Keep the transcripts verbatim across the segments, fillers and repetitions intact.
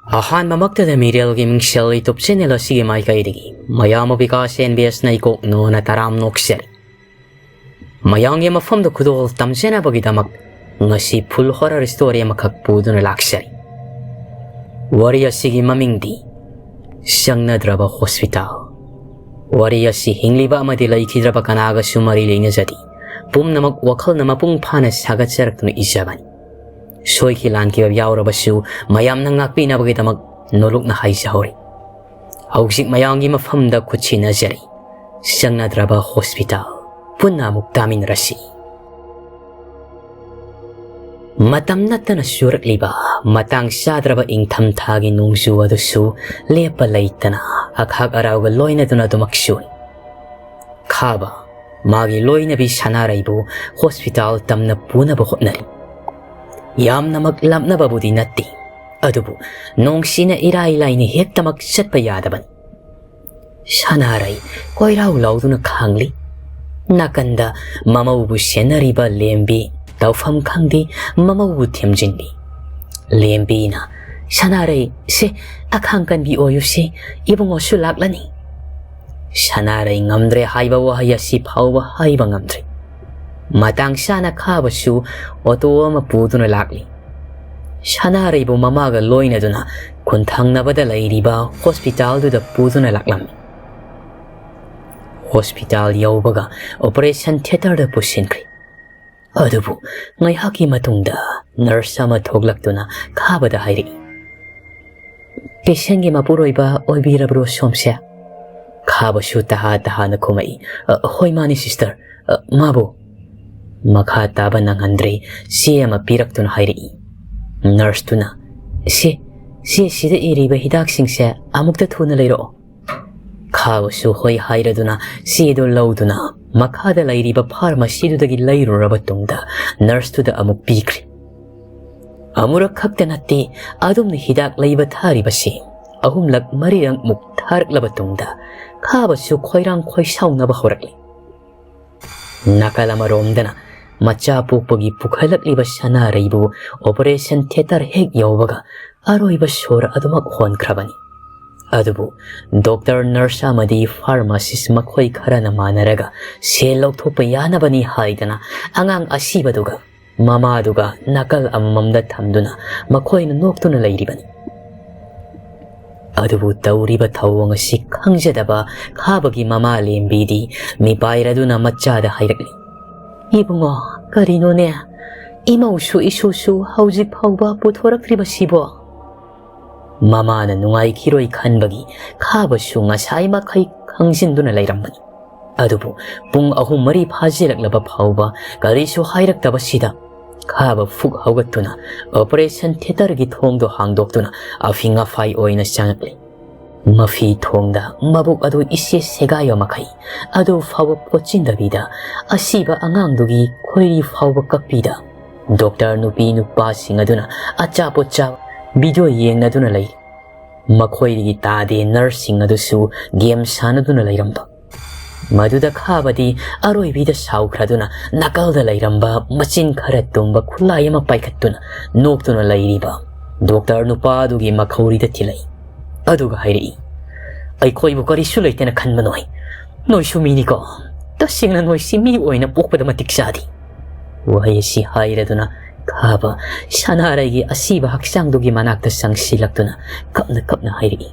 ꯑꯍꯥꯟꯕꯃꯛꯇꯗ ꯃꯤꯔꯦꯜꯒꯤ ꯃꯤꯡꯁꯦꯜ YouTube channel ꯑꯁꯤꯒꯤ ꯃꯥꯏꯀꯩꯗꯒꯤ ꯃꯌꯥꯝꯕ ꯕꯤꯀꯥꯁ ꯑꯦꯟ ꯕꯤ ꯑꯦꯁꯅ ꯏꯀꯣꯛ ꯅꯣꯟꯅ ꯇꯔꯥꯝ ꯅꯣꯛꯆꯔꯤ꯫ ꯃꯌꯥꯝꯒꯤ ꯃꯐꯝꯗ ꯈꯨꯗꯣꯜ ꯇꯝꯖꯅꯕꯒꯤꯗꯃꯛ ꯉꯁꯤ full horror story ꯑꯃꯈꯛ ꯄꯨꯗꯨꯅ ꯂꯥꯛꯆꯔꯤ꯫ ꯋꯥꯔꯤ ꯑꯁꯤꯒꯤ ꯃꯃꯤꯡꯗꯤ ꯆꯪꯅꯗ꯭ꯔꯕ ꯍꯣꯁꯄꯤꯇꯥꯜ꯫ ꯋꯥꯔꯤ ꯑꯁꯤ ꯍꯤꯡꯂꯤꯕ ꯑꯃꯗꯤ ꯂꯩꯈꯤꯗ꯭ꯔꯕ ꯀꯅꯥꯒꯁꯨ ꯃꯔꯤ ꯂꯩꯅꯖꯗꯦ꯫ ꯄꯨꯝꯅꯃꯛ ꯋꯥꯈꯜꯅ ꯃꯄꯨꯡ ꯐꯥꯅ ꯁꯥꯒꯠꯆꯔꯛꯇꯨꯅ ꯏꯖꯕꯅꯤ꯫ ꯁꯣꯏꯈꯤ ꯂꯥꯟꯈꯤꯕ ꯌꯥꯎꯔꯕꯁꯨ ꯃꯌꯥꯝꯅ ꯉꯥꯛꯄꯤꯅꯕꯒꯤꯗꯃꯛ ꯅꯣꯂꯨꯛꯅ ꯍꯥꯏꯖꯍꯧꯔꯤ꯫ ꯍꯧꯖꯤꯛ ꯃꯌꯥꯝꯒꯤ ꯃꯐꯝꯗ ꯈꯨꯠꯁꯤꯟꯅꯖꯔꯤ꯫ ꯆꯪꯅꯗ꯭ꯔꯕ ꯍꯣꯁꯄꯤꯇꯥꯜ꯫ ꯄꯨꯟꯅ ꯑꯃꯨꯛ ꯇꯥꯃꯤꯟꯅꯔꯁꯤ꯫ ꯃꯇꯝ ꯅꯠꯇꯅ ꯆꯨꯔꯛꯂꯤꯕ ꯃꯇꯥꯡ ꯆꯥꯗ꯭ꯔꯕ ꯏꯪꯊꯝꯊꯥꯒꯤ ꯅꯣꯡꯖꯨ ꯑꯗꯨꯁꯨ ꯂꯦꯞꯄ ꯂꯩꯇꯅ ꯑꯈꯥꯛ ꯑꯔꯥꯎꯒ ꯂꯣꯏꯅꯗꯨꯅ ꯑꯗꯨꯃꯛ ꯆꯨꯔꯤ꯫ ꯈꯥꯕ ꯃꯥꯒꯤ ꯂꯣꯏꯅꯕꯤ ꯁꯅꯥꯔꯩꯕꯨ ꯍꯣꯁꯄꯤꯇꯥꯜ ꯇꯝꯅ ꯄꯨꯅꯕ ꯍꯣꯠꯅꯔꯤ꯫ ꯌꯥꯝꯅꯃꯛ ꯂꯥꯞꯅꯕꯕꯨꯗꯤ ꯅꯠꯇꯦ, ꯑꯗꯨꯕꯨ ꯅꯣꯡꯁꯤꯅ ꯏꯔꯥꯏ ꯂꯥꯏꯅ ꯍꯦꯛꯇꯃꯛ ꯆꯠꯄ ꯌꯥꯗꯕꯅꯤ꯫ ꯁꯅꯥꯔꯩ ꯀꯣꯏꯔꯥꯎ ꯂꯥꯎꯗꯨꯅ ꯈꯥꯡꯂꯤ꯫ ꯅꯥꯀꯟꯗ ꯃꯃꯧꯕꯨ ꯁꯦꯟꯅꯔꯤꯕ ꯂꯦꯝꯕꯤ ꯇꯧꯐꯝ ꯈꯪꯗꯦ, ꯃꯃꯧꯕꯨ ꯊꯦꯝꯖꯤꯜꯂꯤ꯫ ꯂꯦꯝꯕꯤꯅ, "ꯁꯅꯥꯔꯩ, ꯁꯦ, ꯑꯈꯥꯡ ꯀꯟꯕꯤ ꯑꯣꯏꯌꯨꯁꯦ, ꯏꯕꯨꯡꯉꯣꯁꯨ ꯂꯥꯛꯂꯅꯤ꯫" ꯁꯅꯥꯔꯩ ꯉꯝꯗ꯭ꯔꯦ ꯍꯥꯏꯕ ꯋꯥꯍꯩ ꯑꯁꯤ ꯐꯥꯎꯕ ꯍꯥꯏꯕ ꯉꯝꯗ꯭ꯔꯦ꯫ ꯃꯇꯥꯡ ꯆꯥꯅ ꯈꯥꯕꯁꯨ ꯑꯣꯇꯣ ꯑꯃ ꯄꯨꯗꯨꯅ ꯂꯥꯛꯂꯤ꯫ ꯁꯅꯥꯔꯩꯕꯨ ꯃꯃꯥꯒ ꯂꯣꯏꯅꯗꯨꯅ ꯈꯨꯟꯊꯪꯅꯕꯗ ꯂꯩꯔꯤꯕ ꯍꯣꯁꯄꯤꯇꯥꯜꯗꯨꯗ ꯄꯨꯗꯨꯅ ꯂꯥꯛꯂꯝꯃꯤ꯫ Hospital ꯌꯧꯕꯒ operation ꯊꯤꯌꯦꯇꯔꯗ ꯄꯨꯁꯤꯟꯈ꯭ꯔꯦ꯫ ꯑꯗꯨꯕꯨ ꯉꯥꯏꯍꯥꯛꯀꯤ ꯃꯇꯨꯡꯗ ꯅꯔꯁ ꯑꯃ ꯊꯣꯛꯂꯛꯇꯨꯅ ꯈꯥꯕꯗ ꯍꯥꯏꯔꯛꯏ, "ꯄꯦꯁꯦꯟꯒꯤ ꯃꯄꯨꯔꯣꯏꯕ ꯑꯣꯏꯕꯤꯔꯕ꯭ꯔꯣ ꯁꯣꯝꯁꯦ?" ꯈꯥꯕꯁꯨ ꯇꯍꯥ ꯇꯍꯥꯅ ꯈꯨꯝꯃꯛꯏ, "ꯑ, ꯍꯣꯏ, ꯃꯥꯅꯤ ꯁꯤꯁꯇꯔ꯫ ꯑ, ꯃꯥꯕꯨ?" ꯃꯈꯥ ꯇꯥꯕ ꯅꯪꯍꯟꯗ꯭ꯔꯦ, ꯆꯦ ꯑꯃ ꯄꯤꯔꯛꯇꯨꯅ ꯍꯥꯏꯔꯛꯏ꯫ ꯅꯔꯁꯇꯨꯅ, "ꯁꯦ, ꯆꯦ ꯁꯤꯗ ꯏꯔꯤꯕ ꯍꯤꯗꯥꯛꯁꯤꯡꯁꯦ ꯑꯃꯨꯛꯇ ꯊꯨꯅ ꯂꯩꯔꯛꯑꯣ꯫" ꯈꯥꯕꯁꯨ ꯍꯣꯏ ꯍꯥꯏꯔꯗꯨꯅ ꯆꯦꯗꯨ ꯂꯧꯗꯨꯅ ꯃꯈꯥꯗ ꯂꯩꯔꯤꯕ ꯐꯥꯔꯃꯥꯁꯤꯗꯨꯗꯒꯤ ꯂꯩꯔꯨꯔꯕ ꯇꯨꯡꯗ ꯅꯔꯁꯇꯨꯗ ꯑꯃꯨꯛ ꯄꯤꯈ꯭ꯔꯦ꯫ ꯑꯃꯨꯔꯛ ꯈꯛꯇ ꯅꯠꯇꯦ, ꯑꯗꯨꯝꯅ ꯍꯤꯗꯥꯛ ꯂꯩꯕ ꯊꯥꯔꯤꯕꯁꯤ ꯑꯍꯨꯝꯂꯛ ꯃꯔꯤꯔꯛꯃꯨꯛ ꯊꯥꯔꯛꯂꯕ ꯇꯨꯡꯗ ꯈꯥꯕꯁꯨ ꯈꯣꯏꯔꯥꯡ ꯈꯣꯏꯁꯥꯎꯅꯕ ꯍꯧꯔꯛꯂꯦ꯫ ꯅꯥꯀꯜ ꯑꯃꯔꯣꯝꯗꯅ ꯃꯆꯥ ꯄꯣꯛꯄꯒꯤ ꯄꯨꯈꯠꯂꯛꯂꯤꯕ ꯁꯅꯥꯔꯩꯕꯨ ꯑꯣꯄꯔꯦꯁꯟ ꯊꯤꯌꯦꯇꯔ ꯍꯦꯛ ꯌꯧꯕꯒ ꯑꯔꯣꯏꯕ ꯁꯣꯔ ꯑꯗꯨꯃꯛ ꯍꯣꯟꯈ꯭ꯔꯕꯅꯤ꯫ ꯑꯗꯨꯕꯨ ꯗꯣꯛꯇꯔ, ꯅꯔꯁ ꯑꯃꯗꯤ ꯐꯥꯔꯃꯥꯁꯤꯁ ꯃꯈꯣꯏ ꯈꯔꯅ ꯃꯥꯟꯅꯔꯒ ꯁꯦꯜ ꯂꯧꯊꯣꯛꯄ ꯌꯥꯅꯕꯅꯤ ꯍꯥꯏꯗꯅ ꯑꯉꯥꯡ ꯑꯁꯤꯕꯗꯨꯒ ꯃꯃꯥꯗꯨꯒ ꯅꯥꯀꯜ ꯑꯃꯃꯝꯗ ꯊꯝꯗꯨꯅ ꯃꯈꯣꯏꯅ ꯅꯣꯛꯇꯨꯅ ꯂꯩꯔꯤꯕꯅꯤ꯫ ꯑꯗꯨꯕꯨ ꯇꯧꯔꯤꯕ ꯊꯧꯑꯣꯡ ꯑꯁꯤ ꯈꯪꯖꯗꯕ ꯈꯥꯕꯒꯤ ꯃꯃꯥ ꯂꯦꯝꯕꯤꯗꯤ ꯃꯤꯄꯥꯏꯔꯗꯨꯅ ꯃꯆꯥꯗ ꯍꯥꯏꯔꯛꯂꯤ, "ꯏꯕꯨꯡꯉꯣ, ꯀꯔꯤꯅꯣꯅꯦ? ꯏꯃꯧꯁꯨ ꯏꯁꯨꯁꯨ ꯍꯧꯖꯤꯛ ꯐꯥꯎꯕ ꯄꯨꯊꯣꯔꯛꯇ꯭ꯔꯤꯕꯁꯤꯕꯣ?" ꯃꯃꯥꯅ ꯅꯨꯡꯉꯥꯏꯈꯤꯔꯣꯏ ꯈꯟꯕꯒꯤ ꯈꯥꯕꯁꯨ ꯉꯁꯥꯏ ꯃꯈꯩ ꯈꯪꯖꯤꯟꯗꯨꯅ ꯂꯩꯔꯝꯕꯅꯤ꯫ ꯑꯗꯨꯕꯨ ꯄꯨꯡ ꯑꯍꯨꯝ ꯃꯔꯤ ꯐꯥꯖꯤꯜꯂꯛꯂꯕ ꯐꯥꯎꯕ ꯀꯔꯤꯁꯨ ꯍꯥꯏꯔꯛꯇꯕꯁꯤꯗ ꯈꯥꯕ ꯐꯨꯛ ꯍꯧꯒꯠꯇꯨꯅ ꯑꯣꯄꯔꯦꯁꯟ ꯊꯤꯌꯦꯇꯔꯒꯤ ꯊꯣꯡꯗꯣ ꯍꯥꯡꯗꯣꯛꯇꯨꯅ ꯑꯐꯤꯡ ꯑꯐꯥꯏ ꯑꯣꯏꯅ ꯆꯪꯉꯛꯂꯤ꯫ ꯃꯐꯤ ꯊꯣꯡꯗ ꯃꯕꯨꯛ ꯑꯗꯨ ꯏꯁꯦ ꯁꯦꯒꯥꯏꯕ ꯃꯈꯩ ꯑꯗꯨ ꯐꯥꯎꯕ ꯄꯣꯠꯆꯤꯟꯗꯕꯤꯗ ꯑꯁꯤꯕ ꯑꯉꯥꯡꯗꯨꯒꯤ ꯈꯣꯏꯔꯤ ꯐꯥꯎꯕ ꯀꯛꯄꯤꯗ ꯗꯣꯛꯇꯔ ꯅꯨꯄꯤ ꯅꯨꯄꯥꯁꯤꯡ ꯑꯗꯨꯅ ꯑꯆꯥꯄꯣꯠ ꯆꯥꯕ ꯚꯤꯗꯤꯑꯣ ꯌꯦꯡꯅꯗꯨꯅ ꯂꯩ꯫ ꯃꯈꯣꯏꯗꯒꯤ ꯇꯥꯗꯦ ꯅꯔꯁꯁꯤꯡ ꯑꯗꯨꯁꯨ ꯒꯦꯝ ꯁꯥꯟꯅꯗꯨꯅ ꯂꯩꯔꯝꯕ꯫ ꯃꯗꯨꯗ ꯈꯥꯕꯗꯤ ꯑꯔꯣꯏꯕꯤꯗ ꯁꯥꯎꯈ꯭ꯔꯗꯨꯅ ꯅꯥꯀꯜꯗ ꯂꯩꯔꯝꯕ ꯃꯆꯤꯟ ꯈꯔ ꯇꯨꯝꯕ ꯈꯨꯠꯂꯥꯏ ꯑꯃ ꯄꯥꯏꯈꯠꯇꯨꯅ ꯅꯣꯛꯇꯨꯅ ꯂꯩꯔꯤꯕ ꯗꯣꯛꯇꯔ ꯅꯨꯄꯥ ꯑꯗꯨꯒꯤ ꯃꯈꯧꯔꯤꯗ ꯊꯤꯜꯂꯛꯏ꯫ ꯑꯗꯨꯒ ꯍꯥꯏꯔꯛꯏ, "ꯑꯩꯈꯣꯏꯕꯨ ꯀꯔꯤꯁꯨ ꯂꯩꯇꯦꯅ ꯈꯟꯕ ꯅꯣꯏ꯫ ꯅꯣꯏꯁꯨ ꯃꯤꯅꯤꯀꯣ꯫ ꯇꯁꯦꯡꯅ ꯅꯣꯏꯁꯤ ꯃꯤ ꯑꯣꯏꯅ ꯄꯣꯛꯄꯗ ꯃꯇꯤꯛ ꯆꯥꯗꯦ"꯫ ꯋꯥꯍꯩ ꯑꯁꯤ ꯍꯥꯏꯔꯗꯨꯅ ꯈꯥꯕ ꯁꯅꯥꯔꯩꯒꯤ ꯑꯁꯤꯕ ꯍꯛꯆꯥꯡꯗꯨꯒꯤ ꯃꯅꯥꯛꯇ ꯆꯪꯁꯤꯜꯂꯛꯇꯨꯅ ꯀꯞꯅ ꯀꯞꯅ ꯍꯥꯏꯔꯛꯏ,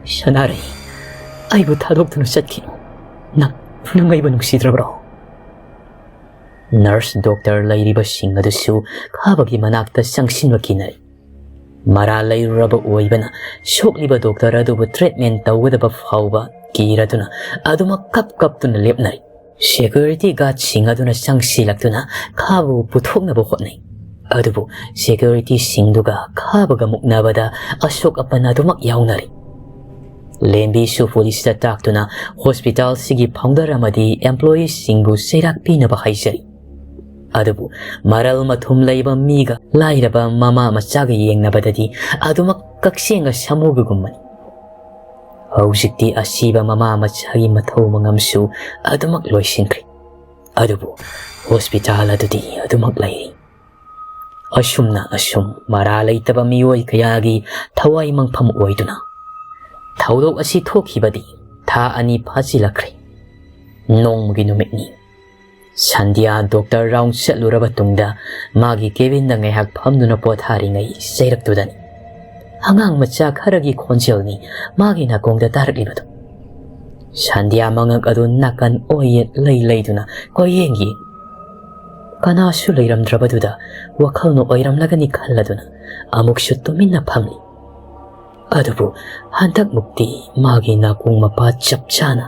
"ꯁꯅꯥꯔꯩ, ꯑꯩꯕꯨ ꯊꯥꯗꯣꯛꯇꯨꯅ ꯆꯠꯈꯤꯅꯨ꯫ ꯅꯪ, ꯅꯪ ꯑꯩꯕꯨ ꯅꯨꯡꯁꯤꯗ꯭ꯔꯕ꯭ꯔꯣ?" ꯅꯔꯁ ꯗꯣꯛꯇꯔ ꯂꯩꯔꯤꯕꯁꯤꯡ ꯑꯗꯨꯁꯨ ꯈꯥꯕꯒꯤ ꯃꯅꯥꯛꯇ ꯆꯪꯁꯤꯟꯕ ꯀꯤꯅꯔꯤ꯫ ꯃꯔꯥꯜ ꯂꯩꯔꯨꯔꯕ ꯑꯣꯏꯕꯅ ꯁꯣꯛꯂꯤꯕ ꯗꯣꯛꯇꯔ ꯑꯗꯨꯕꯨ ꯇ꯭ꯔꯤꯠꯃꯦꯟ ꯇꯧꯒꯗꯕ ꯐꯥꯎꯕ ꯀꯤꯔꯗꯨꯅ ꯑꯗꯨꯃꯛ ꯀꯞ ꯀꯞꯇꯨꯅ ꯂꯦꯞꯅꯔꯤ꯫ ꯁꯦꯀ꯭ꯌꯨꯔꯤꯇꯤ ꯒꯥꯔꯗꯁꯤꯡ ꯑꯗꯨꯅ ꯆꯪꯁꯤꯜꯂꯛꯇꯨꯅ ꯈꯥꯕꯕꯨ ꯄꯨꯊꯣꯛꯅꯕ ꯍꯣꯠꯅꯩ꯫ ꯑꯗꯨꯕꯨ ꯁꯦꯀ꯭ꯌꯨꯔꯤꯇꯤꯁꯤꯡꯗꯨꯒ ꯈꯥꯕꯒ ꯃꯨꯛꯅꯕꯗ ꯑꯁꯣꯛ ꯑꯄꯟ ꯑꯗꯨꯃꯛ ꯌꯥꯎꯅꯔꯤ꯫ ꯂꯦꯝꯕꯤꯁꯨ ꯄꯨꯂꯤꯁꯇ ꯇꯥꯛꯇꯨꯅ ꯍꯣꯁꯄꯤꯇꯥꯜꯁꯤꯒꯤ ꯐꯥꯎꯟꯗꯔ ꯑꯃꯗꯤ ꯑꯦꯝꯄ꯭ꯂꯣꯌꯤꯁꯤꯡꯕꯨ ꯆꯩꯔꯥꯛ ꯄꯤꯅꯕ ꯍꯥꯏꯖꯔꯤ꯫ ꯑꯗꯨꯕꯨ ꯃꯔꯜ ꯃꯊꯨꯝ ꯂꯩꯕ ꯃꯤꯒ ꯂꯥꯏꯔꯕ ꯃꯃꯥ ꯃꯆꯥꯒ ꯌꯦꯡꯅꯕꯗꯗꯤ ꯑꯗꯨꯃꯛ ꯀꯛꯆꯦꯡꯒ ꯁꯥꯃꯨꯒꯒꯨꯝꯕꯅꯤ꯫ ꯍꯧꯖꯤꯛꯇꯤ ꯑꯁꯤꯕ ꯃꯃꯥ ꯃꯆꯥꯒꯤ ꯃꯊꯧ ꯃꯉꯝꯁꯨ ꯑꯗꯨꯃꯛ ꯂꯣꯏꯁꯤꯟꯈ꯭ꯔꯦ꯫ ꯑꯗꯨꯕꯨ ꯍꯣꯁꯄꯤꯇꯥꯜ ꯑꯗꯨꯗꯤ ꯑꯗꯨꯃꯛ ꯂꯩꯔꯤ꯫ ꯑꯁꯨꯝꯅ ꯑꯁꯨꯝ ꯃꯔꯥ ꯂꯩꯇꯕ ꯃꯤꯑꯣꯏ ꯀꯌꯥꯒꯤ ꯊꯋꯥꯏ ꯃꯪꯐꯝ ꯑꯣꯏꯗꯨꯅ ꯊꯧꯗꯣꯛ ꯑꯁꯤ ꯊꯣꯛꯈꯤꯕꯗꯤ ꯊꯥ ꯑꯅꯤ ꯐꯥꯖꯤꯜꯂꯛꯈ꯭ꯔꯦ꯫ ꯅꯣꯡꯃꯒꯤ ꯅꯨꯃꯤꯠꯅꯤ꯫ ꯁꯟꯙ꯭ꯌꯥ ꯗꯣꯛꯇꯔ ꯔꯥꯎꯟ ꯆꯠꯂꯨꯔꯕ ꯇꯨꯡꯗ ꯃꯥꯒꯤ ꯀꯦꯕꯤꯟꯗ ꯉꯥꯏꯍꯥꯛ ꯐꯝꯗꯨꯅ ꯄꯣꯊꯥꯔꯤꯉꯩ ꯆꯩꯔꯛꯇꯨꯗꯅꯤ ꯑꯉꯥꯡ ꯃꯆꯥ ꯈꯔꯒꯤ ꯈꯣꯟꯖꯦꯜꯅꯤ ꯃꯥꯒꯤ ꯅꯥꯀꯣꯡꯗ ꯇꯥꯔꯛꯂꯤꯕꯗꯨ꯫ ꯁꯟꯙ꯭ꯌꯥ ꯃꯉꯛ ꯑꯗꯨ ꯅꯥꯀꯟ ꯑꯣꯏꯌꯦꯠ ꯂꯩ ꯂꯩꯗꯨꯅ ꯀꯣꯏꯌꯦꯡ ꯌꯦꯡ꯫ ꯀꯅꯥꯁꯨ ꯂꯩꯔꯝꯗ꯭ꯔꯕꯗꯨꯗ ꯋꯥꯈꯜꯅ ꯑꯣꯏꯔꯝꯂꯒꯅꯤ ꯈꯜꯂꯗꯨꯅ ꯑꯃꯨꯛꯁꯨ ꯇꯨꯃꯤꯟꯅ ꯐꯝꯂꯤ꯫ ꯑꯗꯨꯕꯨ ꯍꯟꯗꯛꯃꯨꯛꯇꯤ ꯃꯥꯒꯤ ꯅꯥꯀꯣꯡ ꯃꯄꯥ ꯆꯞ ꯆꯥꯅ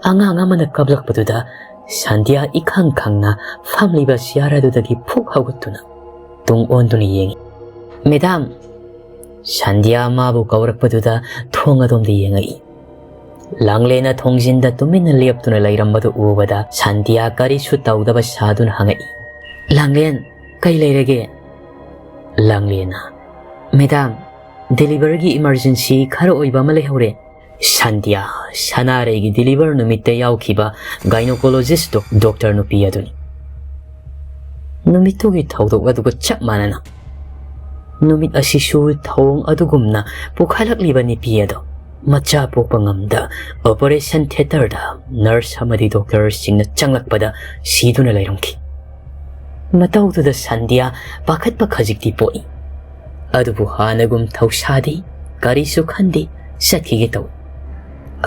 ꯑꯉꯥꯡ ꯑꯃꯅ ꯀꯞꯂꯛꯄꯗꯨꯗ ꯁꯟꯙ꯭ꯌꯥ ꯏꯈꯪ ꯈꯪꯅ ꯐꯝꯂꯤꯕ ꯆꯤꯌꯥꯔ ꯑꯗꯨꯗꯒꯤ ꯐꯨꯛ ꯍꯧꯒꯠꯇꯨꯅ ꯇꯨꯡ ꯑꯣꯟꯗꯨꯅ ꯌꯦꯡꯉꯤ꯫ "ꯃꯦꯗꯥꯝ!" ꯁꯟꯙ꯭ꯌꯥ ꯃꯥꯕꯨ ꯀꯧꯔꯛꯄꯗꯨꯗ ꯊꯣꯡ ꯑꯗꯣꯝꯗ ꯌꯦꯡꯉꯛꯏ꯫ ꯂꯥꯡꯂꯦꯟꯅ ꯊꯣꯡꯖꯤꯟꯗ ꯇꯨꯃꯤꯟꯅ ꯂꯦꯞꯇꯨꯅ ꯂꯩꯔꯝꯕꯗꯨ ꯎꯕꯗ ꯁꯟꯙ꯭ꯌꯥ ꯀꯔꯤꯁꯨ ꯇꯧꯗꯕ ꯁꯥꯗꯨꯅ ꯍꯪꯉꯛꯏ, "ꯂꯥꯡꯂꯦꯟ, ꯀꯩ ꯂꯩꯔꯒꯦ?" ꯂꯥꯡꯂꯦꯟꯅ, "ꯃꯦꯗꯥꯝ, ꯗꯦꯂꯤꯚꯔꯒꯤ ꯏꯃꯥꯔꯖꯦꯟꯁꯤ ꯈꯔ ꯑꯣꯏꯕ ꯑꯃ ꯂꯩꯍꯧꯔꯦ꯫" ꯁꯟꯙ꯭ꯌꯥ, ꯁꯅꯥꯔꯩꯒꯤ ꯗꯦꯂꯤꯚꯔ ꯅꯨꯃꯤꯠꯇ ꯌꯥꯎꯈꯤꯕ ꯒꯥꯏꯅꯣꯀꯣꯂꯣꯖꯤꯁꯇꯣ, ꯗꯣꯛꯇꯔ ꯅꯨꯄꯤ ꯑꯗꯨꯅꯤ꯫ ꯅꯨꯃꯤꯠꯇꯨꯒꯤ ꯊꯧꯗꯣꯛ ꯑꯗꯨꯒ ꯆꯞ ꯃꯥꯟꯅꯅ ꯅꯨꯃꯤꯠ ꯑꯁꯤꯁꯨ ꯊꯧꯑꯣꯡ ꯑꯗꯨꯒꯨꯝꯅ ꯄꯨꯈꯠꯂꯛꯂꯤꯕ ꯅꯨꯄꯤ ꯑꯗꯣ ꯃꯆꯥ ꯄꯣꯛꯄ ꯉꯝꯗ ꯑꯣꯄꯔꯦꯁꯟ ꯊꯤꯌꯦꯇꯔꯗ ꯅꯔꯁ ꯑꯃꯗꯤ ꯗꯣꯛꯇꯔꯁꯤꯡꯅ ꯆꯪꯂꯛꯄꯗ ꯁꯤꯗꯨꯅ ꯂꯩꯔꯝꯈꯤ꯫ ꯃꯇꯧꯗꯨꯗ ꯁꯟꯙ꯭ꯌꯥ ꯄꯥꯈꯠꯄ ꯈꯖꯤꯛꯇꯤ ꯄꯣꯛꯏ꯫ ꯑꯗꯨꯕꯨ ꯍꯥꯟꯅꯒꯨꯝ ꯊꯧꯁꯥꯗꯦ, ꯀꯔꯤꯁꯨ ꯈꯟꯗꯦ, ꯆꯠꯈꯤꯒꯦ ꯇꯧꯏ꯫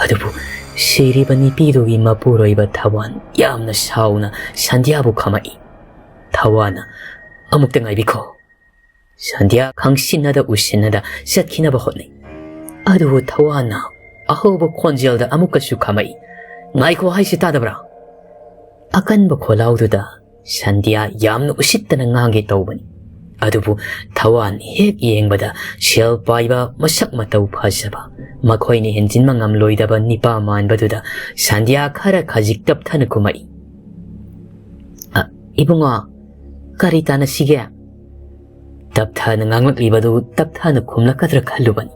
ꯑꯗꯨꯕꯨ ꯁꯤꯔꯤꯕ ꯅꯨꯄꯤꯗꯨꯒꯤ ꯃꯄꯨꯔꯣꯏꯕ ꯊꯋꯥꯟ ꯌꯥꯝꯅ ꯁꯥꯎꯅ ꯁꯟꯙ꯭ꯌꯥꯕꯨ ꯈꯝꯃꯛꯏ꯫ ꯊꯋꯥꯟꯅ, "ꯑꯃꯨꯛꯇ ꯉꯥꯏꯕꯤꯈꯣ꯫" ꯁꯟꯙ꯭ꯌꯥ ꯈꯪꯁꯤꯟꯅꯗ ꯎꯁꯤꯟꯅꯗ ꯆꯠꯈꯤꯅꯕ ꯍꯣꯠꯅꯩ꯫ ꯑꯗꯨꯕꯨ ꯊꯋꯥꯟꯅ ꯑꯍꯧꯕ ꯈꯣꯟꯖꯦꯜꯗ ꯑꯃꯨꯛꯀꯁꯨ ꯈꯝꯃꯛꯏ, "ꯉꯥꯏꯈꯣ ꯍꯥꯏꯁꯤ ꯇꯥꯗꯕ꯭ꯔꯥ?" ꯑꯀꯟꯕ ꯈꯣꯜꯂꯥꯎꯗꯨꯗ ꯁꯟꯙ꯭ꯌꯥ ꯌꯥꯝꯅ ꯎꯁꯤꯠꯇꯅ ꯉꯥꯡꯒꯦ ꯇꯧꯕꯅꯤ꯫ ꯑꯗꯨꯕꯨ ꯊꯋꯥꯟ ꯍꯦꯛ ꯌꯦꯡꯕꯗ ꯁꯦꯜ ꯄꯥꯏꯕ, ꯃꯁꯛ ꯃꯇꯧ ꯐꯖꯕ, ꯃꯈꯣꯏꯅ ꯍꯦꯟꯖꯤꯟꯕ ꯉꯝꯂꯣꯏꯗꯕ ꯅꯤꯄꯥ ꯃꯥꯟꯕꯗꯨꯗ ꯁꯟꯙ꯭ꯌꯥ ꯈꯔ ꯈꯖꯤꯛ ꯇꯞꯊꯅ ꯈꯨꯝꯃꯛꯏ, "ꯑ, ꯏꯕꯨꯡꯉꯣ, ꯀꯔꯤ ꯇꯥꯟꯅꯁꯤꯒꯦ?" ꯇꯞꯊꯅ ꯉꯥꯡꯂꯛꯂꯤꯕꯗꯨ ꯇꯞꯊꯅ ꯈꯨꯝꯂꯛꯀꯗ꯭ꯔꯥ ꯈꯜꯂꯨꯕꯅꯤ꯫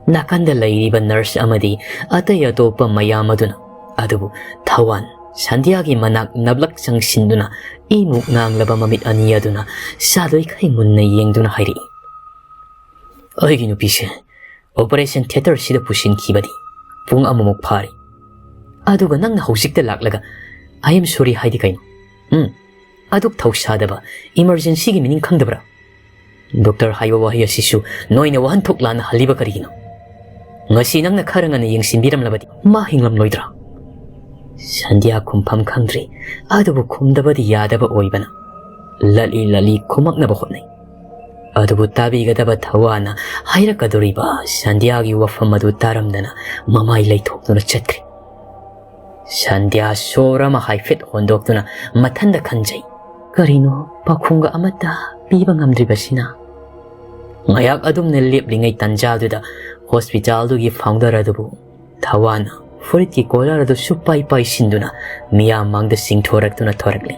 ꯅꯥꯀꯟꯗ ꯂꯩꯔꯤꯕ ꯅꯔꯁ ꯑꯃꯗꯤ ꯑꯇꯩ ꯑꯇꯣꯞꯄ ꯃꯌꯥꯝ ꯑꯗꯨꯅ, ꯑꯗꯨꯕꯨ ꯊꯋꯥꯟ ꯁꯟꯙ꯭ꯌꯥꯒꯤ ꯃꯅꯥꯛ ꯅꯞꯂꯛ ꯆꯪꯁꯤꯟꯗꯨꯅ ꯏꯃꯨꯛ ꯉꯥꯡꯂꯕ ꯃꯃꯤꯠ ꯑꯅꯤ ꯑꯗꯨꯅ ꯁꯥꯗꯣꯏꯈꯩ ꯃꯨꯟꯅ ꯌꯦꯡꯗꯨꯅ ꯍꯥꯏꯔꯛꯏ, "ꯑꯩꯒꯤ ꯅꯨꯄꯤꯁꯦ operation theatreꯁꯤꯗ ꯄꯨꯁꯤꯟꯈꯤꯕꯗꯤ ꯄꯨꯡ ꯑꯃꯃꯨꯛ ꯐꯥꯔꯦ꯫ ꯑꯗꯨꯒ ꯅꯪꯅ ꯍꯧꯖꯤꯛꯇ ꯂꯥꯛꯂꯒ "I am sorry" ꯍꯥꯏꯗꯤ ꯀꯩꯅꯣ? ꯎꯝ, ꯑꯗꯨꯛ ꯊꯧꯁꯥꯗꯕ emergencyꯒꯤ meaning ꯈꯪꯗꯕ꯭ꯔꯥ? ꯗꯣꯛꯇꯔ ꯍꯥꯏꯕ ꯋꯥꯍꯩ ꯑꯁꯤꯁꯨ ꯅꯣꯏꯅ ꯋꯥꯍꯟꯊꯣꯛ ꯂꯥꯟꯅ ꯍꯜꯂꯤꯕ ꯀꯔꯤꯒꯤꯅꯣ? ꯉꯁꯤ ꯅꯪꯅ ꯈꯔ ꯉꯟꯅ ꯌꯦꯡꯁꯤꯟꯕꯤꯔꯝꯂꯕꯗꯤ ꯃꯥ ꯍꯤꯡꯂꯝꯂꯣꯏꯗ꯭ꯔꯥ?" ꯁꯟꯙ꯭ꯌꯥ ꯈꯨꯝꯐꯝ ꯈꯪꯗ꯭ꯔꯤ, ꯑꯗꯨꯕꯨ ꯈꯨꯝꯗꯕꯗꯤ ꯌꯥꯗꯕ ꯑꯣꯏꯕꯅ ꯂꯠꯂꯤ ꯂꯠꯂꯤ ꯈꯨꯝꯃꯛꯅꯕ ꯍꯣꯠꯅꯩ꯫ ꯑꯗꯨꯕꯨ ꯇꯥꯕꯤꯒꯗꯕ ꯊꯋꯥꯟꯅ ꯍꯥꯏꯔꯛꯀꯗꯧꯔꯤꯕ ꯁꯟꯙ꯭ꯌꯥꯒꯤ ꯋꯥꯐꯝ ꯑꯗꯨ ꯇꯥꯔꯝꯗꯅ ꯃꯃꯥꯏ ꯂꯩꯊꯣꯛꯇꯨꯅ ꯆꯠꯈ꯭ꯔꯦ꯫ ꯁꯟꯙ꯭ꯌꯥ ꯁꯣꯔ ꯑꯃ ꯍꯥꯏꯐꯦꯠ ꯍꯣꯟꯗꯣꯛꯇꯨꯅ ꯃꯊꯟꯗ ꯈꯟꯖꯩ, "ꯀꯔꯤꯅꯣ ꯄꯥꯎꯈꯨꯝꯒ ꯑꯃꯠꯇ ꯄꯤꯕ ꯉꯝꯗ꯭ꯔꯤꯕꯁꯤꯅ?" ꯉꯥꯏꯍꯥꯛ ꯑꯗꯨꯝꯅ ꯂꯦꯞꯂꯤꯉꯩ ꯇꯟꯖꯥꯗꯨꯗ hospitalꯗꯨꯒꯤ founder ꯑꯗꯨꯕꯨ ꯊꯋꯥꯟꯅ ꯐꯨꯔꯤꯠꯀꯤ collar ꯑꯗꯨ ꯁꯨꯞꯄꯥꯏ ꯄꯥꯏꯁꯤꯟꯗꯨꯅ ꯃꯤꯌꯥꯝ ꯃꯥꯡꯗ ꯆꯤꯡꯊꯣꯔꯛꯇꯨꯅ ꯊꯣꯔꯛꯂꯤ꯫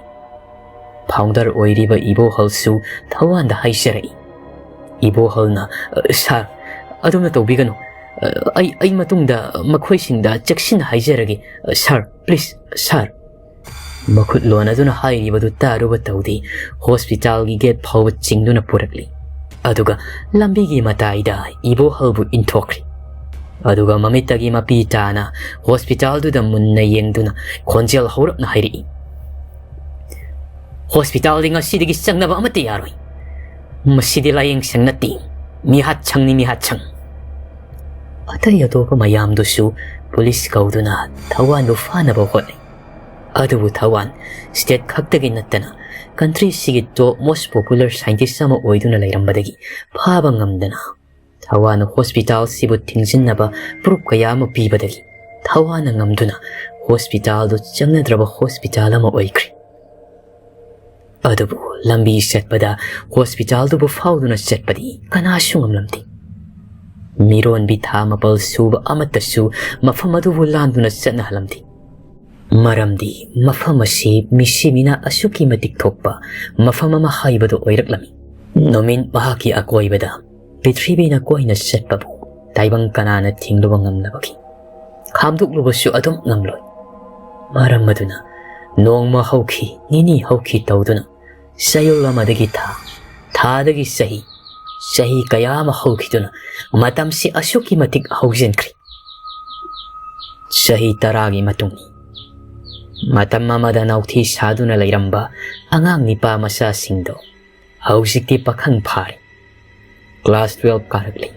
Founder ꯑꯣꯏꯔꯤꯕ ꯏꯕꯣꯍꯜꯁꯨ ꯊꯋꯥꯟꯗ ꯍꯥꯏꯖꯔꯛꯏ꯫ ꯏꯕꯣꯍꯜꯅ, "ꯑ, sir, ꯑꯗꯨꯝꯅ ꯇꯧꯕꯤꯒꯅꯨ꯫ ꯑ, ꯑꯩ, ꯑꯩ ꯃꯇꯨꯡꯗ ꯃꯈꯣꯏꯁꯤꯡꯗ ꯆꯦꯛꯁꯤꯟꯅ ꯍꯥꯏꯖꯔꯒꯦ꯫ ꯑ, sir, please, sir." ꯃꯈꯨꯠ ꯂꯣꯟ ꯑꯗꯨꯅ ꯍꯥꯏꯔꯤꯕꯗꯨ ꯇꯥꯔꯨꯕ ꯇꯧꯗꯦ꯫ Hospitalꯒꯤ gate ꯐꯥꯎꯕ ꯆꯤꯡꯗꯨꯅ ꯄꯨꯔꯛꯂꯤ꯫ ꯑꯗꯨꯒ ꯂꯝꯕꯤꯒꯤ ꯃꯇꯥꯏꯗ ꯏꯕꯣꯍꯜꯕꯨ ꯏꯟꯊꯣꯛꯈ꯭ꯔꯤ꯫ ꯑꯗꯨꯒ ꯃꯃꯤꯠꯇꯒꯤ ꯃꯄꯤ ꯇꯥꯅ hospitalꯗꯨꯗ ꯃꯨꯟꯅ ꯌꯦꯡꯗꯨꯅ ꯈꯣꯟꯖꯦꯜ ꯍꯧꯔꯞꯅ ꯍꯥꯏꯔꯛꯏ, "Hospitalꯗꯤ ꯉꯁꯤꯗꯒꯤ ꯆꯪꯅꯕ ꯑꯃꯠꯇ ꯌꯥꯔꯣꯏ꯫ ꯃꯁꯤꯗꯤ ꯂꯥꯌꯦꯡꯁꯪ ꯅꯠꯇꯦ, ꯃꯤꯍꯥꯠꯁꯪꯅꯤ, ꯃꯤꯍꯥꯠꯁꯪ!" ꯑꯇꯩ ꯑꯇꯣꯞꯄ ꯃꯌꯥꯝꯗꯨꯁꯨ police ꯀꯧꯗꯨꯅ ꯊꯋꯥꯟꯕꯨ ꯐꯥꯅꯕ ꯍꯣꯠꯅꯩ꯫ ꯑꯗꯨꯕꯨ ꯊꯋꯥꯟ state ꯈꯛꯇꯒꯤ ꯅꯠꯇꯅ countryꯁꯤꯒꯤ top most popular scientist ꯑꯃ ꯑꯣꯏꯗꯨꯅ ꯂꯩꯔꯝꯕꯗꯒꯤ ꯐꯥꯕ ꯉꯝꯗꯅ ꯊꯋꯥꯟꯅ hospitalꯁꯤꯕꯨ ꯊꯤꯡꯖꯤꯟꯅꯕ proof ꯀꯌꯥ ꯑꯃ ꯄꯤꯕꯗꯒꯤ ꯊꯋꯥꯟꯅ ꯉꯝꯗꯨꯅ hospitalꯗꯨ ꯆꯪꯅꯗ꯭ꯔꯕ hospital ꯑꯃ ꯑꯣꯏꯈ꯭ꯔꯦ꯫ ꯑꯗꯨꯕꯨ ꯂꯝꯕꯤ ꯆꯠꯄꯗ hospitalꯗꯨꯕꯨ ꯐꯥꯎꯗꯨꯅ ꯆꯠꯄꯗꯤ ꯀꯅꯥꯁꯨ ꯉꯝꯂꯝꯗꯦ꯫ ꯃꯤꯔꯣꯟꯕꯤ ꯊꯥ ꯃꯥꯄꯜ ꯁꯨꯕ ꯑꯃꯠꯇꯁꯨ ꯃꯐꯝ ꯑꯗꯨꯕꯨ ꯂꯥꯟꯗꯨꯅ ꯆꯠꯅꯍꯜꯂꯝꯗꯦ꯫ ꯃꯔꯝꯗꯤ ꯃꯐꯝ ꯑꯁꯤ ꯃꯤꯁꯤ ꯃꯤꯅꯥ ꯑꯁꯨꯛꯀꯤ ꯃꯇꯤꯛ ꯊꯣꯛꯄ ꯃꯐꯝ ꯑꯃ ꯍꯥꯏꯕꯗꯨ ꯑꯣꯏꯔꯛꯂꯝꯃꯤ꯫ ꯅꯨꯃꯤꯠ ꯃꯍꯥꯛꯀꯤ ꯑꯀꯣꯏꯕꯗ ꯄ꯭ꯔꯤꯊꯤꯕꯤꯅ ꯀꯣꯏꯅ ꯆꯠꯄꯕꯨ ꯇꯥꯏꯕꯪ ꯀꯅꯥꯅ ꯊꯤꯡꯂꯨꯕ ꯉꯝꯂꯕꯒꯦ? ꯈꯥꯝꯗꯣꯛꯂꯨꯕꯁꯨ ꯑꯗꯨꯝ ꯉꯝꯂꯣꯏ꯫ ꯃꯔꯝ ꯑꯗꯨꯅ ꯅꯣꯡꯃ ꯍꯧꯈꯤ, ꯅꯤꯅꯤ ꯍꯧꯈꯤ ꯇꯧꯗꯨꯅ ꯆꯌꯣꯜ ꯑꯃꯗꯒꯤ ꯊꯥ, ꯊꯥꯗꯒꯤ ꯆꯍꯤ, ꯆꯍꯤ ꯀꯌꯥ ꯑꯃ ꯍꯧꯈꯤꯗꯨꯅ ꯃꯇꯝꯁꯤ ꯑꯁꯨꯛꯀꯤ ꯃꯇꯤꯛ ꯍꯧꯖꯤꯟꯈ꯭ꯔꯦ꯫ ꯆꯍꯤ ꯇꯔꯥꯒꯤ ꯃꯇꯨꯡ ꯃꯇꯝ ꯑꯃꯗ ꯅꯥꯎꯊꯤ ꯁꯥꯗꯨꯅ ꯂꯩꯔꯝꯕ ꯑꯉꯥꯡ ꯅꯤꯄꯥ ꯃꯆꯥꯁꯤꯡꯗꯣ ꯍꯧꯖꯤꯛꯇꯤ ꯄꯥꯈꯪ ꯐꯥꯔꯦ꯫ Class twelve ꯀꯥꯔꯛꯂꯤ꯫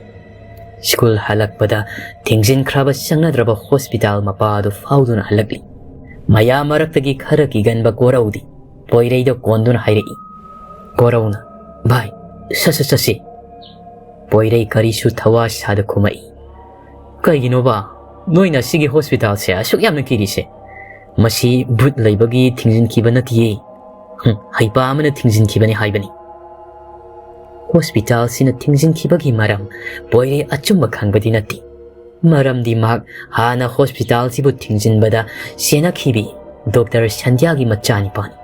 ꯁ꯭ꯀꯨꯜ ꯍꯜꯂꯛꯄꯗ ꯊꯤꯡꯖꯤꯟꯈ꯭ꯔꯕ ꯆꯪꯅꯗ꯭ꯔꯕ ꯍꯣꯁꯄꯤꯇꯥꯜ ꯃꯄꯥ ꯑꯗꯨ ꯐꯥꯎꯗꯨꯅ ꯍꯜꯂꯛꯂꯤ꯫ ꯃꯌꯥꯝ ꯃꯔꯛꯇꯒꯤ ꯈꯔ ꯀꯤꯒꯟꯕ ꯀꯣꯔꯧꯗꯤ ꯄꯣꯏꯔꯩꯗ ꯀꯣꯟꯗꯨꯅ ꯍꯥꯏꯔꯛꯏ꯫ ꯀꯣꯔꯧꯅ, "ꯚꯥꯏ, ꯁꯠ ꯁꯠ ꯆꯠꯁꯤ꯫" ꯄꯣꯏꯔꯩ ꯀꯔꯤꯁꯨ ꯊꯋꯥ ꯁꯥꯗ ꯈꯨꯝꯃꯛꯏ꯫ "ꯀꯩꯒꯤꯅꯣꯕ ꯅꯣꯏꯅ ꯁꯤꯒꯤ ꯍꯣꯁꯄꯤꯇꯥꯜꯁꯦ ꯑꯁꯨꯛ ꯌꯥꯝꯅ ꯀꯤꯔꯤꯁꯦ? ꯃꯁꯤ ꯚꯨꯠ ꯂꯩꯕꯒꯤ ꯊꯤꯡꯖꯤꯟꯈꯤꯕ ꯅꯠꯇꯤꯌꯦ꯫ ꯍꯨꯝ, ꯍꯩꯄꯥ ꯑꯃꯅ ꯊꯤꯡꯖꯤꯟꯈꯤꯕꯅꯤ ꯍꯥꯏꯕꯅꯤ꯫" ꯍꯣꯁꯄꯤꯇꯥꯜꯁꯤꯅ ꯊꯤꯡꯖꯤꯟꯈꯤꯕꯒꯤ ꯃꯔꯝ ꯄꯣꯏꯔꯩ ꯑꯆꯨꯝꯕ ꯈꯪꯕꯗꯤ ꯅꯠꯇꯦ꯫ ꯃꯔꯝꯗꯤ ꯃꯍꯥꯛ ꯍꯥꯟꯅ ꯍꯣꯁꯄꯤꯇꯥꯜꯁꯤꯕꯨ ꯊꯤꯡꯖꯤꯟꯕꯗ ꯆꯦꯟꯅꯈꯤꯕꯤ ꯗꯣꯛꯇꯔ ꯁꯟꯙ꯭ꯌꯥꯒꯤ ꯃꯆꯥꯅꯤꯄꯥꯅꯤ꯫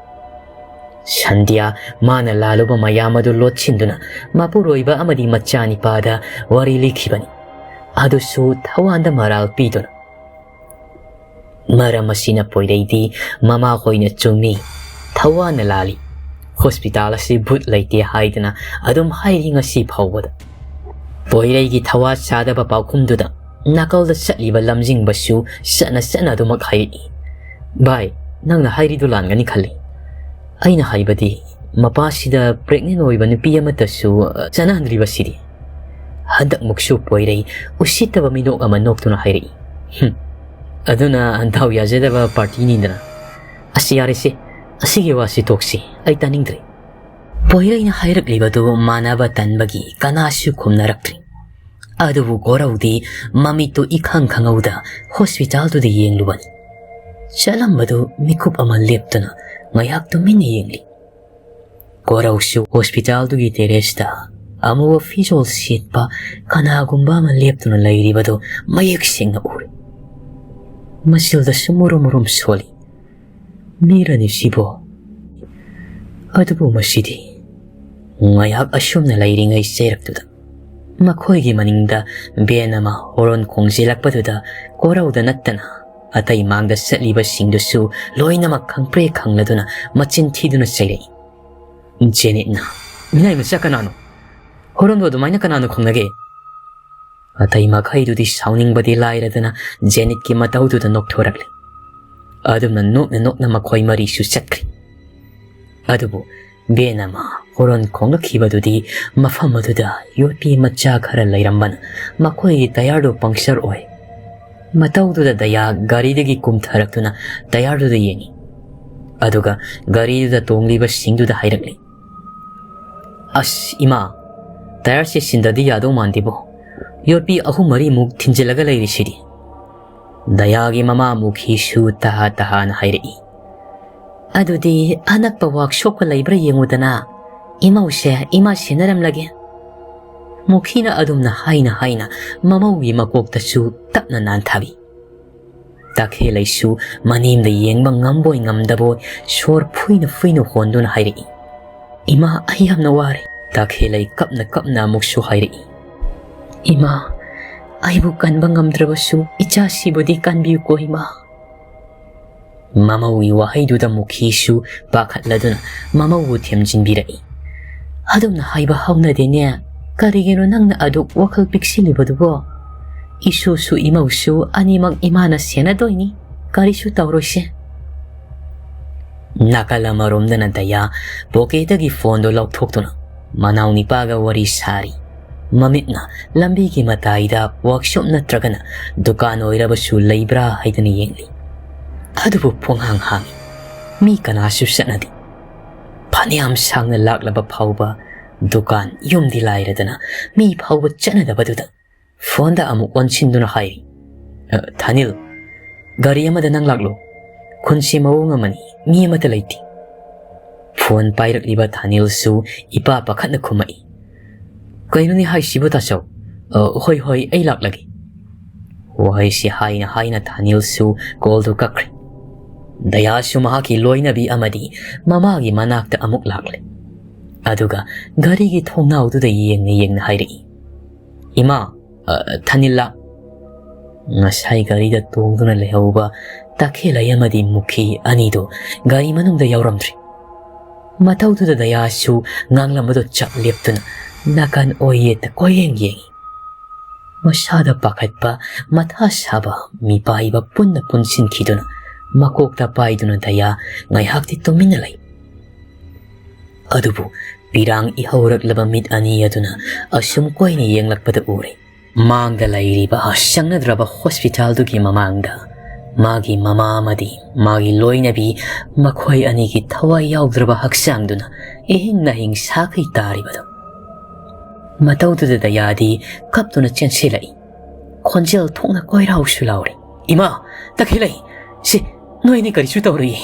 ꯁꯟꯙ꯭ꯌꯥ ꯃꯥꯅ ꯂꯥꯜꯂꯨꯕ ꯃꯌꯥꯝ ꯑꯗꯨ ꯂꯣꯠꯁꯤꯟꯗꯨꯅ ꯃꯄꯨꯔꯣꯏꯕ ꯑꯃꯗꯤ ꯃꯆꯥꯅꯤꯄꯥꯗ ꯋꯥꯔꯤ ꯂꯤꯈꯤꯕꯅꯤ, ꯑꯗꯨꯁꯨ ꯊꯋꯥꯟꯗ ꯃꯔꯥꯜ ꯄꯤꯗꯨꯅ꯫ ꯃꯔꯝ ꯑꯁꯤꯅ ꯄꯣꯏꯔꯩꯗꯤ ꯃꯃꯥꯈꯣꯏꯅ ꯆꯨꯝꯃꯤ, ꯊꯋꯥꯟꯅ ꯂꯥꯜꯂꯤ, ꯍꯣꯁꯄꯤꯇꯥꯜ ꯑꯁꯤ ꯚꯨꯠ ꯂꯩꯇꯦ ꯍꯥꯏꯗꯨꯅ ꯑꯗꯨꯝ ꯍꯥꯏꯔꯤ ꯉꯁꯤ ꯐꯥꯎꯕꯗ꯫ ꯄꯣꯏꯔꯩꯒꯤ ꯊꯋꯥ ꯆꯥꯗꯕ ꯄꯥꯎꯈꯨꯝꯗꯨꯗ ꯅꯥꯀꯜꯗ ꯆꯠꯂꯤꯕ ꯂꯝꯖꯤꯡꯕꯁꯨ ꯆꯠꯅ ꯆꯠꯅ ꯑꯗꯨꯃꯛ ꯍꯥꯏꯔꯛꯏ꯫ "ꯚꯥꯏ, ꯅꯪꯅ ꯍꯥꯏꯔꯤꯗꯨ ꯂꯥꯟꯒꯅꯤ ꯈꯜꯂꯤ꯫ ꯑꯩꯅ ꯍꯥꯏꯕꯗꯤ, ꯃꯄꯥꯁꯤꯗ ꯄ꯭ꯔꯦꯒꯅꯦꯟ ꯑꯣꯏꯕ ꯅꯨꯄꯤ ꯑꯃꯠꯇꯁꯨ, ꯑ, ꯆꯠꯅꯍꯟꯗ꯭ꯔꯤꯕꯁꯤꯗꯤ꯫" ꯍꯟꯗꯛꯃꯨꯛꯁꯨ ꯄꯣꯏꯔꯩ ꯎꯁꯤꯠꯇꯕ ꯃꯤꯅꯣꯛ ꯑꯃ ꯅꯣꯛꯇꯨꯅ ꯍꯥꯏꯔꯛꯏ꯫ "ꯍꯨꯝ, ꯑꯗꯨꯅ ꯗꯥꯎ ꯌꯥꯖꯗꯕ ꯄꯥꯔꯇꯤꯅꯤꯗꯅ꯫ ꯑꯁ, ꯌꯥꯔꯦꯁꯦ, ꯑꯁꯤꯒꯤ ꯋꯥꯁꯤ ꯇꯣꯛꯁꯤ, ꯑꯩ ꯇꯥꯅꯤꯡꯗ꯭ꯔꯦ꯫" ꯄꯣꯏꯔꯩꯅ ꯍꯥꯏꯔꯛꯂꯤꯕꯗꯨ ꯃꯥꯟꯅꯕ ꯇꯟꯕꯒꯤ ꯀꯅꯥꯁꯨ ꯈꯨꯝꯅꯔꯛꯇ꯭ꯔꯤ꯫ ꯑꯗꯨꯕꯨ ꯀꯣꯔꯧꯗꯤ ꯃꯃꯤꯠꯇꯨ ꯏꯈꯪ ꯈꯪꯍꯧꯗ ꯍꯣꯁꯄꯤꯇꯥꯜꯗꯨꯗ ꯌꯦꯡꯂꯨꯕꯅꯤ꯫ ꯆꯠꯂꯝꯕꯗꯨ ꯃꯤꯀꯨꯞ ꯑꯃ ꯂꯦꯞꯇꯨꯅ ꯉꯥꯏꯍꯥꯛ ꯇꯨꯃꯤꯟꯅ ꯌꯦꯡꯂꯤ꯫ ꯀꯣꯔꯧꯁꯨ ꯍꯣꯁꯄꯤꯇꯥꯜꯗꯨꯒꯤ ꯇꯦꯔꯦꯁꯇ ꯑꯃꯨꯕ ꯐꯤꯖꯣꯜ ꯁꯦꯠꯄ ꯀꯅꯥꯒꯨꯝꯕ ꯑꯃ ꯂꯦꯞꯇꯨꯅ ꯂꯩꯔꯤꯕꯗꯨ ꯃꯌꯦꯛ ꯁꯦꯡꯅ ꯎꯔꯦ꯫ ꯃꯆꯤꯜꯗꯁꯨ ꯃꯨꯔꯨꯝ ꯃꯨꯔꯨꯝ ꯁꯣꯜꯂꯤ꯫ "ꯃꯤꯔꯅꯤ ꯁꯤꯕꯣ?" ꯑꯗꯨꯕꯨ ꯃꯁꯤꯗꯤ ꯉꯥꯏꯍꯥꯛ ꯑꯁꯨꯝꯅ ꯂꯩꯔꯤꯉꯩ ꯆꯩꯔꯛꯇꯨꯗ ꯃꯈꯣꯏꯒꯤ ꯃꯅꯤꯡꯗ ꯚꯦꯟ ꯑꯃ ꯍꯣꯔꯣꯟ ꯈꯣꯡꯖꯤꯜꯂꯛꯄꯗꯨꯗ ꯀꯣꯔꯧꯗ ꯅꯠꯇꯅ ꯑꯇꯩ ꯃꯥꯡꯗ ꯆꯠꯂꯤꯕꯁꯤꯡꯗꯨꯁꯨ ꯂꯣꯏꯅꯃꯛ ꯈꯪꯄ꯭ꯔꯦ ꯈꯪꯂꯗꯨꯅ ꯃꯆꯤꯟ ꯊꯤꯗꯨꯅ ꯆꯩꯔꯛꯏ꯫ ꯖꯦꯅꯤꯠꯅ, "ꯃꯤꯅꯥꯏ ꯃꯆꯥ ꯀꯅꯥꯅꯣ? ꯍꯣꯔꯣꯟꯕꯨ ꯑꯗꯨꯃꯥꯏꯅ ꯀꯅꯥꯅ ꯈꯣꯡꯅꯒꯦ?" ꯑꯇꯩ ꯃꯈꯩꯗꯨꯗꯤ ꯁꯥꯎꯅꯤꯡꯕꯗꯤ ꯂꯥꯏꯔꯗꯅ ꯖꯦꯅꯤꯠꯀꯤ ꯃꯇꯧꯗꯨꯗ ꯅꯣꯛꯊꯣꯔꯛꯂꯤ꯫ ꯑꯗꯨꯝꯅ ꯅꯣꯛꯅ ꯅꯣꯛꯅ ꯃꯈꯣꯏ ꯃꯔꯤꯁꯨ ꯆꯠꯈ꯭ꯔꯤ꯫ ꯑꯗꯨꯕꯨ ꯕꯦꯟ ꯑꯃ ꯍꯣꯔꯣꯟ ꯈꯣꯡꯂꯛꯈꯤꯕꯗꯨꯗꯤ ꯃꯐꯝ ꯑꯗꯨꯗ ꯌꯣꯠꯄꯤ ꯃꯆꯥ ꯈꯔ ꯂꯩꯔꯝꯕꯅ ꯃꯈꯣꯏꯒꯤ ꯇꯌꯥꯔꯗꯨ ꯄꯪꯆꯔ ꯑꯣꯏ꯫ ꯃꯇꯧꯗꯨꯗ ꯗꯌꯥ ꯒꯥꯔꯤꯗꯒꯤ ꯀꯨꯝꯊꯔꯛꯇꯨꯅ ꯇꯌꯥꯔꯗꯨꯗ ꯌꯦꯡꯉꯤ꯫ ꯑꯗꯨꯒ ꯒꯥꯔꯤꯗꯨꯗ ꯇꯣꯡꯂꯤꯕꯁꯤꯡꯗꯨꯗ ꯍꯥꯏꯔꯛꯂꯤ, "ꯑꯁ ꯏꯃꯥ, ꯇꯌꯥꯔꯁꯦ ꯁꯤꯟꯗꯗꯤ ꯌꯥꯗꯧ ꯃꯥꯟꯗꯦꯕꯣ꯫ ꯌꯣꯠꯄꯤ ꯑꯍꯨꯝ ꯃꯔꯤꯃꯨꯛ ꯊꯤꯟꯖꯤꯜꯂꯒ ꯂꯩꯔꯤꯁꯤꯗꯤ?" ꯗꯌꯥꯒꯤ ꯃꯃꯥ ꯃꯨꯈꯤꯁꯨ ꯇꯍꯥ ꯇꯍꯥꯅ ꯍꯥꯏꯔꯛꯏ, "ꯑꯗꯨꯗꯤ ꯑꯅꯛꯄ ꯋꯥꯛꯁꯣꯞꯀ ꯂꯩꯕ꯭ꯔꯥ ꯌꯦꯡꯉꯨꯗꯅ꯫ ꯏꯃꯧꯁꯦ ꯏꯃꯥ ꯁꯦꯟꯅꯔꯝꯂꯒꯦ꯫" ꯃꯨꯈꯤꯅ ꯑꯗꯨꯝꯅ ꯍꯥꯏꯅ ꯍꯥꯏꯅ ꯃꯃꯧꯒꯤ ꯃꯀꯣꯛꯇꯁꯨ ꯇꯞꯅ ꯅꯥꯟꯊꯕꯤ꯫ ꯇꯥꯈꯦꯜꯂꯩꯁꯨ ꯃꯅꯤꯡꯗ ꯌꯦꯡꯕ ꯉꯝꯕꯣꯏ ꯉꯝꯗꯕꯣꯏ ꯁꯣꯔ ꯐꯨꯏꯅ ꯐꯨꯏꯅ ꯍꯣꯟꯗꯨꯅ ꯍꯥꯏꯔꯛꯏ, "ꯏꯃꯥ, ꯑꯩ ꯌꯥꯝꯅ ꯋꯥꯔꯦ꯫" ꯇꯥꯈꯦꯜꯂꯩ ꯀꯞꯅ ꯀꯞꯅ ꯑꯃꯨꯛꯁꯨ ꯍꯥꯏꯔꯛꯏ, "ꯏꯃꯥ, ꯑꯩꯕꯨ ꯀꯟꯕ ꯉꯝꯗ꯭ꯔꯕꯁꯨ ꯏꯆꯥꯁꯤꯕꯨꯗꯤ ꯀꯟꯕꯤꯌꯨꯀꯣ ꯏꯃꯥ꯫" ꯃꯃꯧꯒꯤ ꯋꯥꯍꯩꯗꯨꯗ ꯃꯨꯈꯤꯁꯨ ꯄꯥꯈꯠꯂꯗꯨꯅ ꯃꯃꯧꯕꯨ ꯊꯦꯝꯖꯤꯟꯕꯤꯔꯛꯏ꯫ "ꯑꯗꯨꯝꯅ ꯍꯥꯏꯕ ꯍꯧꯅꯗꯦꯅꯦ꯫ ꯀꯔꯤꯒꯤꯅꯣ ꯅꯪꯅ ꯑꯗꯨꯛ ꯋꯥꯈꯜ ꯄꯤꯛꯁꯤꯜꯂꯤꯕꯗꯨꯕꯣ? ꯏꯁꯨꯁꯨ ꯏꯃꯧꯁꯨ ꯑꯅꯤꯃꯛ ꯏꯃꯥꯅ ꯁꯦꯟꯅꯗꯣꯏꯅꯤ꯫ ꯀꯔꯤꯁꯨ ꯇꯧꯔꯣꯏꯁꯦ꯫" ꯅꯥꯀꯜ ꯑꯃꯔꯣꯝꯗꯅ ꯗꯌꯥ ꯄꯣꯀꯦꯠꯇꯒꯤ ꯐꯣꯟꯗꯣ ꯂꯧꯊꯣꯛꯇꯨꯅ ꯃꯅꯥꯎ ꯅꯤꯄꯥꯒ ꯋꯥꯔꯤ ꯁꯥꯔꯤ꯫ ꯃꯃꯤꯠꯅ ꯂꯝꯕꯤꯒꯤ ꯃꯇꯥꯏꯗ ꯋꯥꯛꯁꯣꯞ ꯅꯠꯇ꯭ꯔꯒꯅ ꯗꯨꯀꯥꯟ ꯑꯣꯏꯔꯕꯁꯨ ꯂꯩꯕ꯭ꯔꯥ ꯍꯥꯏꯗꯅ ꯌꯦꯡꯂꯤ꯫ ꯑꯗꯨꯕꯨ ꯄꯨꯡꯍꯥꯡ ꯍꯥꯡꯏ꯫ ꯃꯤ ꯀꯅꯥꯁꯨ ꯆꯠꯅꯗꯦ꯫ ꯐꯅꯌꯥꯝ ꯁꯥꯡꯅ ꯂꯥꯛꯂꯕ ꯐꯥꯎꯕ ꯗꯨꯀꯥꯟ, ꯌꯨꯝꯗꯤ ꯂꯥꯏꯔꯗꯅ ꯃꯤ ꯐꯥꯎꯕ ꯆꯠꯅꯗꯕꯗꯨꯗ ꯐꯣꯟꯗ ꯑꯃꯨꯛ ꯑꯣꯟꯁꯤꯟꯗꯨꯅ ꯍꯥꯏꯔꯤ, "ꯑ, ꯊꯥꯅꯤꯜ, ꯒꯥꯔꯤ ꯑꯃꯗ ꯅꯪ ꯂꯥꯛꯂꯣ꯫ ꯈꯨꯟꯁꯦ ꯃꯑꯣꯡ ꯑꯃꯅꯤ, ꯃꯤ ꯑꯃꯠꯇ ꯂꯩꯇꯦ꯫" ꯐꯣꯟ ꯄꯥꯏꯔꯛꯂꯤꯕ ꯊꯥꯅꯤꯜꯁꯨ ꯏꯄꯥ ꯄꯥꯈꯠꯅ ꯈꯨꯝꯃꯛꯏ, "ꯀꯩꯅꯣꯅꯦ ꯍꯥꯏꯁꯤꯕꯨ ꯇꯥꯆꯧ? ꯑ, ꯍꯣꯏ, ꯍꯣꯏ, ꯑꯩ ꯂꯥꯛꯂꯒꯦ꯫" ꯋꯥꯍꯩꯁꯤ ꯍꯥꯏꯅ ꯍꯥꯏꯅ ꯊꯥꯅꯤꯜꯁꯨ ꯀꯣꯜꯗꯨ ꯀꯛꯈ꯭ꯔꯦ꯫ ꯗꯌꯥꯁꯨ ꯃꯍꯥꯛꯀꯤ ꯂꯣꯏꯅꯕꯤ ꯑꯃꯗꯤ ꯃꯃꯥꯒꯤ ꯃꯅꯥꯛꯇ ꯑꯃꯨꯛ ꯂꯥꯛꯂꯦ꯫ ꯑꯗꯨꯒ ꯒꯥꯔꯤꯒꯤ ꯊꯣꯡꯅꯥꯎꯗꯨꯗ ꯌꯦꯡꯅ ꯌꯦꯡꯅ ꯍꯥꯏꯔꯛꯏ, "ꯏꯃꯥ, ꯑ, ꯊꯥꯅꯤꯜꯂꯥ?" ꯉꯁꯥꯏ ꯒꯥꯔꯤꯗ ꯇꯣꯡꯗꯨꯅ ꯂꯩꯍꯧꯕ ꯇꯈꯦꯜꯂꯩ ꯑꯃꯗꯤ ꯃꯨꯈꯤ ꯑꯅꯤꯗꯨ ꯒꯥꯔꯤ ꯃꯅꯨꯡꯗ ꯌꯥꯎꯔꯝꯗ꯭ꯔꯤ꯫ ꯃꯇꯧꯗꯨꯗ ꯗꯌꯥꯁꯨ ꯉꯥꯡꯂꯝꯕꯗꯨ ꯆꯞ ꯂꯦꯞꯇꯨꯅ ꯅꯥꯀꯟ ꯑꯣꯏ ꯌꯦꯠꯇ ꯀꯣꯏꯌꯦꯡ ꯌꯦꯡꯏ꯫ ꯃꯁꯥꯗ ꯄꯥꯈꯠꯄ, ꯃꯊꯥ ꯁꯥꯕ, ꯃꯤꯄꯥꯏꯕ ꯄꯨꯟꯅ ꯄꯨꯟꯁꯤꯟꯈꯤꯗꯨꯅ ꯃꯀꯣꯛꯇ ꯄꯥꯏꯗꯨꯅ ꯗꯌꯥ ꯉꯥꯏꯍꯥꯛꯇꯤ ꯇꯨꯃꯤꯟꯅ ꯂꯩ꯫ ꯑꯗꯨꯕꯨ ꯄꯤꯔꯥꯡ ꯏꯍꯧꯔꯛꯂꯕ ꯃꯤꯠ ꯑꯅꯤ ꯑꯗꯨꯅ ꯑꯁꯨꯝ ꯀꯣꯏꯅ ꯌꯦꯡꯂꯛꯄꯗ ꯎꯔꯦ꯫ ꯃꯥꯡꯗ ꯂꯩꯔꯤꯕ ꯁꯪꯅꯗ꯭ꯔꯕ ꯍꯣꯁꯄꯤꯇꯥꯜꯗꯨꯒꯤ ꯃꯃꯥꯡꯗ ꯃꯥꯒꯤ ꯃꯃꯥ ꯑꯃꯗꯤ ꯃꯥꯒꯤ ꯂꯣꯏꯅꯕꯤ, ꯃꯈꯣꯏ ꯑꯅꯤꯒꯤ ꯊꯋꯥꯏ ꯌꯥꯎꯗ꯭ꯔꯕ ꯍꯛꯆꯥꯡꯗꯨꯅ ꯏꯍꯤꯡ ꯅꯥꯍꯤꯡ ꯁꯥꯈꯩ ꯇꯥꯔꯤꯕꯗꯨ꯫ ꯃꯇꯧꯗꯨꯗ ꯗꯌꯥꯗꯤ ꯀꯞꯇꯨꯅ ꯆꯦꯟꯁꯤꯜꯂꯛꯏ꯫ ꯈꯣꯟꯖꯦꯜ ꯊꯣꯛꯅ ꯀꯣꯏꯔꯥꯎꯁꯨ ꯂꯥꯎꯔꯤ꯫ "ꯏꯃꯥ, ꯇꯈꯦꯜꯂꯩ, ꯁꯤ ꯅꯣꯏꯅꯤ ꯀꯔꯤꯁꯨ ꯇꯧꯔꯣꯏꯌꯦ꯫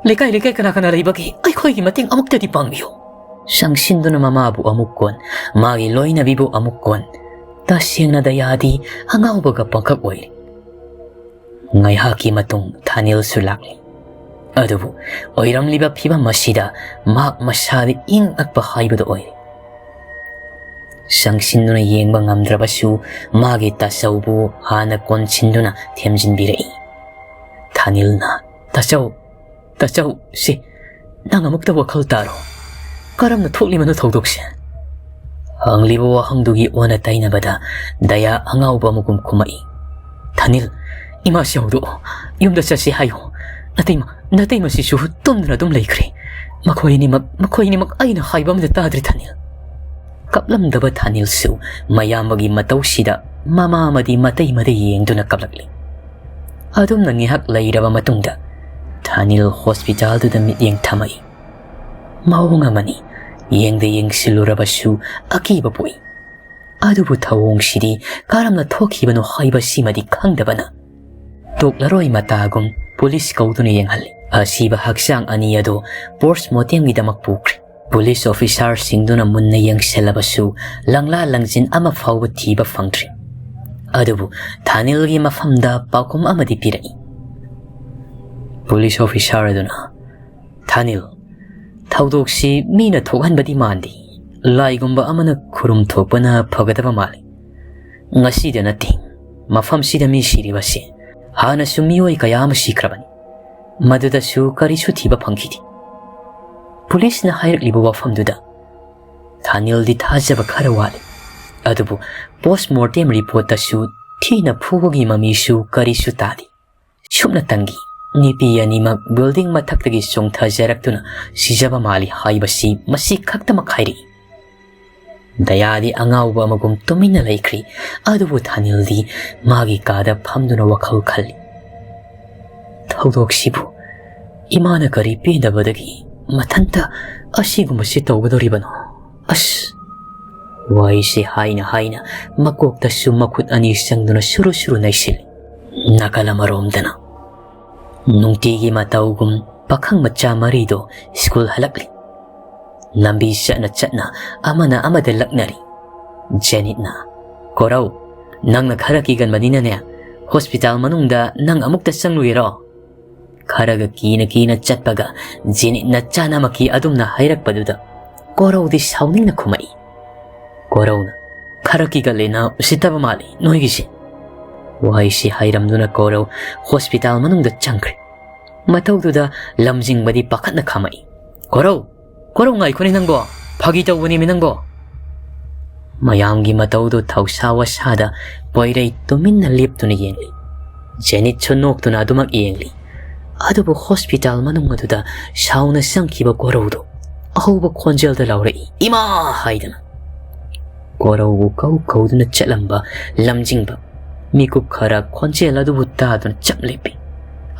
ꯂꯩꯀꯥꯏ ꯂꯩꯀꯥꯏ ꯀꯅꯥ ꯀꯅꯥ ꯂꯩꯕꯒꯦ? ꯑꯩꯈꯣꯏꯒꯤ ꯃꯇꯦꯡ ꯑꯃꯨꯛꯇꯗꯤ ꯄꯥꯡꯕꯤꯌꯨ"꯫ ꯆꯪꯁꯤꯟꯗꯨꯅ ꯃꯃꯥꯕꯨ ꯑꯃꯨꯛ ꯀꯣꯟ, ꯃꯥꯒꯤ ꯂꯣꯏꯅꯕꯤꯕꯨ ꯑꯃꯨꯛ ꯀꯣꯟ꯫ ꯇꯁꯦꯡꯅ ꯗꯌꯥꯗꯤ ꯑꯉꯥꯎꯕꯒ ꯄꯪꯀꯞ ꯑꯣꯏꯔꯦ꯫ ꯉꯥꯏꯍꯥꯛꯀꯤ ꯃꯇꯨꯡ ꯊꯥꯅꯤꯜꯁꯨ ꯂꯥꯛꯂꯦ꯫ ꯑꯗꯨꯕꯨ ꯑꯣꯏꯔꯝꯂꯤꯕ ꯐꯤꯕꯝ ꯑꯁꯤꯗ ꯃꯍꯥꯛ ꯃꯁꯥꯗ ꯏꯪ ꯑꯛꯄ ꯍꯥꯏꯕꯗꯨ ꯑꯣꯏꯔꯦ꯫ ꯆꯪꯁꯤꯟꯗꯨꯅ ꯌꯦꯡꯕ ꯉꯝꯗ꯭ꯔꯕꯁꯨ ꯃꯥꯒꯤ ꯇꯥꯆꯧꯕꯨ ꯍꯥꯟꯅ ꯀꯣꯟꯁꯤꯟꯗꯨꯅ ꯊꯦꯝꯖꯤꯟꯕꯤꯔꯛꯏ꯫ ꯊꯥꯅꯤꯜꯅ, "ꯇꯥꯆꯧ, ꯇꯥꯆꯧ, ꯁꯤ ꯅꯪ ꯑꯃꯨꯛꯇ ꯋꯥꯈꯜ ꯇꯥꯔꯣ꯫ ꯀꯔꯝꯅ ꯊꯣꯛꯂꯤꯕꯅꯣ ꯊꯧꯗꯣꯛꯁꯦ?" ꯍꯪꯂꯤꯕ ꯋꯥꯍꯪꯗꯨꯒꯤ ꯑꯣꯟꯅ ꯇꯩꯅꯕꯗ ꯗꯌꯥ ꯑꯉꯥꯎꯕ ꯑꯃꯒꯨꯝ ꯈꯨꯝꯃꯛꯏ꯫ "ꯊꯥꯅꯤꯜ, ꯏꯃꯥꯁꯤ ꯍꯧꯗꯣꯛꯑꯣ꯫ ꯌꯨꯝꯗ ꯆꯠꯁꯤ ꯍꯥꯏꯌꯨ꯫ ꯅꯇꯩꯃ, ꯅꯇꯩꯃꯁꯤꯁꯨ ꯇꯨꯝꯗꯨꯅ ꯑꯗꯨꯝ ꯂꯩꯈ꯭ꯔꯦ꯫ ꯃꯈꯣꯏ ꯑꯅꯤꯃꯛ, ꯃꯈꯣꯏ ꯑꯅꯤꯃꯛ ꯑꯩꯅ ꯍꯥꯏꯕ ꯑꯃꯗ ꯇꯥꯗ꯭ꯔꯦ, ꯊꯥꯅꯤꯜ"꯫ ꯀꯞꯂꯝꯗꯕ ꯊꯥꯅꯤꯜꯁꯨ ꯃꯌꯥꯝꯕꯒꯤ ꯃꯇꯧꯁꯤꯗ ꯃꯃꯥ ꯑꯃꯗꯤ ꯃꯇꯩꯃꯗ ꯌꯦꯡꯗꯨꯅ ꯀꯞꯂꯛꯂꯤ꯫ ꯑꯗꯨꯝꯅ ꯉꯥꯏꯍꯥꯛ ꯂꯩꯔꯕ ꯃꯇꯨꯡꯗ ꯊꯥꯅꯤꯜ ꯍꯣꯁꯄꯤꯇꯥꯜꯗꯨꯗ ꯃꯤꯠꯌꯦꯡ ꯊꯝꯃꯛꯏ꯫ ꯃꯑꯣꯡ ꯑꯃꯅꯤ, ꯌꯦꯡꯗ ꯌꯦꯡꯁꯤꯜꯂꯨꯔꯕꯁꯨ ꯑꯀꯤꯕ ꯄꯣꯛꯏ꯫ ꯑꯗꯨꯕꯨ ꯊꯧꯑꯣꯡꯁꯤꯗꯤ ꯀꯔꯝꯅ ꯊꯣꯛꯈꯤꯕꯅꯣ ꯍꯥꯏꯕꯁꯤꯃꯗꯤ ꯈꯪꯗꯕꯅ ꯇꯣꯛꯂꯔꯣꯏ ꯃꯇꯥꯒꯨꯝ ꯄꯨꯂꯤꯁ ꯀꯧꯗꯨꯅ ꯌꯦꯡꯍꯜꯂꯤ꯫ ꯑꯁꯤꯕ ꯍꯛꯆꯥꯡ ꯑꯅꯤ ꯑꯗꯨ ꯄꯣꯁꯃꯣꯔꯇꯦꯝꯒꯤꯗꯃꯛ ꯄꯨꯈ꯭ꯔꯦ꯫ ꯄꯨꯂꯤꯁ ꯑꯣꯐꯤꯁꯥꯔꯁꯤꯡꯗꯨꯅ ꯃꯨꯟꯅ ꯌꯦꯡꯁꯤꯜꯂꯕꯁꯨ ꯂꯪꯂꯥ ꯂꯪꯖꯤꯟ ꯑꯃ ꯐꯥꯎꯕ ꯊꯤꯕ ꯐꯪꯗ꯭ꯔꯤ꯫ ꯑꯗꯨꯕꯨ ꯊꯥꯅꯤꯜꯒꯤ ꯃꯐꯝꯗ ꯄꯥꯎꯈꯨꯝ ꯑꯃꯗꯤ ꯄꯤꯔꯛꯏ꯫ ꯄꯨꯂꯤꯁ ꯑꯣꯐꯤꯁꯥꯔ ꯑꯗꯨꯅ, "ꯊꯥꯅꯤꯜ, ꯊꯧꯗꯣꯛꯁꯤ ꯃꯤꯅ ꯊꯣꯛꯍꯟꯕꯗꯤ ꯃꯥꯟꯗꯦ꯫ ꯂꯥꯏꯒꯨꯝꯕ ꯑꯃꯅ ꯈꯨꯔꯨꯝ ꯊꯣꯛꯄꯅ ꯐꯒꯗꯕ ꯃꯥꯜꯂꯤ꯫ ꯉꯁꯤꯗ ꯅꯠꯇꯦ, ꯃꯐꯝꯁꯤꯗ ꯃꯤ ꯁꯤꯔꯤꯕꯁꯤ ꯍꯥꯟꯅꯁꯨ ꯃꯤꯑꯣꯏ ꯀꯌꯥ ꯑꯃ ꯁꯤꯈ꯭ꯔꯕꯅꯤ꯫ ꯃꯗꯨꯗꯁꯨ ꯀꯔꯤꯁꯨ ꯊꯤꯕ ꯐꯪꯈꯤꯗꯦ꯫ ꯄꯨꯂꯤꯁꯅ ꯍꯥꯏꯔꯛꯂꯤꯕ ꯋꯥꯐꯝꯗꯨꯗ ꯊꯥꯅꯤꯜꯗꯤ ꯊꯥꯖꯕ ꯈꯔ ꯋꯥꯠꯂꯤ꯫ ꯑꯗꯨꯕꯨ post mortem reportꯇꯁꯨ ꯊꯤꯅ ꯐꯨꯕꯒꯤ ꯃꯃꯤꯁꯨ ꯀꯔꯤꯁꯨ ꯇꯥꯗꯦ꯫ ꯁꯨꯞꯅꯇꯪꯒꯤ ꯅꯨꯄꯤ ꯑꯅꯤꯃꯛ building ꯃꯊꯛꯇꯒꯤ ꯆꯣꯡꯊꯖꯔꯛꯇꯨꯅ ꯁꯤꯖꯕ ꯃꯥꯜꯂꯤ ꯍꯥꯏꯕꯁꯤ ꯃꯁꯤ ꯈꯛꯇꯃꯛ ꯍꯥꯏꯔꯛꯏ꯫ ꯗꯌꯥꯗꯤ ꯑꯉꯥꯎꯕ ꯑꯃꯒꯨꯝ ꯇꯨꯃꯤꯟꯅ ꯂꯩꯈ꯭ꯔꯤ꯫ ꯑꯗꯨꯕꯨ ꯊꯥꯅꯤꯜꯗꯤ ꯃꯥꯒꯤ ꯀꯥꯗ ꯐꯝꯗꯨꯅ ꯋꯥꯈꯜ ꯈꯜꯂꯤ꯫ ꯊꯧꯗꯣꯛꯁꯤꯕꯨ ꯏꯃꯥꯅ ꯀꯔꯤ ꯄꯦꯟꯗꯕꯗꯒꯤ ꯃꯊꯟꯇ ꯑꯁꯤꯒꯨꯝꯕꯁꯤ ꯇꯧꯒꯗꯧꯔꯤꯕꯅꯣ? ꯑꯁ! ꯋꯥꯍꯩꯁꯤ ꯍꯥꯏꯅ ꯍꯥꯏꯅ ꯃꯀꯣꯛꯇꯁꯨ ꯃꯈꯨꯠ ꯑꯅꯤ ꯆꯪꯗꯨꯅ ꯁꯨꯔꯨ ꯁꯨꯔꯨ ꯅꯩꯁꯤꯜꯂꯤ꯫ ꯅꯥꯀꯜ ꯑꯃꯔꯣꯝꯗꯅ ꯅꯨꯡꯇꯤꯒꯤ ꯃꯇꯧꯒꯨꯝ ꯄꯥꯈꯪ ꯃꯆꯥ ꯃꯔꯤꯗꯣ ꯁ꯭ꯀꯨꯜ ꯍꯜꯂꯛꯂꯤ꯫ ꯂꯝꯕꯤ ꯆꯠꯅ ꯆꯠꯅ ꯑꯃꯅ ꯑꯃꯗ ꯂꯛꯅꯔꯤ꯫ ꯖꯦꯅꯤꯠꯅ, "ꯀꯣꯔꯧ, ꯅꯪꯅ ꯈꯔ ꯀꯤꯒꯟꯕꯅꯤꯅꯅꯦ, ꯍꯣꯁꯄꯤꯇꯥꯜ ꯃꯅꯨꯡꯗ ꯅꯪ ꯑꯃꯨꯛꯇ ꯆꯪꯂꯨꯒꯦꯔꯣ?" ꯈꯔꯒ ꯀꯤꯅ ꯀꯤꯅ ꯆꯠꯄꯒ ꯖꯦꯅꯤꯠꯅ ꯆꯥꯅꯃꯛꯀꯤ ꯑꯗꯨꯝꯅ ꯍꯥꯏꯔꯛꯄꯗꯨꯗ ꯀꯣꯔꯧꯗꯤ ꯁꯥꯎꯅꯤꯡꯅ ꯈꯨꯝꯃꯛꯏ꯫ ꯀꯣꯔꯧꯅ, "ꯈꯔ ꯀꯤꯒꯜꯂꯦꯅ ꯎꯁꯤꯠꯇꯕ ꯃꯥꯜꯂꯤ ꯅꯣꯏꯒꯤꯁꯦ꯫" ꯋꯥꯍꯩꯁꯤ ꯍꯥꯏꯔꯝꯗꯨꯅ ꯀꯣꯔꯧ ꯍꯣꯁꯄꯤꯇꯥꯜ ꯃꯅꯨꯡꯗ ꯆꯪꯈ꯭ꯔꯦ꯫ ꯃꯇꯧꯗꯨꯗ ꯂꯝꯖꯤꯡꯕꯗꯤ ꯄꯥꯈꯠꯅ ꯈꯥꯝꯃꯛꯏ꯫ "ꯀꯣꯔꯧ, ꯀꯣꯔꯧ ꯉꯥꯏꯈꯣꯅꯦ ꯅꯪꯕꯣ, ꯐꯥꯒꯤ ꯇꯧꯕꯅꯦꯃꯤ ꯅꯪꯕꯣ꯫" ꯃꯌꯥꯝꯒꯤ ꯃꯇꯧꯗꯨ ꯊꯧꯁꯥ ꯋꯥꯁꯥꯗ ꯄꯣꯏꯔꯩ ꯇꯨꯃꯤꯟꯅ ꯂꯦꯞꯇꯨꯅ ꯌꯦꯡꯂꯤ꯫ ꯖꯦꯅꯤꯠꯁꯨ ꯅꯣꯛꯇꯨꯅ ꯑꯗꯨꯃꯛ ꯌꯦꯡꯂꯤ꯫ ꯑꯗꯨꯕꯨ ꯍꯣꯁꯄꯤꯇꯥꯜ ꯃꯅꯨꯡ ꯑꯗꯨꯗ ꯁꯥꯎꯅ ꯆꯪꯈꯤꯕ ꯀꯣꯔꯧꯗꯨ ꯑꯍꯧꯕ ꯈꯣꯟꯖꯦꯜꯗ ꯂꯥꯎꯔꯛꯏ, "ꯏꯃꯥ!" ꯍꯥꯏꯗꯅ꯫ ꯀꯣꯔꯧꯕꯨ ꯀꯧ ꯀꯧꯗꯨꯅ ꯆꯠꯂꯝꯕ ꯂꯝꯖꯤꯡꯕ ꯃꯤꯀꯨꯞ ꯈꯔ ꯈꯣꯟꯖꯦꯜ ꯑꯗꯨꯕꯨ ꯇꯥꯗꯨꯅ ꯆꯞ ꯂꯦꯞꯄꯤ꯫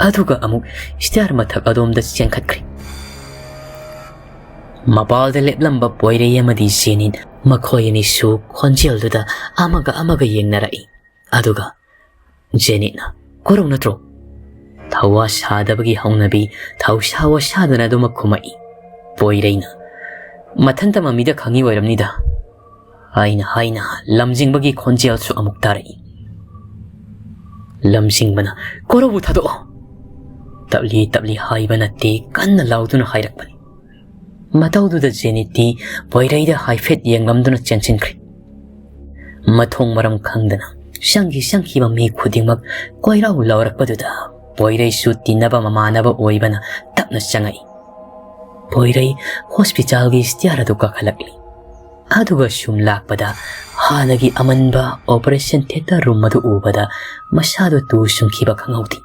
ꯑꯗꯨꯒ ꯑꯃꯨꯛ stair ꯃꯊꯛ ꯑꯗꯣꯝꯗ ꯆꯦꯟꯈꯠꯈ꯭ꯔꯦ꯫ ꯃꯄꯥꯜꯗ ꯂꯦꯞꯂꯝꯕ ꯄꯣꯏꯔꯩ ꯑꯃꯗꯤ ꯖꯦꯅꯤꯠ ꯃꯈꯣꯏ ꯑꯅꯤꯁꯨ ꯈꯣꯟꯖꯦꯜꯗꯨꯗ ꯑꯃꯒ ꯑꯃꯒ ꯌꯦꯡꯅꯔꯛꯏ꯫ ꯑꯗꯨꯒ ꯖꯦꯅꯤꯠꯅ, "ꯀꯣꯔꯧ ꯅꯠꯇ꯭ꯔꯣ?" ꯊꯋꯥ ꯁꯥꯗꯕꯒꯤ ꯍꯧꯅꯕꯤ ꯊꯧꯁꯥ ꯋꯥꯁꯥꯗꯅ ꯑꯗꯨꯃꯛ ꯈꯨꯝꯃꯛꯏ꯫ ꯄꯣꯏꯔꯩꯅ, "ꯃꯊꯟꯇ ꯃꯃꯤꯗ ꯈꯪꯉꯤ ꯑꯣꯏꯔꯝꯅꯤꯗ" ꯍꯥꯏꯅ ꯍꯥꯏꯅ ꯂꯝꯖꯤꯡꯕꯒꯤ ꯈꯣꯟꯖꯦꯜꯁꯨ ꯑꯃꯨꯛ ꯇꯥꯔꯛꯏ꯫ ꯂꯝꯖꯤꯡꯕꯅ, "ꯀꯣꯔꯧꯕꯨ ꯊꯥꯗꯣꯛꯑꯣ!" ꯇꯞꯂꯤ ꯇꯞꯂꯤ ꯍꯥꯏꯕ ꯅꯠꯇꯦ, ꯀꯟꯅ ꯂꯥꯎꯗꯨꯅ ꯍꯥꯏꯔꯛꯄꯅꯤ꯫ ꯃꯇꯧꯗꯨꯗ ꯖꯦꯅꯤꯠꯇꯤ ꯄꯣꯏꯔꯩꯗ ꯍꯥꯏꯐꯦꯠ ꯌꯦꯡꯂꯝꯗꯨꯅ ꯆꯦꯟꯁꯤꯟꯈ꯭ꯔꯦ꯫ ꯃꯊꯣꯡ ꯃꯔꯝ ꯈꯪꯗꯅ ꯆꯪꯈꯤ ꯆꯪꯈꯤꯕ ꯃꯤ ꯈꯨꯗꯤꯡꯃꯛ ꯀꯣꯏꯔꯥꯎ ꯂꯥꯎꯔꯛꯄꯗꯨꯗ ꯄꯣꯏꯔꯩꯁꯨ ꯇꯤꯟꯅꯕ ꯃꯃꯥꯟꯅꯕ ꯑꯣꯏꯕꯅ ꯇꯞꯅ ꯆꯪꯉꯛꯏ꯫ ꯄꯣꯏꯔꯩ ꯍꯣꯁꯄꯤꯇꯥꯜꯒꯤ ꯁ꯭ꯇꯤꯌꯥꯔ ꯑꯗꯨ ꯀꯥꯈꯠꯂꯛꯂꯤ꯫ ꯑꯗꯨꯒ ꯁꯨꯝ ꯂꯥꯛꯄꯗ ꯍꯥꯟꯅꯒꯤ ꯑꯃꯟꯕ ꯑꯣꯄꯔꯦꯁꯟ ꯊꯤꯌꯦꯇꯔ ꯔꯨꯝ ꯑꯗꯨ ꯎꯕꯗ ꯃꯁꯥꯗꯨ ꯇꯨ ꯆꯨꯡꯈꯤꯕ ꯈꯪꯍꯧꯗꯦ꯫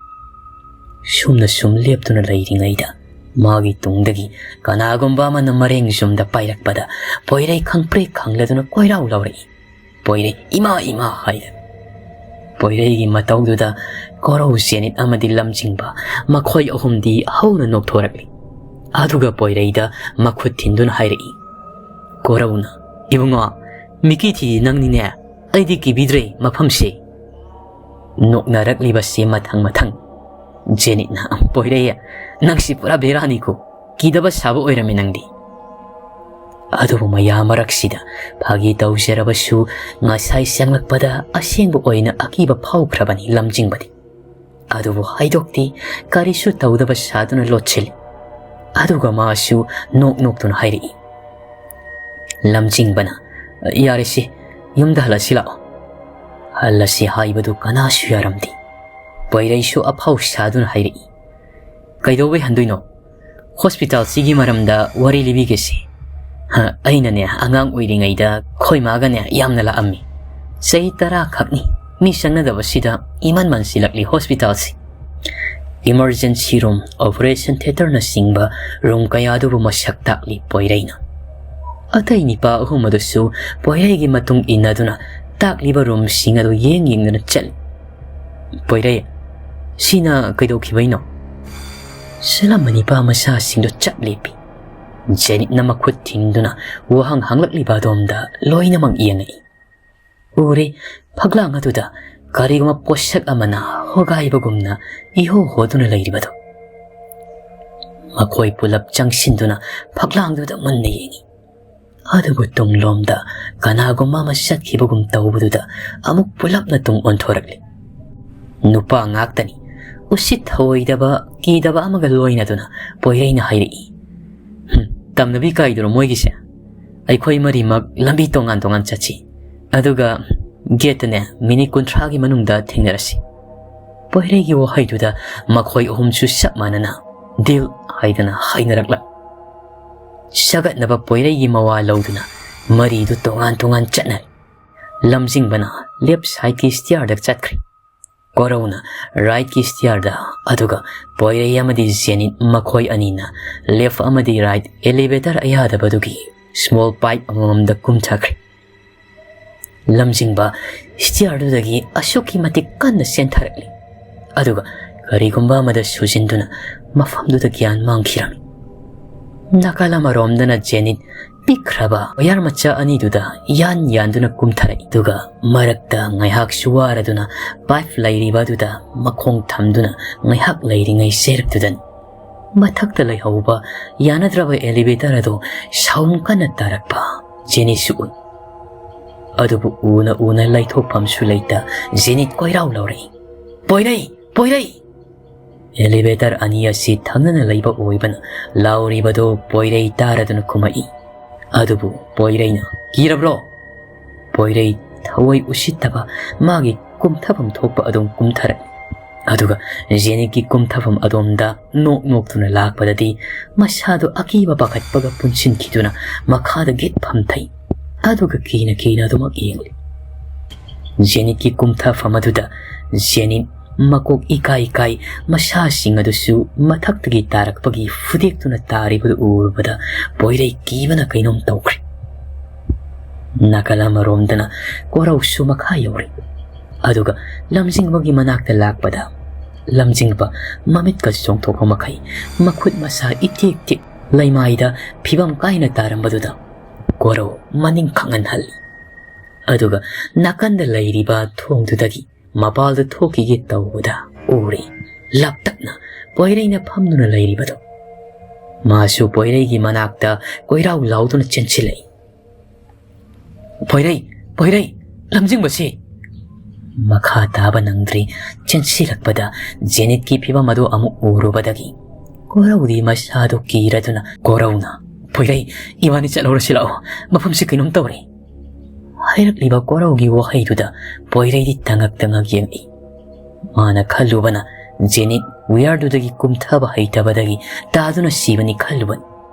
ꯁꯨꯝꯅ ꯁꯨꯝ ꯂꯦꯞꯇꯨꯅ ꯂꯩꯔꯤꯉꯩꯗ ꯃꯥꯒꯤ ꯇꯨꯡꯗꯒꯤ ꯀꯅꯥꯒꯨꯝꯕ ꯑꯃꯅ ꯃꯔꯦꯡ ꯌꯨꯝꯗ ꯄꯥꯏꯔꯛꯄꯗ ꯄꯣꯏꯔꯩ ꯈꯪꯄ꯭ꯔꯦꯛ ꯈꯪꯂꯗꯨꯅ ꯀꯣꯏꯔꯥꯎ ꯂꯥꯎꯔꯛꯏ꯫ ꯄꯣꯏꯔꯩ "ꯏꯃꯥ, ꯏꯃꯥ" ꯍꯥꯏꯔꯦ꯫ ꯄꯣꯏꯔꯩꯒꯤ ꯃꯇꯧꯗꯨꯗ ꯀꯣꯔꯧ ꯖꯦꯅꯤꯠ ꯑꯃꯗꯤ ꯂꯝꯖꯤꯡꯕ ꯃꯈꯣꯏ ꯑꯍꯨꯝꯗꯤ ꯍꯧꯅ ꯅꯣꯛꯊꯣꯔꯛꯂꯤ꯫ ꯑꯗꯨꯒ ꯄꯣꯏꯔꯩꯗ ꯃꯈꯨꯠ ꯊꯤꯟꯗꯨꯅ ꯍꯥꯏꯔꯛꯏ, ꯀꯣꯔꯧꯅ, "ꯏꯕꯨꯡꯉꯣ, ꯃꯤꯀꯤ ꯊꯤꯗꯤ ꯅꯪꯅꯤꯅꯦ꯫ ꯑꯩꯗꯤ ꯀꯤꯕꯤꯗ꯭ꯔꯦ ꯃꯐꯝꯁꯦ"꯫ ꯅꯣꯛꯅꯔꯛꯂꯤꯕꯁꯤ ꯃꯊꯪ ꯃꯊꯪ꯫ ꯖꯦꯅꯤꯠꯅ, "ꯄꯣꯏꯔꯩ, ꯅꯪꯁꯤ ꯄꯨꯔꯥ ꯕꯦꯔꯥꯅꯤꯀꯣ꯫ ꯀꯤꯗꯕ ꯁꯥꯕ ꯑꯣꯏꯔꯝꯃꯤ ꯅꯪꯗꯤ"꯫ ꯑꯗꯨꯕꯨ ꯃꯌꯥꯝ ꯃꯔꯛꯁꯤꯗ ꯐꯥꯒꯤ ꯇꯧꯖꯔꯕꯁꯨ ꯉꯁꯥꯏ ꯆꯪꯂꯛꯄꯗ ꯑꯁꯦꯡꯕ ꯑꯣꯏꯅ ꯑꯀꯤꯕ ꯐꯥꯎꯈ꯭ꯔꯕꯅꯤ ꯂꯝꯖꯤꯡꯕꯗꯤ꯫ ꯑꯗꯨꯕꯨ ꯍꯥꯏꯗꯣꯛꯇꯦ, ꯀꯔꯤꯁꯨ ꯇꯧꯗꯕ ꯁꯥꯗꯨꯅ ꯂꯣꯠꯁꯤꯜꯂꯤ꯫ ꯑꯗꯨꯒ ꯃꯥꯁꯨ ꯅꯣꯛ ꯅꯣꯛꯇꯨꯅ ꯍꯥꯏꯔꯛꯏ, ꯂꯝꯖꯤꯡꯕꯅ, "ꯌꯥꯔꯦꯁꯦ, ꯌꯨꯝꯗ ꯍꯜꯂꯁꯤ ꯂꯥꯛꯑꯣ"꯫ ꯍꯜꯂꯁꯤ ꯍꯥꯏꯕꯗꯨ ꯀꯅꯥꯁꯨ ꯌꯥꯔꯝꯗꯦ꯫ ꯄꯣꯏꯔꯩꯁꯨ ꯑꯐꯥꯎ ꯁꯥꯗꯨꯅ ꯍꯥꯏꯔꯛꯏ, "ꯀꯩꯗꯧꯕꯩ ꯍꯟꯗꯣꯏꯅꯣ? ꯍꯣꯁꯄꯤꯇꯥꯜꯁꯤꯒꯤ ꯃꯔꯝꯗ ꯋꯥꯔꯤ ꯂꯤꯕꯤꯒꯦꯁꯦ꯫ ꯍ, ꯑꯩꯅꯅꯦ, ꯑꯉꯥꯡ ꯑꯣꯏꯔꯤꯉꯩꯗ ꯈꯣꯏ ꯃꯥꯒꯅꯦ ꯌꯥꯝꯅ ꯂꯥꯛꯑꯝꯃꯤ꯫ ꯆꯍꯤ ꯇꯔꯥ ꯈꯛꯅꯤ꯫ ꯃꯤ ꯆꯪꯅꯗꯕꯁꯤꯗ ꯏꯃꯟ ꯃꯟꯁꯤꯜꯂꯛꯂꯤ ꯍꯣꯁꯄꯤꯇꯥꯜꯁꯤ"꯫ ꯏꯃꯔꯖꯦꯟꯁꯤ ꯔꯨꯝ, ꯑꯣꯄꯔꯦꯁꯟ ꯊꯤꯌꯦꯇꯔꯅꯆꯤꯡꯕ ꯔꯨꯝ ꯀꯌꯥꯗꯨꯕꯨ ꯃꯁꯛ ꯇꯥꯛꯂꯤ ꯄꯣꯏꯔꯩꯅ꯫ ꯑꯇꯩ ꯅꯤꯄꯥ ꯑꯍꯨꯝ ꯑꯗꯨꯁꯨ ꯄꯣꯏꯔꯩꯒꯤ ꯃꯇꯨꯡ ꯏꯟꯅꯗꯨꯅ ꯇꯥꯛꯂꯤꯕ ꯔꯨꯝꯁꯤꯡ ꯑꯗꯨ ꯌꯦꯡ ꯌꯦꯡꯗꯨꯅ ꯆꯠꯂꯤ꯫ "ꯄꯣꯏꯔꯩ, ꯁꯤꯅ ꯀꯩꯗꯧꯈꯤꯕꯩꯅꯣ?" ꯁꯤꯂꯝꯕ ꯅꯤꯄꯥ ꯃꯆꯥꯁꯤꯡꯗꯨ ꯆꯞ ꯂꯦꯞꯄꯤ꯫ ꯖꯦꯅꯤꯠꯅ ꯃꯈꯨꯠ ꯊꯤꯡꯗꯨꯅ ꯋꯥꯍꯪ ꯍꯪꯂꯛꯂꯤꯕ ꯑꯗꯣꯝꯗ ꯂꯣꯏꯅꯃꯛ ꯌꯦꯡꯉꯛꯏ꯫ ꯎꯔꯦ, ꯐꯛꯂꯥꯡ ꯑꯗꯨꯗ ꯀꯔꯤꯒꯨꯝꯕ ꯄꯣꯠꯁꯛ ꯑꯃꯅ ꯍꯣꯒꯥꯏꯕꯒꯨꯝꯅ ꯏꯍꯣ ꯍꯣꯗꯨꯅ ꯂꯩꯔꯤꯕꯗꯨ꯫ ꯃꯈꯣꯏ ꯄꯨꯂꯞ ꯆꯪꯁꯤꯟꯗꯨꯅ ꯐꯛꯂꯥꯡꯗꯨꯗ ꯃꯨꯟꯅ ꯌꯦꯡꯉꯤ꯫ ꯑꯗꯨꯕꯨ ꯇꯨꯡꯂꯣꯝꯗ ꯀꯅꯥꯒꯨꯝꯕ ꯑꯃ ꯆꯠꯈꯤꯕꯒꯨꯝ ꯇꯧꯕꯗꯨꯗ ꯑꯃꯨꯛ ꯄꯨꯂꯞꯅ ꯇꯨꯡ ꯑꯣꯟꯊꯣꯔꯛꯂꯤ꯫ ꯅꯨꯄꯥ ꯉꯥꯛꯇꯅꯤ꯫ ꯎꯁꯤꯠ ꯊꯑꯣꯏꯗꯕ, ꯀꯤꯗꯕ ꯑꯃꯒ ꯂꯣꯏꯅꯗꯨꯅ ꯄꯣꯏꯔꯩꯅ ꯍꯥꯏꯔꯛꯏ, "ꯍꯨꯝ, ꯇꯝꯅꯕꯤ ꯀꯥꯏꯗꯨꯔꯣ ꯃꯣꯏꯒꯤꯁꯦ? ꯑꯩꯈꯣꯏ ꯃꯔꯤꯃꯛ ꯂꯝꯕꯤ ꯇꯣꯉꯥꯟ ꯇꯣꯉꯥꯟ ꯆꯠꯁꯤ꯫ ꯑꯗꯨꯒ "ꯒꯦꯠꯇꯅꯦ, ꯃꯤꯅꯤꯠ ꯀꯨꯟꯊ꯭ꯔꯥꯒꯤ ꯃꯅꯨꯡꯗ ꯊꯦꯡꯅꯔꯁꯤ"꯫ ꯄꯣꯏꯔꯩꯒꯤ ꯋꯥꯍꯩꯗꯨꯗ ꯃꯈꯣꯏ ꯑꯍꯨꯝꯁꯨ ꯆꯞ ꯃꯥꯟꯅꯅ "ꯗꯤꯜ" ꯍꯥꯏꯗꯅ ꯍꯥꯏꯅꯔꯛꯂ꯫ ꯁꯥꯒꯠꯅꯕ ꯄꯣꯏꯔꯩꯒꯤ ꯃꯋꯥ ꯂꯧꯗꯨꯅ ꯃꯔꯤꯗꯨ ꯇꯣꯉꯥꯟ ꯇꯣꯉꯥꯟ ꯆꯠꯅꯔꯦ꯫ ꯂꯝꯖꯤꯡꯕꯅ ꯂꯦꯐ ꯁꯥꯏꯗꯀꯤ ꯁ꯭ꯇꯤꯌꯥꯔꯗ ꯆꯠꯈ꯭ꯔꯦ꯫ ꯀꯣꯔꯧꯅ ꯔꯥꯏꯠꯀꯤ ꯁ꯭ꯇꯤꯌꯥꯔꯗ, ꯑꯗꯨꯒ ꯄꯣꯏꯔꯩ ꯑꯃꯗꯤ ꯖꯦꯅꯤꯠ ꯃꯈꯣꯏ ꯑꯅꯤꯅ ꯂꯦꯐ ꯑꯃꯗꯤ ꯔꯥꯏꯠ ꯑꯦꯂꯤꯚꯦꯇꯔ ꯑꯌꯥꯗꯕꯗꯨꯒꯤ ꯁ꯭ꯃꯣꯜ ꯄꯥꯏꯞ ꯑꯃꯃꯝꯗ ꯀꯨꯝꯊꯈ꯭ꯔꯦ꯫ ꯂꯝꯖꯤꯡꯕ ꯁ꯭ꯇꯤꯌꯥꯔꯗꯨꯗꯒꯤ ꯑꯁꯨꯛꯀꯤ ꯃꯇꯤꯛ ꯀꯟꯅ ꯆꯦꯟꯊꯔꯛꯂꯤ, ꯑꯗꯨꯒ ꯀꯔꯤꯒꯨꯝꯕ ꯑꯃꯗ ꯁꯨꯖꯤꯟꯗꯨꯅ ꯃꯐꯝꯗꯨꯗ ꯒ꯭ꯌꯥꯟ ꯃꯥꯡꯈꯤꯔꯝꯃꯤ꯫ ꯅꯥꯀꯜ ꯑꯃꯔꯣꯝꯗꯅ ꯖꯦꯅꯤꯠ ꯄꯤꯛꯈ꯭ꯔꯕ ꯋꯥꯌꯔ ꯃꯆꯥ ꯑꯅꯤꯗꯨꯗ ꯌꯥꯟ ꯌꯥꯟꯗꯨꯅ ꯀꯨꯝꯊꯔꯛꯏ꯫ ꯑꯗꯨꯒ ꯃꯔꯛꯇ ꯉꯥꯏꯍꯥꯛꯁꯨ ꯋꯥꯔꯗꯨꯅ ꯄꯥꯏꯞ ꯂꯩꯔꯤꯕ ꯑꯗꯨꯗ ꯃꯈꯣꯡ ꯊꯝꯗꯨꯅ ꯉꯥꯏꯍꯥꯛ ꯂꯩꯔꯤꯉꯩ ꯆꯩꯔꯛꯇꯨꯗꯅꯤ ꯃꯊꯛꯇ ꯂꯩꯍꯧꯕ ꯌꯥꯅꯗ꯭ꯔꯕ ꯑꯦꯂꯤꯚꯦꯇꯔ ꯑꯗꯨ ꯁꯥꯎꯝ ꯀꯟꯅ ꯇꯥꯔꯛꯄ ꯖꯦꯅꯤꯠꯁꯨ ꯎꯏ꯫ ꯑꯗꯨꯕꯨ ꯎꯅ ꯎꯅ ꯂꯩꯊꯣꯛꯐꯝꯁꯨ ꯂꯩꯇ ꯖꯦꯅꯤꯠ ꯀꯣꯏꯔꯥꯎ ꯂꯥꯎꯔꯛꯏ, "ꯄꯣꯏꯔꯩ! ꯄꯣꯏꯔꯩ!" ꯑꯦꯂꯤꯚꯦꯇꯔ ꯑꯅꯤ ꯑꯁꯤ ꯊꯪꯅꯅ ꯂꯩꯕ ꯑꯣꯏꯕꯅ ꯂꯥꯎꯔꯤꯕꯗꯨ ꯄꯣꯏꯔꯩ ꯇꯥꯔꯗꯨꯅ ꯈꯨꯝꯃꯛꯏ꯫ ꯑꯗꯨꯕꯨ ꯄꯣꯏꯔꯩꯅ, "ꯀꯤꯔꯕ꯭ꯔꯣ?" ꯄꯣꯏꯔꯩ ꯊꯑꯣꯏ ꯎꯁꯤꯠꯇꯕ ꯃꯥꯒꯤ ꯀꯨꯝꯊꯐꯝ ꯊꯣꯛꯄ ꯑꯗꯨꯝ ꯀꯨꯝꯊꯔꯛꯏ꯫ ꯑꯗꯨꯒ ꯖꯦꯅꯤꯠꯀꯤ ꯀꯨꯝꯊꯐꯝ ꯑꯗꯣꯝꯗ ꯅꯣꯛ ꯅꯣꯛꯇꯨꯅ ꯂꯥꯛꯄꯗꯗꯤ ꯃꯁꯥꯗꯨ ꯑꯀꯤꯕ ꯄꯥꯈꯠꯄꯒ ꯄꯨꯟꯁꯤꯟꯈꯤꯗꯨꯅ ꯃꯈꯥꯗ ꯒꯤꯠ ꯐꯝꯊꯩ꯫ ꯑꯗꯨꯒ ꯀꯤꯅ ꯀꯤꯅ ꯑꯗꯨꯃꯛ ꯌꯦꯡꯂꯤ꯫ ꯖꯦꯅꯤꯠꯀꯤ ꯀꯨꯝꯊꯐꯝ ꯑꯗꯨꯗ ꯖꯦꯅꯤꯠ ꯃꯀꯣꯛ ꯏꯀꯥꯏ ꯏꯀꯥꯏ ꯃꯁꯥꯁꯤꯡ ꯑꯗꯨꯁꯨ ꯃꯊꯛꯇꯒꯤ ꯇꯥꯔꯛꯄꯒꯤ ꯐꯨꯗꯦꯛꯇꯨꯅ ꯇꯥꯔꯤꯕꯗꯨ ꯎꯔꯨꯕꯗ ꯄꯣꯏꯔꯩ ꯀꯤꯕꯅ ꯀꯩꯅꯣꯝ ꯇꯧꯈ꯭ꯔꯦ꯫ ꯅꯥꯀꯜ ꯑꯃꯔꯣꯝꯗꯅ ꯀꯣꯔꯧꯁꯨ ꯃꯈꯥ ꯌꯧꯔꯦ꯫ ꯑꯗꯨꯒ ꯂꯝꯖꯤꯡꯕꯒꯤ ꯃꯅꯥꯛꯇ ꯂꯥꯛꯄꯗ ꯂꯝꯖꯤꯡꯕ ꯃꯃꯤꯠꯀ ꯆꯣꯡꯊꯣꯛꯄ ꯃꯈꯩ ꯃꯈꯨꯠ ꯃꯁꯥ ꯏꯇꯦꯛ ꯇꯦꯛ ꯂꯩꯃꯥꯏꯗ ꯐꯤꯕꯝ ꯀꯥꯏꯅ ꯇꯥꯔꯝꯕꯗꯨꯗ ꯀꯣꯔꯧ ꯃꯅꯤꯡ ꯈꯪꯍꯟꯍꯜꯂꯤ꯫ ꯑꯗꯨꯒ ꯅꯥꯀꯟꯗ ꯂꯩꯔꯤꯕ ꯊꯣꯡꯗꯨꯗꯒꯤ ꯃꯄꯥꯜꯗ ꯊꯣꯛꯈꯤꯒꯦ ꯇꯧꯕꯗ ꯎꯔꯦ, ꯂꯞꯇꯛꯅ ꯄꯣꯏꯔꯩꯅ ꯐꯝꯗꯨꯅ ꯂꯩꯔꯤꯕꯗꯨ꯫ ꯃꯥꯁꯨ ꯄꯣꯏꯔꯩꯒꯤ ꯃꯅꯥꯛꯇ ꯀꯣꯏꯔꯥꯎ ꯂꯥꯎꯗꯨꯅ ꯆꯦꯟꯁꯤꯜꯂꯛꯏ꯫ "ꯄꯣꯏꯔꯩ! ꯄꯣꯏꯔꯩ! ꯂꯝꯖꯤꯡꯕꯁꯤ!" ꯃꯈꯥ ꯇꯥꯕ ꯅꯪꯗ꯭ꯔꯤ꯫ ꯆꯦꯟꯁꯤꯜꯂꯛꯄꯗ ꯖꯦꯅꯤꯠꯀꯤ ꯐꯤꯕꯝ ꯑꯗꯨ ꯑꯃꯨꯛ ꯎꯔꯨꯕꯗꯒꯤ ꯀꯣꯔꯧꯗꯤ ꯃꯁꯥꯗꯨ ꯀꯤꯔꯗꯨꯅ ꯀꯣꯔꯧꯅ, "ꯄꯣꯏꯔꯩ, ꯏꯕꯥꯅꯤ ꯆꯠꯍꯧꯔꯁꯤ ꯂꯥꯛꯑꯣ, ꯃꯐꯝꯁꯤ ꯀꯩꯅꯣꯝ ꯇꯧꯔꯦ" ꯍꯥꯏꯔꯛꯂꯤꯕ ꯀꯣꯔꯧꯒꯤ ꯋꯥꯍꯩꯗꯨꯗ ꯄꯣꯏꯔꯩꯗꯤ ꯇꯉꯛ ꯇꯉꯛ ꯌꯦꯡꯂꯤ꯫ ꯃꯥꯅ ꯈꯜꯂꯨꯕꯅ ꯖꯦꯅꯤꯠ ꯋꯤꯌꯥꯔꯗꯨꯗꯒꯤ ꯀꯨꯝꯊꯕ ꯍꯩꯇꯕꯗꯒꯤ ꯇꯥꯗꯨꯅ ꯁꯤꯕꯅꯤ ꯈꯜꯂꯨꯕꯅꯤ꯫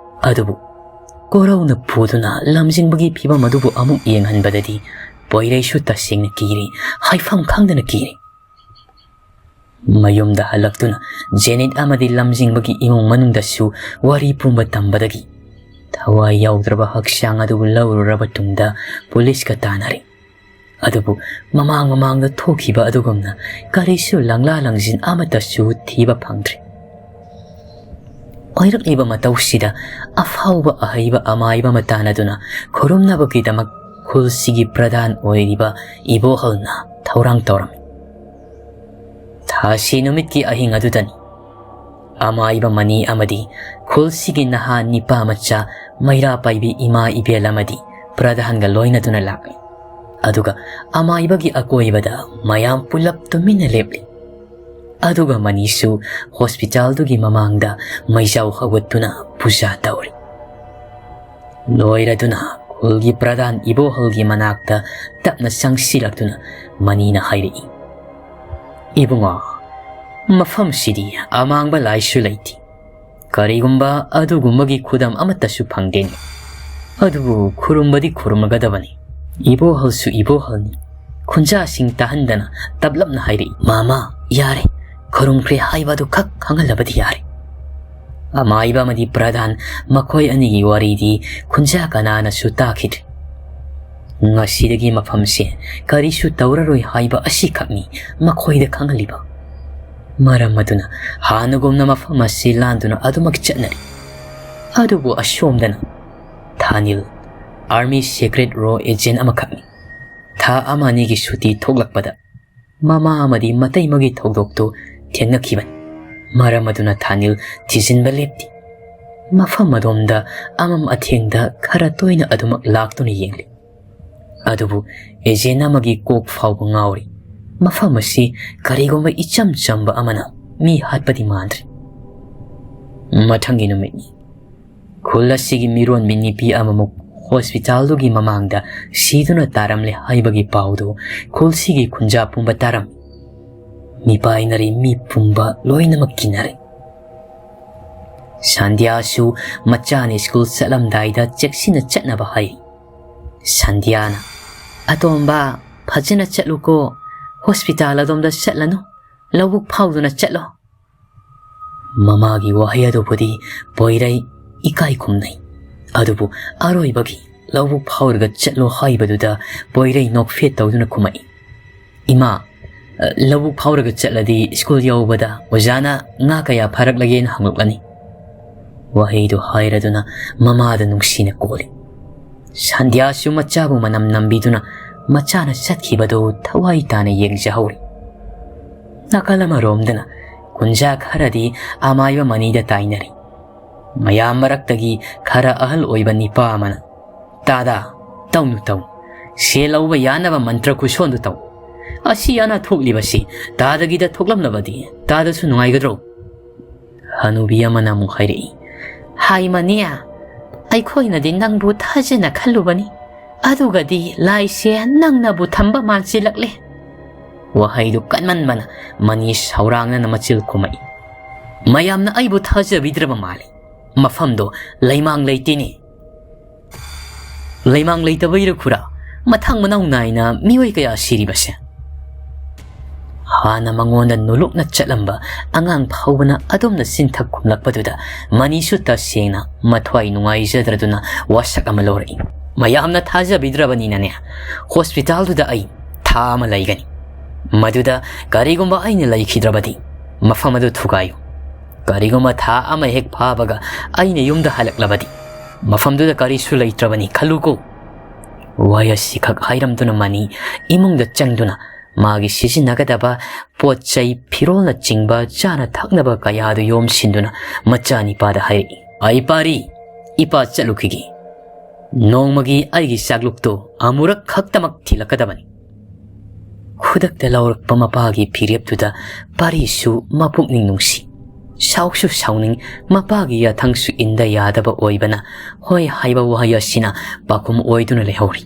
ꯑꯗꯨꯕꯨ ꯀꯣꯔꯧꯅ ꯄꯨꯗꯨꯅ ꯂꯝꯖꯤꯡꯕꯒꯤ ꯐꯤꯕꯝ ꯑꯗꯨꯕꯨ ꯑꯃꯨꯛ ꯌꯦꯡꯍꯟꯕꯗꯗꯤ ꯄꯣꯏꯔꯩꯁꯨ ꯇꯁꯦꯡꯅ ꯀꯤꯔꯦ, ꯍꯥꯏꯐꯝ ꯈꯪꯗꯅ ꯀꯤꯔꯦ꯫ ꯃꯌꯨꯝꯗ ꯍꯜꯂꯛꯇꯨꯅ ꯖꯦꯅꯤꯠ ꯑꯃꯗꯤ ꯂꯝꯖꯤꯡꯕꯒꯤ ꯏꯃꯨꯡ ꯃꯅꯨꯡꯗꯁꯨ ꯋꯥꯔꯤ ꯄꯨꯝꯕ ꯇꯝꯕꯗꯒꯤ ꯊꯋꯥꯏ ꯌꯥꯎꯗ꯭ꯔꯕ ꯍꯛꯆꯥꯡ ꯑꯗꯨꯕꯨ ꯂꯧꯔꯨꯔꯕ ꯇꯨꯡꯗ ꯄꯨꯂꯤꯁꯀ ꯇꯥꯟꯅꯔꯦ꯫ ꯑꯗꯨꯕꯨ ꯃꯃꯥꯡ ꯃꯃꯥꯡꯗ ꯊꯣꯛꯈꯤꯕ ꯑꯗꯨꯒꯨꯝꯅ ꯀꯔꯤꯁꯨ ꯂꯪꯂꯥ ꯂꯪꯖꯤꯟ ꯑꯃꯠꯇꯁꯨ ꯊꯤꯕ ꯐꯪꯗ꯭ꯔꯦ꯫ ꯑꯣꯏꯔꯛꯂꯤꯕ ꯃꯇꯧꯁꯤꯗ ꯑꯐꯥꯎꯕ ꯑꯍꯩꯕ ꯑꯃꯥꯏꯕ ꯑꯃ ꯇꯥꯟꯅꯗꯨꯅ ꯈꯨꯔꯨꯝꯅꯕꯒꯤꯗꯃꯛ ꯈꯨꯜꯁꯤꯒꯤ ꯄ꯭ꯔꯙꯥꯟ ꯑꯣꯏꯔꯤꯕ ꯏꯕꯣꯍꯜꯅ ꯊꯧꯔꯥꯡ ꯇꯧꯔꯝꯃꯤ꯫ ꯊꯥꯁꯤ ꯅꯨꯃꯤꯠꯀꯤ ꯑꯍꯤꯡ ꯑꯗꯨꯗꯅꯤ ꯑꯃꯥꯏꯕ ꯃꯅꯤ ꯑꯃꯗꯤ ꯈꯨꯜꯁꯤꯒꯤ ꯅꯍꯥ ꯅꯤꯄꯥ ꯃꯆꯥ ꯃꯩꯔꯥ ꯄꯥꯏꯕꯤ ꯏꯃꯥ ꯏꯕꯦꯜ ꯑꯃꯗꯤ ꯄ꯭ꯔꯙꯥꯟꯒ ꯂꯣꯏꯅꯗꯨꯅ ꯂꯥꯛꯂꯤ꯫ ꯑꯗꯨꯒ ꯑꯃꯥꯏꯕꯒꯤ ꯑꯀꯣꯏꯕꯗ ꯃꯌꯥꯝ ꯄꯨꯂꯞ ꯇꯨꯃꯤꯟꯅ ꯂꯦꯞꯂꯤ꯫ ꯑꯗꯨꯒ ꯃꯅꯤꯁꯨ ꯍꯣꯁꯄꯤꯇꯥꯜꯗꯨꯒꯤ ꯃꯃꯥꯡꯗ ꯃꯩꯖꯥꯎ ꯍꯧꯒꯠꯇꯨꯅ ꯄꯨꯖꯥ ꯇꯧꯔꯤ꯫ ꯂꯣꯏꯔꯗꯨꯅ ꯈꯨꯜꯒꯤ ꯄ꯭ꯔꯙꯥꯟ ꯏꯕꯣꯍꯜꯒꯤ ꯃꯅꯥꯛꯇ ꯇꯞꯅ ꯆꯪꯁꯤꯜꯂꯛꯇꯨꯅ ꯃꯅꯤꯅ ꯍꯥꯏꯔꯛꯏ, "ꯏꯕꯨꯡꯉꯣ, ꯃꯐꯝꯁꯤꯗꯤ ꯑꯃꯥꯡꯕ ꯂꯥꯏꯁꯨ ꯂꯩꯇꯦ꯫ ꯀꯔꯤꯒꯨꯝꯕ ꯑꯗꯨꯒꯨꯝꯕꯒꯤ ꯈꯨꯗꯝ ꯑꯃꯠꯇꯁꯨ ꯐꯪꯗꯦꯅꯦ꯫ ꯑꯗꯨꯕꯨ ꯈꯨꯔꯨꯝꯕꯗꯤ ꯈꯨꯔꯨꯝꯃꯒꯗꯕꯅꯤ꯫ ꯏꯕꯣꯍꯜꯁꯨ ꯏꯕꯣꯍꯜꯅꯤ꯫" ꯈꯨꯟꯖꯥꯁꯤꯡ ꯇꯥꯍꯟꯗꯅ ꯇꯞꯂꯞꯅ ꯍꯥꯏꯔꯛꯏ, "ꯃꯃꯥ, ꯌꯥꯔꯦ꯫ ꯈꯨꯔꯨꯝꯈ꯭ꯔꯦ ꯍꯥꯏꯕ ꯑꯗꯨ ꯈꯛ ꯈꯪꯍꯜꯂꯕꯗꯤ ꯌꯥꯔꯦ꯫" ꯑꯃꯥꯏꯕ ꯑꯃꯗꯤ ꯄ꯭ꯔꯙꯥꯟ ꯃꯈꯣꯏ ꯑꯅꯤꯒꯤ ꯋꯥꯔꯤꯗꯤ ꯈꯨꯟꯖꯥ ꯀꯅꯥꯅꯁꯨ ꯇꯥꯈꯤꯗ꯭ꯔꯦ꯫ ꯉꯁꯤꯗꯒꯤ ꯃꯐꯝꯁꯦ ꯀꯔꯤꯁꯨ ꯇꯧꯔꯔꯣꯏ ꯍꯥꯏꯕ ꯑꯁꯤꯈꯛꯅꯤ ꯃꯈꯣꯏꯗ ꯈꯪꯍꯜꯂꯤꯕ꯫ ꯃꯔꯝ ꯑꯗꯨꯅ ꯍꯥꯟꯅꯒꯨꯝꯅ ꯃꯐꯝ ꯑꯁꯤ ꯂꯥꯟꯗꯨꯅ ꯑꯗꯨꯃꯛ ꯆꯠꯅꯔꯤ꯫ ꯑꯗꯨꯕꯨ ꯑꯁꯣꯝꯗꯅ ꯊꯥꯅꯤꯜ ꯑꯥꯔꯃꯤ ꯁꯦꯀ꯭ꯔꯦꯠ ꯔꯣ ꯑꯦꯖꯦꯟ ꯑꯃꯈꯛꯅꯤ꯫ ꯊꯥ ꯑꯃ ꯑꯅꯤꯒꯤ ꯁꯨꯇꯤ ꯊꯣꯛꯂꯛꯄꯗ ꯃꯃꯥ ꯑꯃꯗꯤ ꯃꯇꯩꯃꯒꯤ ꯊꯧꯗꯣꯛꯇꯨ ꯊꯦꯡꯅꯈꯤꯕꯅꯤ꯫ ꯃꯔꯝ ꯑꯗꯨꯅ ꯊꯥꯅꯤꯜ ꯊꯤꯖꯤꯟꯕ ꯂꯦꯞꯇꯦ꯫ ꯃꯐꯝ ꯑꯗꯣꯝꯗ ꯑꯃꯝ ꯑꯊꯦꯡꯗ ꯈꯔ ꯇꯣꯏꯅ ꯑꯗꯨꯃꯛ ꯂꯥꯛꯇꯨꯅ ꯌꯦꯡꯂꯤ꯫ ꯑꯗꯨꯕꯨ ꯑꯦꯖꯦꯟ ꯑꯃꯒꯤ ꯀꯣꯛ ꯐꯥꯎꯕ ꯉꯥꯎꯔꯤ꯫ ꯃꯐꯝ ꯑꯁꯤ ꯀꯔꯤꯒꯨꯝꯕ ꯏꯆꯝ ꯆꯝꯕ ꯑꯃꯅ ꯃꯤ ꯍꯥꯠꯄꯗꯤ ꯃꯥꯟꯗ꯭ꯔꯦ꯫ ꯃꯊꯪꯒꯤ ꯅꯨꯃꯤꯠꯅꯤ꯫ ꯈꯨꯜ ꯑꯁꯤꯒꯤ ꯃꯤꯔꯣꯟꯕꯤ ꯅꯨꯄꯤ ꯑꯃꯃꯨꯛ ꯍꯣꯁꯄꯤꯇꯥꯜꯗꯨꯒꯤ ꯃꯃꯥꯡꯗ ꯁꯤꯗꯨꯅ ꯇꯥꯔꯝꯂꯦ ꯍꯥꯏꯕꯒꯤ ꯄꯥꯎꯗꯨ ꯈꯨꯜꯁꯤꯒꯤ ꯈꯨꯟꯖꯥ ꯄꯨꯝꯕ ꯇꯥꯔꯝꯃꯤ꯫ ꯃꯤꯄꯥꯏꯅꯔꯦ, ꯃꯤ ꯄꯨꯝꯕ ꯂꯣꯏꯅꯃꯛ ꯀꯤꯅꯔꯦ꯫ ꯁꯥꯟꯗ꯭ꯌꯥꯁꯨ ꯃꯆꯥꯅ ꯁ꯭ꯀꯨꯜ ꯆꯠꯂꯝꯗꯥꯏꯗ ꯆꯦꯛꯁꯤꯟꯅ ꯆꯠꯅꯕ ꯍꯥꯏ꯫ ꯁꯥꯟꯗ꯭ꯌꯥꯅ, "ꯑꯇꯣꯝꯕ, ꯐꯖꯅ ꯆꯠꯂꯨꯀꯣ, ꯍꯣꯁꯄꯤꯇꯥꯜ ꯑꯗꯣꯝꯗ ꯆꯠꯂꯅꯨ, ꯂꯧꯕꯨꯛ ꯐꯥꯎꯗꯨꯅ ꯆꯠꯂꯣ꯫" ꯃꯃꯥꯒꯤ ꯋꯥꯍꯩ ꯑꯗꯨꯕꯨꯗꯤ ꯄꯣꯏꯔꯩ ꯏꯀꯥꯏ ꯈꯨꯝꯅꯩ꯫ ꯑꯗꯨꯕꯨ ꯑꯔꯣꯏꯕꯒꯤ "ꯂꯧꯕꯨꯛ ꯐꯥꯎꯔꯒ ꯆꯠꯂꯣ" ꯍꯥꯏꯕꯗꯨꯗ ꯄꯣꯏꯔꯩ ꯅꯣꯛꯐꯦꯠ ꯇꯧꯗꯨꯅ ꯈꯨꯝꯃꯛꯏ, "ꯏꯃꯥ, ꯂꯧꯕꯨꯛ ꯐꯥꯎꯔꯒ ꯆꯠꯂꯗꯤ ꯁ꯭ꯀꯨꯜ ꯌꯧꯕꯗ ꯑꯣꯖꯥꯅ ꯉꯥ ꯀꯌꯥ ꯐꯥꯔꯛꯂꯒꯦꯅ ꯍꯪꯂꯛꯂꯅꯤ꯫" ꯋꯥꯍꯩꯗꯨ ꯍꯥꯏꯔꯗꯨꯅ ꯃꯃꯥꯗ ꯅꯨꯡꯁꯤꯅ ꯀꯣꯜꯂꯤ꯫ ꯁꯥꯟꯗ꯭ꯌꯥꯁꯨ ꯃꯆꯥꯕꯨ ꯃꯅꯝ ꯅꯝꯕꯤꯗꯨꯅ ꯃꯆꯥꯅ ꯆꯠꯈꯤꯕꯗꯨ ꯊꯋꯥꯏ ꯇꯥꯅ ꯌꯦꯡꯖꯍꯧꯔꯤ꯫ ꯅꯥꯀꯜ ꯑꯃꯔꯣꯝꯗꯅ ꯀꯨꯟꯖꯥ ꯈꯔꯗꯤ ꯑꯃꯥꯏꯕ ꯃꯅꯤꯗ ꯇꯥꯏꯅꯔꯤ꯫ ꯃꯌꯥꯝ ꯃꯔꯛꯇꯒꯤ ꯈꯔ ꯑꯍꯜ ꯑꯣꯏꯕ ꯅꯤꯄꯥ ꯑꯃꯅ, "ꯇꯥꯗ, ꯇꯧꯅꯨ, ꯇꯧꯅꯨ꯫ ꯁꯦꯜ ꯂꯧꯕ ꯌꯥꯅꯕ ꯃꯟꯇ꯭ꯔ ꯈꯨꯁꯣꯟꯗꯨ ꯇꯧ꯫ ꯑꯁꯤ ꯑꯅꯥ ꯊꯣꯛꯂꯤꯕꯁꯤ ꯇꯥꯗꯒꯤꯗ ꯊꯣꯛꯂꯝꯂꯕꯗꯤ ꯇꯥꯗꯁꯨ ꯅꯨꯡꯉꯥꯏꯒꯗ꯭ꯔꯣ?" ꯍꯅꯨꯕꯤ ꯑꯃꯅ ꯑꯃꯨꯛ ꯍꯥꯏꯔꯛꯏ, "ꯍꯥꯏ ꯃꯅꯤ, ꯑꯩꯈꯣꯏꯅꯗꯤ ꯅꯪꯕꯨ ꯊꯥꯖꯅ ꯈꯜꯂꯨꯕꯅꯤ, ꯑꯗꯨꯒꯗꯤ ꯂꯥꯏꯁꯦ ꯅꯪꯅꯕꯨ ꯊꯝꯕ ꯃꯥꯟꯁꯤꯜꯂꯛꯂꯦ꯫" ꯋꯥꯍꯩꯗꯨ ꯀꯟꯃꯟꯕꯅ ꯃꯅꯤ ꯁꯥꯎꯔꯥꯡꯅꯅ ꯃꯆꯤꯜ ꯈꯨꯝꯃꯛꯏ, "ꯃꯌꯥꯝꯅ ꯑꯩꯕꯨ ꯊꯥꯖꯕꯤꯗ꯭ꯔꯕ ꯃꯥꯜꯂꯤ꯫ ꯃꯐꯝꯗꯣ ꯂꯩꯃꯥꯡ ꯂꯩꯇꯦꯅꯦ꯫" "ꯂꯩꯃꯥꯡ ꯂꯩꯇꯕꯩꯔ ꯈꯨꯔꯥ, ꯃꯊꯪ ꯃꯅꯥꯎ ꯅꯥꯏꯅ ꯃꯤꯑꯣꯏ ꯀꯌꯥ ꯁꯤꯔꯤꯕꯁꯦ?" ꯍꯥꯟꯅ ꯃꯉꯣꯟꯗ ꯅꯣꯂꯨꯛꯅ ꯆꯠꯂꯝꯕ ꯑꯉꯥꯡ ꯐꯥꯎꯕꯅ ꯑꯗꯣꯝꯅ ꯆꯤꯟꯊꯛ ꯈꯨꯝꯂꯛꯄꯗꯨꯗ ꯃꯅꯤꯁꯨ ꯇꯁꯦꯡꯅ ꯃꯊ꯭ꯋꯥꯏ ꯅꯨꯡꯉꯥꯏꯖꯗ꯭ꯔꯗꯨꯅ ꯋꯥꯁꯛ ꯑꯃ ꯂꯧꯔꯛꯏ꯫ "ꯃꯌꯥꯝꯅ ꯊꯥꯖꯕꯤꯗ꯭ꯔꯕꯅꯤꯅꯅꯦ, ꯍꯣꯁꯄꯤꯇꯥꯜꯗꯨꯗ ꯑꯩ ꯊꯥ ꯑꯃ ꯂꯩꯒꯅꯤ꯫ ꯃꯗꯨꯗ ꯀꯔꯤꯒꯨꯝꯕ ꯑꯩꯅ ꯂꯩꯈꯤꯗ꯭ꯔꯕꯗꯤ ꯃꯐꯝ ꯑꯗꯨ ꯊꯨꯒꯥꯏꯌꯨ꯫ ꯀꯔꯤꯒꯨꯝꯕ ꯊꯥ ꯑꯃ ꯍꯦꯛ ꯐꯥꯕꯒ ꯑꯩꯅ ꯌꯨꯝꯗ ꯍꯜꯂꯛꯂꯕꯗꯤ ꯃꯐꯝꯗꯨꯗ ꯀꯔꯤꯁꯨ ꯂꯩꯇ꯭ꯔꯕꯅꯤ ꯈꯜꯂꯨꯀꯣ꯫" ꯋꯥꯍꯩ ꯑꯁꯤꯈꯛ ꯍꯥꯏꯔꯝꯗꯨꯅ ꯃꯅꯤ ꯏꯃꯨꯡꯗ ꯆꯪꯗꯨꯅ ꯃꯥꯒꯤ ꯁꯤꯖꯤꯟꯅꯒꯗꯕ ꯄꯣꯠ ꯆꯩ, ꯐꯤꯔꯣꯜꯅꯆꯤꯡꯕ ꯆꯥꯅ ꯊꯛꯅꯕ ꯀꯌꯥꯗꯨ ꯌꯣꯝꯁꯤꯟꯗꯨꯅ ꯃꯆꯥꯅꯤꯄꯥꯗ ꯍꯥꯏꯔꯛꯏ, "ꯑꯩ ꯄꯥꯔꯤ, ꯏꯄꯥ ꯆꯠꯂꯨꯈꯤꯒꯦ꯫ ꯅꯣꯡꯃꯒꯤ ꯑꯩꯒꯤ ꯆꯥꯛꯂꯨꯛꯇꯨ ꯑꯃꯨꯔꯛ ꯈꯛꯇꯃꯛ ꯊꯤꯜꯂꯛꯀꯗꯕꯅꯤ꯫" ꯈꯨꯗꯛꯇ ꯂꯧꯔꯛꯄ ꯃꯄꯥꯒꯤ ꯐꯤꯔꯦꯞꯇꯨꯗ ꯄꯥꯔꯤꯁꯨ ꯃꯄꯨꯛꯅꯤꯡ ꯅꯨꯡꯁꯤ꯫ ꯁꯥꯎꯁꯨ ꯁꯥꯎꯅꯤꯡ, ꯃꯄꯥꯒꯤ ꯌꯥꯊꯪꯁꯨ ꯏꯟꯗ ꯌꯥꯗꯕ ꯑꯣꯏꯕꯅ ꯍꯣꯏ ꯍꯥꯏꯕ ꯋꯥꯍꯩ ꯑꯁꯤꯅ ꯄꯥꯎꯈꯨꯝ ꯑꯣꯏꯗꯨꯅ ꯂꯩꯍꯧꯔꯤ꯫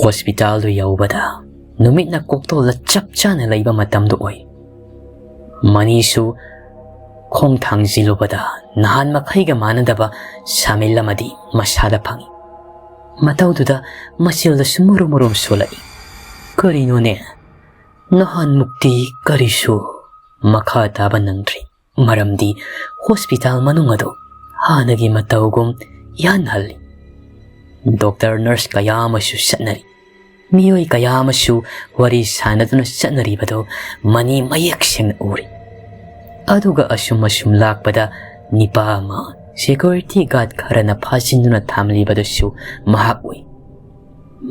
ꯍꯣꯁꯄꯤꯇꯥꯜꯗꯨ ꯌꯧꯕꯗ ꯅꯨꯃꯤꯠꯅ ꯀꯣꯛꯇꯣꯜꯗ ꯆꯞ ꯆꯥꯅ ꯂꯩꯕ ꯃꯇꯝꯗꯨ ꯑꯣꯏ꯫ ꯃꯅꯤꯁꯨ ꯈꯣꯡ ꯊꯥꯡꯖꯤꯜꯂꯨꯕꯗ ꯅꯍꯥꯟ ꯃꯈꯩꯒ ꯃꯥꯟꯅꯗꯕ ꯁꯥꯃꯤꯜ ꯑꯃꯗꯤ ꯃꯁꯥꯗ ꯐꯪꯏ꯫ ꯃꯇꯧꯗꯨꯗ ꯃꯆꯤꯜꯗꯁꯨ ꯃꯨꯔꯨꯝ ꯃꯨꯔꯨꯝ ꯁꯣꯜꯂꯛꯏ꯫ ꯀꯔꯤꯅꯣꯅꯦ? ꯅꯍꯥꯟꯃꯨꯛꯇꯤ ꯀꯔꯤꯁꯨ ꯃꯈꯥ ꯇꯥꯕ ꯅꯪꯗ꯭ꯔꯤ꯫ ꯃꯔꯝꯗꯤ ꯍꯣꯁꯄꯤꯇꯥꯜ ꯃꯅꯨꯡ ꯑꯗꯨ ꯍꯥꯟꯅꯒꯤ ꯃꯇꯧꯒꯨꯝ ꯏꯍꯥꯟ ꯍꯜꯂꯤ꯫ ꯗꯣꯛꯇꯔ, ꯅꯔꯁ ꯀꯌꯥ ꯑꯃꯁꯨ ꯆꯠꯅꯔꯤ꯫ ꯃꯤꯑꯣꯏ ꯀꯌꯥ ꯑꯃꯁꯨ ꯋꯥꯔꯤ ꯁꯥꯟꯅꯗꯨꯅ ꯆꯠꯅꯔꯤꯕꯗꯨ ꯃꯅꯤ ꯃꯌꯦꯛ ꯁꯦꯡꯅ ꯎꯔꯤ꯫ ꯑꯗꯨꯒ ꯑꯁꯨꯝ ꯑꯁꯨꯝ ꯂꯥꯛꯄꯗ ꯅꯤꯄꯥ ꯑꯃ ꯁꯦꯀ꯭ꯌꯨꯔꯤꯇꯤ ꯒꯥꯔꯗ ꯈꯔꯅ ꯐꯥꯖꯤꯟꯗꯨꯅ ꯊꯝꯂꯤꯕꯗꯨꯁꯨ ꯃꯍꯥꯛ ꯎꯏ꯫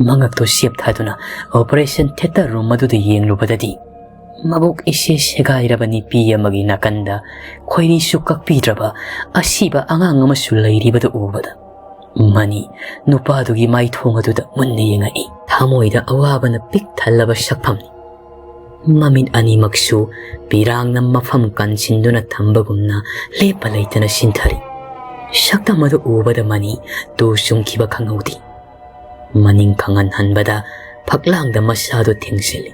ꯃꯉꯛꯇꯨ ꯆꯦꯞꯊꯗꯨꯅ ꯑꯣꯄꯔꯦꯁꯟ ꯊꯤꯌꯦꯇꯔ ꯔꯨꯝ ꯑꯗꯨꯗ ꯌꯦꯡꯂꯨꯕꯗꯗꯤ ꯃꯕꯨꯛ ꯏꯁꯦ ꯁꯦꯒꯥꯏꯔꯕ ꯅꯤꯄꯤ ꯑꯃꯒꯤ ꯅꯥꯀꯟꯗ ꯈꯣꯏꯔꯤꯁꯨ ꯀꯛꯄꯤꯗ꯭ꯔꯕ ꯑꯁꯤꯕ ꯑꯉꯥꯡ ꯑꯃꯁꯨ ꯂꯩꯔꯤꯕꯗꯨ ꯎꯕꯗ ꯃꯅꯤ ꯅꯨꯄꯥꯗꯨꯒꯤ ꯃꯥꯏꯊꯣꯡ ꯑꯗꯨꯗ ꯃꯨꯟꯅ ꯌꯦꯡꯉꯛꯏ꯫ ꯊꯃꯣꯏꯗ ꯑꯋꯥꯕꯅ ꯄꯤꯛ ꯊꯜꯂꯕ ꯁꯛꯐꯝꯅꯤ꯫ ꯃꯃꯤꯠ ꯑꯅꯤꯃꯛꯁꯨ ꯄꯤꯔꯥꯡꯅ ꯃꯐꯝ ꯀꯟꯁꯤꯟꯗꯨꯅ ꯊꯝꯕꯒꯨꯝꯅ ꯂꯦꯞꯄ ꯂꯩꯇꯅ ꯁꯤꯟꯊꯔꯤ꯫ ꯁꯛꯇꯝ ꯑꯗꯨ ꯎꯕꯗ ꯃꯅꯤ ꯇꯨ ꯆꯨꯡꯈꯤꯕ ꯈꯪꯍꯧꯗꯦ꯫ ꯃꯅꯤꯡ ꯈꯪꯍꯟ ꯍꯟꯕꯗ ꯐꯛꯂꯥꯡꯗ ꯃꯁꯥꯗꯨ ꯊꯦꯡꯖꯤꯜꯂꯤ꯫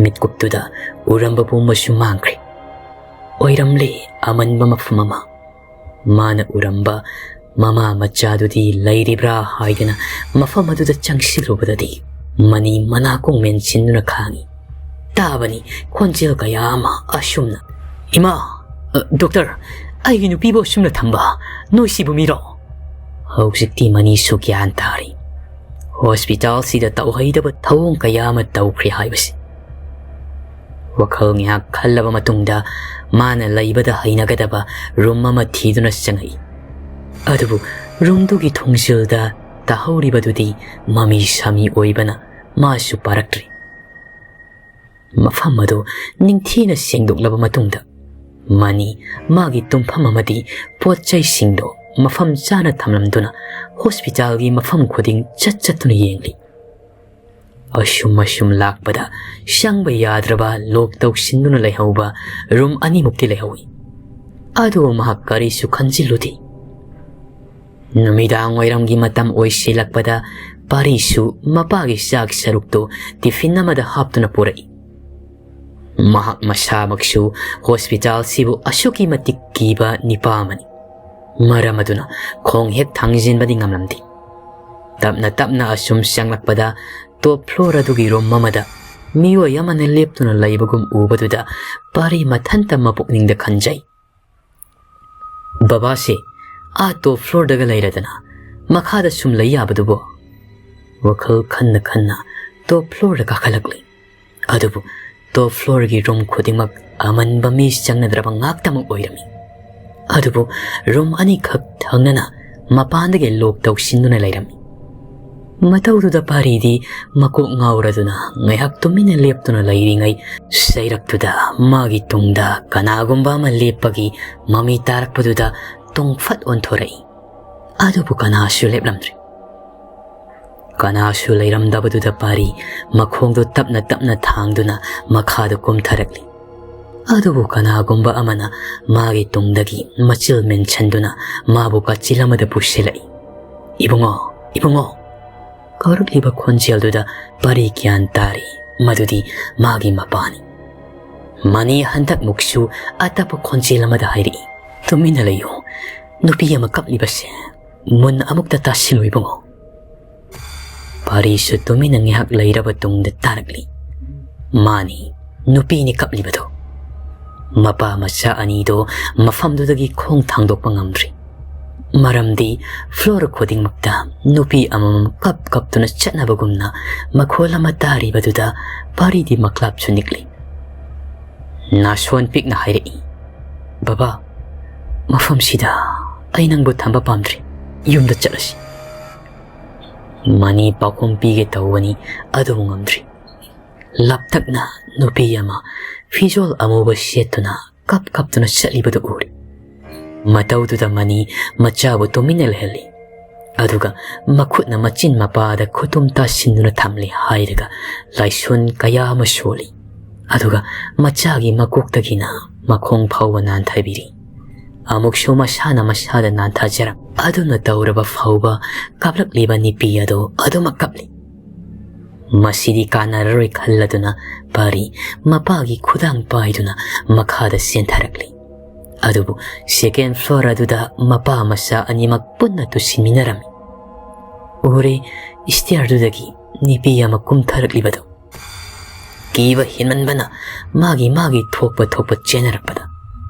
ꯃꯤꯠꯀꯨꯞꯇꯨꯗ ꯎꯔꯝꯕ ꯄꯨꯝꯕꯁꯨ ꯃꯥꯡꯈ꯭ꯔꯦ꯫ ꯑꯣꯏꯔꯝꯂꯦ ꯑꯃꯟꯕ ꯃꯐꯝ ꯑꯃ꯫ ꯃꯥꯅ ꯎꯔꯝꯕ ꯃꯃꯥ ꯃꯆꯥꯗꯨꯗꯤ ꯂꯩꯔꯤꯕ꯭ꯔꯥ ꯍꯥꯏꯗꯅ ꯃꯐꯝ ꯑꯗꯨꯗ ꯆꯪꯁꯤꯜꯂꯨꯕꯗꯗꯤ ꯃꯅꯤ ꯃꯅꯥꯀꯣꯡ ꯃꯦꯟꯁꯤꯟꯗꯨꯅ ꯈꯥꯡꯉꯤ꯫ ꯇꯥꯕꯅꯤ ꯈꯣꯟꯖꯦꯜ ꯀꯌꯥ ꯑꯃ ꯑꯁꯨꯝꯅ, "ꯏꯃꯥ, ꯑ, ꯗꯣꯛꯇꯔ, ꯑꯩꯒꯤ ꯅꯨꯄꯤꯕꯨ ꯑꯁꯨꯝꯅ ꯊꯝꯕ, ꯅꯣꯏ ꯁꯤꯕꯨ ꯃꯤꯔꯣ?" ꯍꯧꯖꯤꯛꯇꯤ ꯃꯅꯤꯁꯨ ꯒ꯭ꯌꯥꯟ ꯇꯥꯔꯤ꯫ ꯍꯣꯁꯄꯤꯇꯥꯜꯁꯤꯗ ꯇꯧꯍꯩꯗꯕ ꯊꯧꯑꯣꯡ ꯀꯌꯥ ꯑꯃ ꯇꯧꯈ꯭ꯔꯦ ꯍꯥꯏꯕꯁꯤ꯫ ꯋꯥꯈꯜ ꯉꯥꯏꯍꯥꯛ ꯈꯜꯂꯕ ꯃꯇꯨꯡꯗ ꯃꯥꯅ ꯂꯩꯕꯗ ꯍꯩꯅꯒꯗꯕ ꯔꯨꯝ ꯑꯃ ꯊꯤꯗꯨꯅ ꯆꯪꯉꯛꯏ꯫ ꯑꯗꯨꯕꯨ ꯔꯨꯝꯗꯨꯒꯤ ꯊꯣꯡꯖꯤꯜꯗ ꯇꯥꯍꯧꯔꯤꯕꯗꯨꯗꯤ ꯃꯃꯤ ꯁꯥꯃꯤ ꯑꯣꯏꯕꯅ ꯃꯥꯁꯨ ꯄꯥꯔꯛꯇ꯭ꯔꯤ꯫ ꯃꯐꯝ ꯑꯗꯨ ꯅꯤꯡꯊꯤꯅ ꯁꯦꯡꯗꯣꯛꯂꯕ ꯃꯇꯨꯡꯗ ꯃꯅꯤ ꯃꯥꯒꯤ ꯇꯨꯝꯐꯝ ꯑꯃꯗꯤ ꯄꯣꯠ ꯆꯩꯁꯤꯡꯗꯨ ꯃꯐꯝ ꯆꯥꯅ ꯊꯝꯂꯝꯗꯨꯅ ꯍꯣꯁꯄꯤꯇꯥꯜꯒꯤ ꯃꯐꯝ ꯈꯨꯗꯤꯡ ꯆꯠ ꯆꯠꯇꯨꯅ ꯌꯦꯡꯂꯤ꯫ ꯑꯁꯨꯝ ꯑꯁꯨꯝ ꯂꯥꯛꯄꯗ ꯆꯪꯕ ꯌꯥꯗ꯭ꯔꯕ ꯂꯣꯛ ꯇꯧꯁꯤꯟꯗꯨꯅ ꯂꯩꯍꯧꯕ ꯔꯨꯝ ꯑꯅꯤꯃꯨꯛꯇꯤ ꯂꯩꯍꯧꯏ꯫ ꯑꯗꯨꯕꯨ ꯃꯍꯥꯛ ꯀꯔꯤꯁꯨ ꯈꯟꯖꯤꯜꯂꯨꯗꯦ꯫ ꯅꯨꯃꯤꯗꯥꯡ ꯋꯥꯏꯔꯝꯒꯤ ꯃꯇꯝ ꯑꯣꯏꯁꯤꯜꯂꯛꯄꯗ ꯄꯥꯔꯤꯁꯨ ꯃꯄꯥꯒꯤ ꯆꯥꯛ ꯁꯔꯨꯛꯇꯨ ꯇꯤꯐꯤꯟ ꯑꯃꯗ ꯍꯥꯞꯇꯨꯅ ꯄꯨꯔꯛꯏ꯫ ꯃꯍꯥꯛ ꯃꯁꯥꯃꯛꯁꯨ ꯍꯣꯁꯄꯤꯇꯥꯜꯁꯤꯕꯨ ꯑꯁꯨꯛꯀꯤ ꯃꯇꯤꯛ ꯀꯤꯕ ꯅꯤꯄꯥ ꯑꯃꯅꯤ꯫ ꯃꯔꯝ ꯑꯗꯨꯅ ꯈꯣꯡ ꯍꯦꯛ ꯊꯥꯡꯖꯤꯟꯕꯗꯤ ꯉꯝꯂꯝꯗꯦ꯫ ꯇꯞꯅ ꯇꯞꯅ ꯑꯁꯨꯝ ꯆꯪꯂꯛꯄꯗ ꯇꯣꯞ ꯐ꯭ꯂꯣꯔ ꯑꯗꯨꯒꯤ ꯔꯨꯝ ꯑꯃꯗ ꯃꯤꯑꯣꯏ ꯑꯃꯅ ꯂꯦꯞꯇꯨꯅ ꯂꯩꯕꯒꯨꯝ ꯎꯕꯗꯨꯗ ꯄꯥꯔꯤ ꯃꯊꯟꯇ ꯃꯄꯨꯛꯅꯤꯡꯗ ꯈꯟꯖꯩ, "ꯕꯕꯥꯁꯦ ꯑꯥ ꯇꯣꯞ ꯐ꯭ꯂꯣꯔꯗꯒ ꯂꯩꯔꯗꯅ ꯃꯈꯥꯗ ꯁꯨꯝ ꯂꯩ ꯌꯥꯕꯗꯨꯕꯣ?" ꯋꯥꯈꯜ ꯈꯟꯅ ꯈꯟꯅ ꯇꯣꯞ ꯐ꯭ꯂꯣꯔꯗ ꯀꯥꯈꯠꯂꯛꯂꯤ꯫ ꯑꯗꯨꯕꯨ ꯇꯣꯞ ꯐ꯭ꯂꯣꯔꯒꯤ ꯔꯨꯝ ꯈꯨꯗꯤꯡꯃꯛ ꯑꯃꯟꯕ ꯃꯤ ꯆꯪꯅꯗ꯭ꯔꯕ ꯉꯥꯛꯇꯃꯛ ꯑꯣꯏꯔꯝꯃꯤ꯫ ꯑꯗꯨꯕꯨ ꯔꯨꯝ ꯑꯅꯤꯈꯛ ꯊꯪꯅꯅ ꯃꯄꯥꯟꯗꯒꯤ ꯂꯣꯛ ꯇꯧꯁꯤꯟꯗꯨꯅ ꯂꯩꯔꯝꯃꯤ꯫ ꯃꯇꯧꯗꯨꯗ ꯄꯥꯔꯤꯗꯤ ꯃꯀꯣꯛ ꯉꯥꯎꯔꯗꯨꯅ ꯉꯥꯏꯍꯥꯛ ꯇꯨꯃꯤꯟꯅ ꯂꯦꯞꯇꯨꯅ ꯂꯩꯔꯤꯉꯩ, ꯆꯩꯔꯛꯇꯨꯗ ꯃꯥꯒꯤ ꯇꯨꯡꯗ ꯀꯅꯥꯒꯨꯝꯕ ꯑꯃ ꯂꯦꯞꯄꯒꯤ ꯃꯃꯤ ꯇꯥꯔꯛꯄꯗꯨꯗ ꯇꯨꯡꯐꯠ ꯑꯣꯟꯊꯣꯔꯛꯏ꯫ ꯑꯗꯨꯕꯨ ꯀꯅꯥꯁꯨ ꯂꯦꯞꯂꯝꯗ꯭ꯔꯦ꯫ ꯀꯅꯥꯁꯨ ꯂꯩꯔꯝꯗꯕꯗꯨꯗ ꯄꯥꯔꯤ ꯃꯈꯣꯡꯗꯨ ꯇꯞꯅ ꯇꯞꯅ ꯊꯥꯡꯗꯨꯅ ꯃꯈꯥꯗ ꯀꯨꯝꯊꯔꯛꯂꯤ꯫ ꯑꯗꯨꯕꯨ ꯀꯅꯥꯒꯨꯝꯕ ꯑꯃꯅ ꯃꯥꯒꯤ ꯇꯨꯡꯗꯒꯤ ꯃꯆꯤꯜ ꯃꯦꯟꯁꯤꯟꯗꯨꯅ ꯃꯥꯕꯨ ꯀꯥꯆꯤꯜ ꯑꯃꯗ ꯄꯨꯁꯤꯜꯂꯛꯏ꯫ "ꯏꯕꯨꯡꯉꯣ, ꯏꯕꯨꯡꯉꯣ!" ꯀꯧꯔꯛꯂꯤꯕ ꯈꯣꯟꯖꯦꯜꯗꯨꯗ ꯄꯥꯔꯤ ꯒ꯭ꯌꯥꯟ ꯇꯥꯔꯤ ꯃꯗꯨꯗꯤ ꯃꯥꯒꯤ ꯃꯄꯥꯅꯤ꯫ ꯃꯅꯤ ꯍꯟꯗꯛꯃꯨꯛꯁꯨ ꯑꯇꯞꯄ ꯈꯣꯟꯖꯦꯜ ꯑꯃꯗ ꯍꯥꯏꯔꯛꯏ, "ꯇꯨꯃꯤꯟꯅ ꯂꯩꯌꯨ꯫ ꯅꯨꯄꯤ ꯑꯃ ꯀꯞꯂꯤꯕꯁꯦ ꯃꯨꯟꯅ ꯑꯃꯨꯛꯇ ꯇꯥꯁꯤꯜꯂꯨ, ꯏꯕꯨꯡꯉꯣ꯫" ꯄꯥꯔꯤꯁꯨ ꯇꯨꯃꯤꯟꯅ ꯉꯥꯏꯍꯥꯛ ꯂꯩꯔꯕ ꯇꯨꯡꯗ ꯇꯥꯔꯛꯂꯤ, "ꯃꯥꯅꯤ, ꯅꯨꯄꯤꯅꯤ ꯀꯞꯂꯤꯕꯗꯣ꯫" ꯃꯄꯥ ꯃꯆꯥ ꯑꯅꯤꯗꯣ ꯃꯐꯝꯗꯨꯗꯒꯤ ꯈꯣꯡ ꯊꯥꯡꯗꯣꯛꯄ ꯉꯝꯗ꯭ꯔꯤ꯫ ꯃꯔꯝꯗꯤ ꯐ꯭ꯂꯣꯔ ꯈꯨꯗꯤꯡꯃꯛꯇ ꯅꯨꯄꯤ ꯑꯃꯃꯝ ꯀꯞ ꯀꯞꯇꯨꯅ ꯆꯠꯅꯕꯒꯨꯝꯅ ꯃꯈꯣꯜ ꯑꯃ ꯇꯥꯔꯤꯕꯗꯨꯗ ꯄꯥꯔꯤꯗꯤ ꯃꯀ꯭ꯂꯥꯞꯁꯨ ꯅꯤꯛꯂꯤ꯫ ꯅꯥꯁꯣꯟ ꯄꯤꯛꯅ ꯍꯥꯏꯔꯛꯏ, "ꯕꯕꯥ, ꯃꯐꯝꯁꯤꯗ ꯑꯩ ꯅꯪꯕꯨ ꯊꯝꯕ ꯄꯥꯝꯗ꯭ꯔꯤ꯫ ꯌꯨꯝꯗ ꯆꯠꯂꯁꯤ꯫" ꯃꯅꯤ ꯄꯥꯎꯈꯨꯝ ꯄꯤꯒꯦ ꯇꯧꯕꯅꯤ, ꯑꯗꯨꯕꯨ ꯉꯝꯗ꯭ꯔꯤ꯫ ꯂꯥꯞꯇꯛꯅ ꯅꯨꯄꯤ ꯑꯃ ꯐꯤꯖꯣꯜ ꯑꯃꯨꯕ ꯁꯦꯠꯇꯨꯅ ꯀꯞ ꯀꯞꯇꯨꯅ ꯆꯠꯂꯤꯕꯗꯨ ꯎꯔꯤ꯫ ꯃꯇꯧꯗꯨꯗ ꯃꯅꯤ ꯃꯆꯥꯕꯨ ꯇꯨꯃꯤꯟꯅ ꯂꯩꯍꯜꯂꯤ꯫ ꯑꯗꯨꯒ ꯃꯈꯨꯠꯅ ꯃꯆꯤꯟ ꯃꯄꯥꯗ ꯈꯨꯇꯨꯝ ꯇꯥꯁꯤꯟꯗꯨꯅ ꯊꯝꯂꯤ ꯍꯥꯏꯔꯒ ꯂꯥꯏꯁꯣꯟ ꯀꯌꯥ ꯑꯃ ꯁꯣꯜꯂꯤ꯫ ꯑꯗꯨꯒ ꯃꯆꯥꯒꯤ ꯃꯀꯣꯛꯇꯒꯤꯅ ꯃꯈꯣꯡ ꯐꯥꯎꯕ ꯅꯥꯟꯊꯕꯤꯔꯤ꯫ ꯑꯃꯨꯛꯁꯨ ꯃꯁꯥꯅ ꯃꯁꯥꯗ ꯅꯥꯟꯊꯖꯔꯛ ꯑꯗꯨꯅ ꯇꯧꯔꯕ ꯐꯥꯎꯕ ꯀꯥꯞꯂꯛꯂꯤꯕ ꯅꯨꯄꯤ ꯑꯗꯨ ꯑꯗꯨꯃꯛ ꯀꯞꯂꯤ꯫ ꯃꯁꯤꯗꯤ ꯀꯥꯟꯅꯔꯔꯣꯏ ꯈꯜꯂꯗꯨꯅ ꯄꯥꯔꯤ ꯃꯄꯥꯒꯤ ꯈꯨꯗꯥꯡ ꯄꯥꯏꯗꯨꯅ ꯃꯈꯥꯗ ꯆꯦꯟꯊꯔꯛꯂꯤ꯫ ꯑꯗꯨꯕꯨ second floor ꯑꯗꯨꯗ ꯃꯄꯥ ꯃꯆꯥ ꯑꯅꯤꯃꯛ ꯄꯨꯟꯅ ꯇꯨꯁꯤꯟꯃꯤꯟꯅꯔꯝꯃꯤ꯫ ꯎꯔꯦ, stairꯗꯨꯗꯒꯤ ꯅꯨꯄꯤ ꯑꯃ ꯀꯨꯝꯊꯔꯛꯂꯤꯕꯗꯨ꯫ ꯀꯤꯕ ꯍꯦꯟꯃꯟꯕꯅ ꯃꯥꯒꯤ ꯃꯥꯒꯤ ꯊꯣꯛꯄ ꯊꯣꯛꯄ ꯆꯦꯟꯅꯔꯛꯄꯗ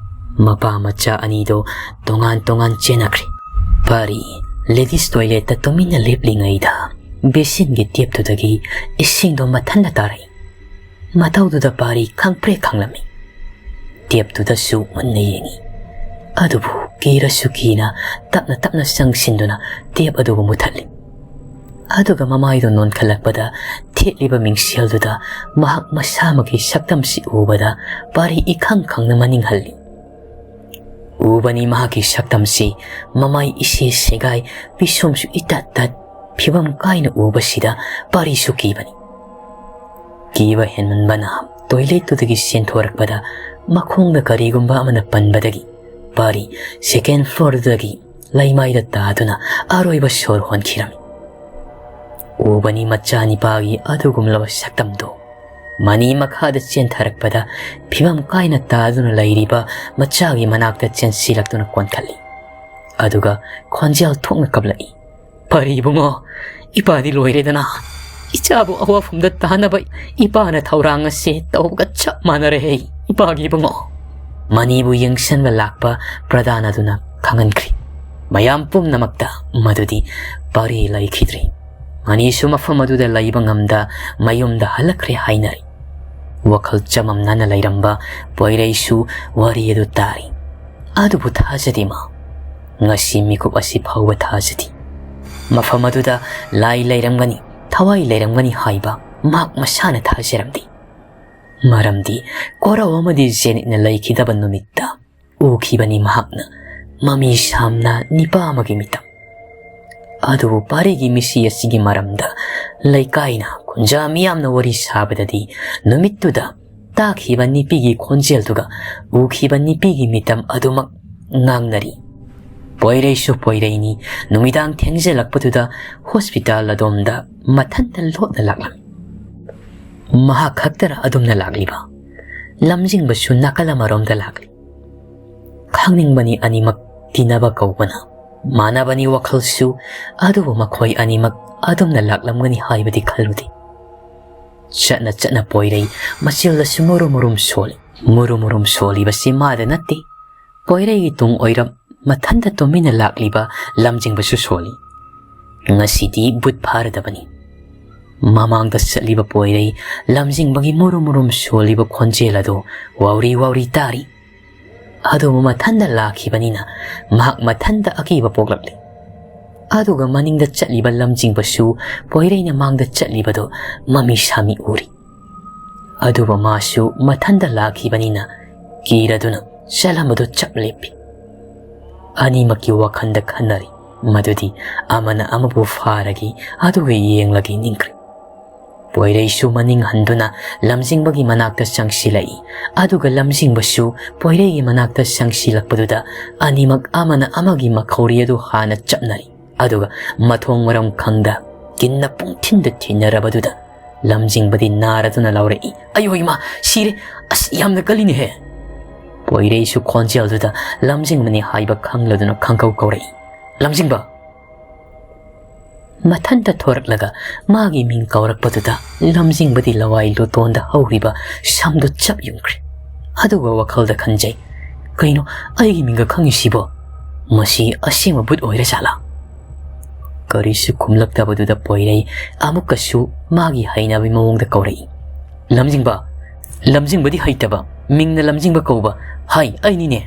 ꯃꯄꯥ ꯃꯆꯥ ꯑꯅꯤꯗꯣ ꯇꯣꯉꯥꯟ ꯇꯣꯉꯥꯟ ꯆꯦꯟꯅꯈ꯭ꯔꯦ꯫ ꯄꯥꯔꯤ ladies toiletꯇ ꯇꯨꯃꯤꯟꯅ ꯂꯦꯞꯂꯤꯉꯩꯗ basinꯒꯤ tapꯇꯨꯗꯒꯤ ꯏꯁꯤꯡꯗꯣ ꯃꯊꯟꯇ ꯇꯥꯔꯛꯏ꯫ ꯃꯇꯧꯗꯨꯗ ꯄꯥꯔꯤ ꯈꯪꯄ꯭ꯔꯦꯛ ꯈꯪꯂꯝꯃꯤ꯫ Tapꯇꯨꯗꯁꯨ ꯃꯨꯟꯅ ꯌꯦꯡꯉꯤ꯫ ꯑꯗꯨꯕꯨ ꯀꯤꯔꯁꯨ ꯀꯤꯅ ꯇꯞꯅ ꯇꯞꯅ ꯆꯪꯁꯤꯟꯗꯨꯅ tape ꯑꯗꯨꯕꯨ ꯃꯨꯊꯠꯂꯤ꯫ ꯑꯗꯨꯒ ꯃꯃꯥꯏꯗꯣ ꯅꯣꯟꯈꯠꯂꯛꯄꯗ ꯊꯦꯠꯂꯤꯕ ꯃꯤꯡꯁꯦꯜꯗꯨꯗ ꯃꯍꯥꯛ ꯃꯁꯥꯃꯛꯀꯤ ꯁꯛꯇꯝꯁꯤ ꯎꯕꯗ ꯄꯥꯔꯤ ꯏꯈꯪ ꯈꯪꯅ ꯃꯅꯤꯡ ꯍꯜꯂꯤ꯫ ꯎꯕꯅꯤ ꯃꯍꯥꯛꯀꯤ ꯁꯛꯇꯝꯁꯤ ꯃꯃꯥꯏ ꯏꯁꯦ ꯁꯦꯒꯥꯏ, ꯄꯤꯁꯨꯝꯁꯨ ꯏꯇꯠ ꯇꯠ, ꯐꯤꯕꯝ ꯀꯥꯏꯅ ꯎꯕꯁꯤꯗ ꯄꯥꯔꯤꯁꯨ ꯀꯤꯕꯅꯤ꯫ ꯀꯤꯕ ꯍꯦꯟꯃꯟꯕꯅ toiletꯇꯨꯗꯒꯤ ꯆꯦꯟꯊꯣꯔꯛꯄꯗ ꯃꯈꯣꯡꯗ ꯀꯔꯤꯒꯨꯝꯕ ꯑꯃꯅ ꯄꯟꯕꯗꯒꯤ ꯄꯥꯔꯤ second floorꯗꯨꯗꯒꯤ ꯂꯩꯃꯥꯏꯗ ꯇꯥꯗꯨꯅ ꯑꯔꯣꯏꯕ ꯁꯣꯔ ꯍꯣꯟꯈꯤꯔꯝꯃꯤ꯫ ꯎꯕꯅꯤ ꯃꯆꯥꯅꯤꯄꯥꯒꯤ ꯑꯗꯨꯒꯨꯝꯂꯕ ꯁꯛꯇꯝꯗꯨ꯫ ꯃꯅꯤ ꯃꯈꯥꯗ ꯆꯦꯟꯊꯔꯛꯄꯗ ꯐꯤꯕꯝ ꯀꯥꯏꯅ ꯇꯥꯗꯨꯅ ꯂꯩꯔꯤꯕ ꯃꯆꯥꯒꯤ ꯃꯅꯥꯛꯇ ꯆꯦꯟꯁꯤꯜꯂꯛꯇꯨꯅ ꯀꯣꯟꯈꯠꯂꯤ꯫ ꯑꯗꯨꯒ ꯈꯣꯟꯖꯦꯜ ꯊꯣꯛꯅ ꯀꯞꯂꯛꯏ, "ꯄꯥꯔꯤ ꯏꯕꯨꯡꯉꯣ, ꯏꯄꯥꯗꯤ ꯂꯣꯏꯔꯦꯗꯅ꯫ ꯏꯆꯥꯕꯨ ꯑꯋꯥꯐꯝꯗ ꯇꯥꯅꯕ ꯏꯄꯥꯅ ꯊꯧꯔꯥꯡ ꯑꯁꯤ ꯇꯧꯕꯒ ꯆꯞ ꯃꯥꯟꯅꯔꯦ, ꯏꯄꯥꯒꯤ ꯏꯕꯨꯡꯉꯣ꯫" ꯃꯅꯤꯕꯨ ꯌꯦꯡꯁꯤꯟꯕ ꯂꯥꯛꯄ ꯄ꯭ꯔꯙꯥꯟ ꯑꯗꯨꯅ ꯈꯪꯍꯟꯈ꯭ꯔꯤ ꯃꯌꯥꯝ ꯄꯨꯝꯅꯃꯛꯇ ꯃꯗꯨꯗꯤ ꯄꯥꯔꯤ ꯂꯩꯈꯤꯗ꯭ꯔꯤ꯫ ꯃꯅꯤꯁꯨ ꯃꯐꯝ ꯑꯗꯨꯗ ꯂꯩꯕ ꯉꯝꯗ ꯃꯌꯨꯝꯗ ꯍꯜꯂꯛꯈ꯭ꯔꯦ ꯍꯥꯏꯅꯔꯤ꯫ ꯋꯥꯈꯜ ꯆꯃꯝꯅꯅ ꯂꯩꯔꯝꯕ ꯄꯣꯏꯔꯩꯁꯨ ꯋꯥꯔꯤ ꯑꯗꯨ ꯇꯥꯔꯤ꯫ ꯑꯗꯨꯕꯨ ꯊꯥꯖꯗꯦ ꯃꯥ꯫ ꯉꯁꯤ ꯃꯤꯀꯨꯞ ꯑꯁꯤ ꯐꯥꯎꯕ ꯊꯥꯖꯗꯦ꯫ ꯃꯐꯝ ꯑꯗꯨꯗ ꯂꯥꯏ ꯂꯩꯔꯝꯒꯅꯤ, ꯊꯋꯥꯏ ꯂꯩꯔꯝꯒꯅꯤ ꯍꯥꯏꯕ ꯃꯍꯥꯛ ꯃꯁꯥꯅ ꯊꯥꯖꯔꯝꯗꯦ꯫ ꯃꯔꯝꯗꯤ ꯀꯣꯔꯧ ꯑꯃꯗꯤ ꯖꯦꯅꯤꯠꯅ ꯂꯩꯈꯤꯗꯕ ꯅꯨꯃꯤꯠꯇ ꯎꯈꯤꯕꯅꯤ ꯃꯍꯥꯛꯅ ꯃꯃꯤ ꯁꯥꯝꯅ ꯅꯤꯄꯥ ꯑꯃꯒꯤ ꯃꯤꯇꯝ꯫ ꯑꯗꯨꯕꯨ ꯄꯥꯔꯤꯒꯤ ꯃꯤꯁꯤ ꯑꯁꯤꯒꯤ ꯃꯔꯝꯗ ꯂꯩꯀꯥꯏꯅ ꯈꯨꯟꯖꯥ ꯃꯤꯌꯥꯝꯅ ꯋꯥꯔꯤ ꯁꯥꯕꯗꯗꯤ ꯅꯨꯃꯤꯠꯇꯨꯗ ꯇꯥꯈꯤꯕ ꯅꯨꯄꯤꯒꯤ ꯈꯣꯟꯖꯦꯜꯗꯨꯒ ꯎꯈꯤꯕ ꯅꯨꯄꯤꯒꯤ ꯃꯤꯇꯝ ꯑꯗꯨꯃꯛ ꯉꯥꯡꯅꯔꯤ꯫ ꯄꯣꯏꯔꯩꯁꯨ ꯄꯣꯏꯔꯩꯅꯤ, ꯅꯨꯃꯤꯗꯥꯡ ꯊꯦꯡꯖꯤꯜꯂꯛꯄꯗꯨꯗ ꯍꯣꯁꯄꯤꯇꯥꯜ ꯑꯗꯣꯝꯗ ꯃꯊꯟꯇ ꯂꯣꯠꯅ ꯂꯥꯛꯂꯝꯃꯤ꯫ ꯃꯍꯥꯛ ꯈꯛꯇꯔ ꯑꯗꯨꯝꯅ ꯂꯥꯛꯂꯤꯕ? ꯂꯝꯖꯤꯡꯕꯁꯨ ꯅꯥꯀꯜ ꯑꯃꯔꯣꯝꯗ ꯂꯥꯛꯂꯤ꯫ ꯈꯪꯅꯤꯡꯕꯅꯤ ꯑꯅꯤꯃꯛ ꯇꯤꯟꯅꯕ ꯀꯧꯕꯅ꯫ ꯃꯥꯟꯅꯕꯅꯤ ꯋꯥꯈꯜꯁꯨ, ꯑꯗꯨꯕꯨ ꯃꯈꯣꯏ ꯑꯅꯤꯃꯛ ꯑꯗꯨꯝꯅ ꯂꯥꯛꯂꯝꯒꯅꯤ ꯍꯥꯏꯕꯗꯤ ꯈꯜꯂꯨꯗꯦ꯫ ꯆꯠꯅ ꯆꯠꯅ ꯄꯣꯏꯔꯩ ꯃꯆꯤꯜꯗꯁꯨ ꯃꯨꯔꯨꯝ ꯃꯨꯔꯨꯝ ꯁꯣꯜꯂꯤ꯫ ꯃꯨꯔꯨꯝ ꯃꯨꯔꯨꯝ ꯁꯣꯜꯂꯤꯕꯁꯤ ꯃꯥꯗ ꯅꯠꯇꯦ, ꯄꯣꯏꯔꯩꯒꯤ ꯇꯨꯡ ꯑꯣꯏꯔꯞ ꯃꯊꯟꯇ ꯇꯨꯃꯤꯟꯅ ꯂꯥꯛꯂꯤꯕ ꯂꯝꯖꯤꯡꯕꯁꯨ ꯁꯣꯜꯂꯤ꯫ ꯉꯁꯤꯗꯤ ꯕꯨꯠ ꯐꯥꯔꯗꯕꯅꯤ꯫ ꯃꯃꯥꯡꯗ ꯆꯠꯂꯤꯕ ꯄꯣꯏꯔꯩ ꯂꯝꯖꯤꯡꯕꯒꯤ ꯃꯨꯔꯨꯝ ꯃꯨꯔꯨꯝ ꯁꯣꯜꯂꯤꯕ ꯈꯣꯟꯖꯦꯜ ꯑꯗꯨ ꯋꯥꯎꯔꯤ ꯋꯥꯎꯔꯤ ꯇꯥꯔꯤ꯫ ꯑꯗꯨꯕꯨ ꯃꯊꯟꯇ ꯂꯥꯛꯈꯤꯕꯅꯤꯅ ꯃꯍꯥꯛ ꯃꯊꯟꯇ ꯑꯀꯤꯕ ꯄꯣꯛꯂꯛꯂꯤ꯫ ꯑꯗꯨꯒ ꯃꯅꯤꯡꯗ ꯆꯠꯂꯤꯕ ꯂꯝꯖꯤꯡꯕꯁꯨ ꯄꯣꯏꯔꯩꯅ ꯃꯥꯡꯗ ꯆꯠꯂꯤꯕꯗꯨ ꯃꯃꯤ ꯁꯥꯃꯤ ꯎꯔꯤ꯫ ꯑꯗꯨꯕꯨ ꯃꯥꯁꯨ ꯃꯊꯟꯇ ꯂꯥꯛꯈꯤꯕꯅꯤꯅ ꯀꯤꯔꯗꯨꯅ ꯆꯠꯂꯝꯕꯗꯨ ꯆꯞ ꯂꯦꯞꯄꯤ꯫ ꯑꯅꯤꯃꯛꯀꯤ ꯋꯥꯈꯜꯗ ꯈꯟꯅꯔꯤ, ꯃꯗꯨꯗꯤ ꯑꯃꯅ ꯑꯃꯕꯨ ꯐꯥꯔꯒꯦ, ꯑꯗꯨꯒ ꯌꯦꯡꯂꯒꯦ ꯅꯤꯡꯈ꯭ꯔꯦ꯫ ꯄꯣꯏꯔꯩꯁꯨ ꯃꯅꯤꯡ ꯍꯟꯗꯨꯅ ꯂꯝꯖꯤꯡꯕꯒꯤ ꯃꯅꯥꯛꯇ ꯆꯪꯁꯤꯜꯂꯛꯏ, ꯑꯗꯨꯒ ꯂꯝꯖꯤꯡꯕꯁꯨ ꯄꯣꯏꯔꯩꯒꯤ ꯃꯅꯥꯛꯇ ꯆꯪꯁꯤꯜꯂꯛꯄꯗꯨꯗ ꯑꯅꯤꯃꯛ ꯑꯃꯅ ꯑꯃꯒꯤ ꯃꯈꯧꯔꯤ ꯑꯗꯨ ꯍꯥꯟꯅ ꯆꯞꯅꯔꯤ, ꯑꯗꯨꯒ ꯃꯊꯣꯡ ꯃꯔꯝ ꯈꯪꯗ ꯀꯤꯟꯅ ꯄꯨꯡꯊꯤꯟꯗ ꯊꯤꯟꯅꯔꯕꯗꯨꯗ ꯂꯝꯖꯤꯡꯕꯗꯤ ꯅꯥꯔꯗꯨꯅ ꯂꯥꯎꯔꯛꯏ, "ꯑꯌꯣ ꯏꯃꯥ, ꯁꯤꯔꯦ! ꯑꯁ, ꯌꯥꯝꯅ ꯀꯜꯂꯤꯅꯦꯍꯦ!" ꯄꯣꯏꯔꯩꯁꯨ ꯈꯣꯟꯖꯦꯜꯗꯨꯗ ꯂꯝꯖꯤꯡꯕꯅꯤ ꯍꯥꯏꯕ ꯈꯪꯂꯗꯨꯅ ꯈꯪꯀꯧ ꯀꯧꯔꯛꯏ, "ꯂꯝꯖꯤꯡꯕ!" ꯃꯊꯟꯇ ꯊꯣꯔꯛꯂꯒ ꯃꯥꯒꯤ ꯃꯤꯡ ꯀꯧꯔꯛꯄꯗꯨꯗ ꯂꯝꯖꯤꯡꯕꯗꯤ ꯂꯋꯥꯏ ꯂꯣꯇꯣꯟꯗ ꯍꯧꯔꯤꯕ ꯁꯝꯗꯨ ꯆꯞ ꯌꯨꯡꯈ꯭ꯔꯦ꯫ ꯑꯗꯨꯒ ꯋꯥꯈꯜꯗ ꯈꯟꯖꯩ, "ꯀꯩꯅꯣ ꯑꯩꯒꯤ ꯃꯤꯡꯒ ꯈꯪꯉꯤꯁꯤꯕꯣ? ꯃꯁꯤ ꯑꯁꯦꯡꯕ ꯕꯨꯠ ꯑꯣꯏꯔ ꯖꯥꯠꯂꯥ?" ꯀꯔꯤꯁꯨ ꯈꯨꯝꯂꯛꯇꯕꯗꯨꯗ ꯄꯣꯏꯔꯩ ꯑꯃꯨꯛꯀꯁꯨ ꯃꯥꯒꯤ ꯍꯩꯅꯕꯤ ꯃꯑꯣꯡꯗ ꯀꯧꯔꯛꯏ, "ꯂꯝꯖꯤꯡꯕ!" "ꯂꯝꯖꯤꯡꯕꯗꯤ ꯍꯩꯇꯕ, ꯃꯤꯡꯅ ꯂꯝꯖꯤꯡꯕ ꯀꯧꯕ꯫ ꯍꯥꯏ, ꯑꯩꯅꯤꯅꯦ!"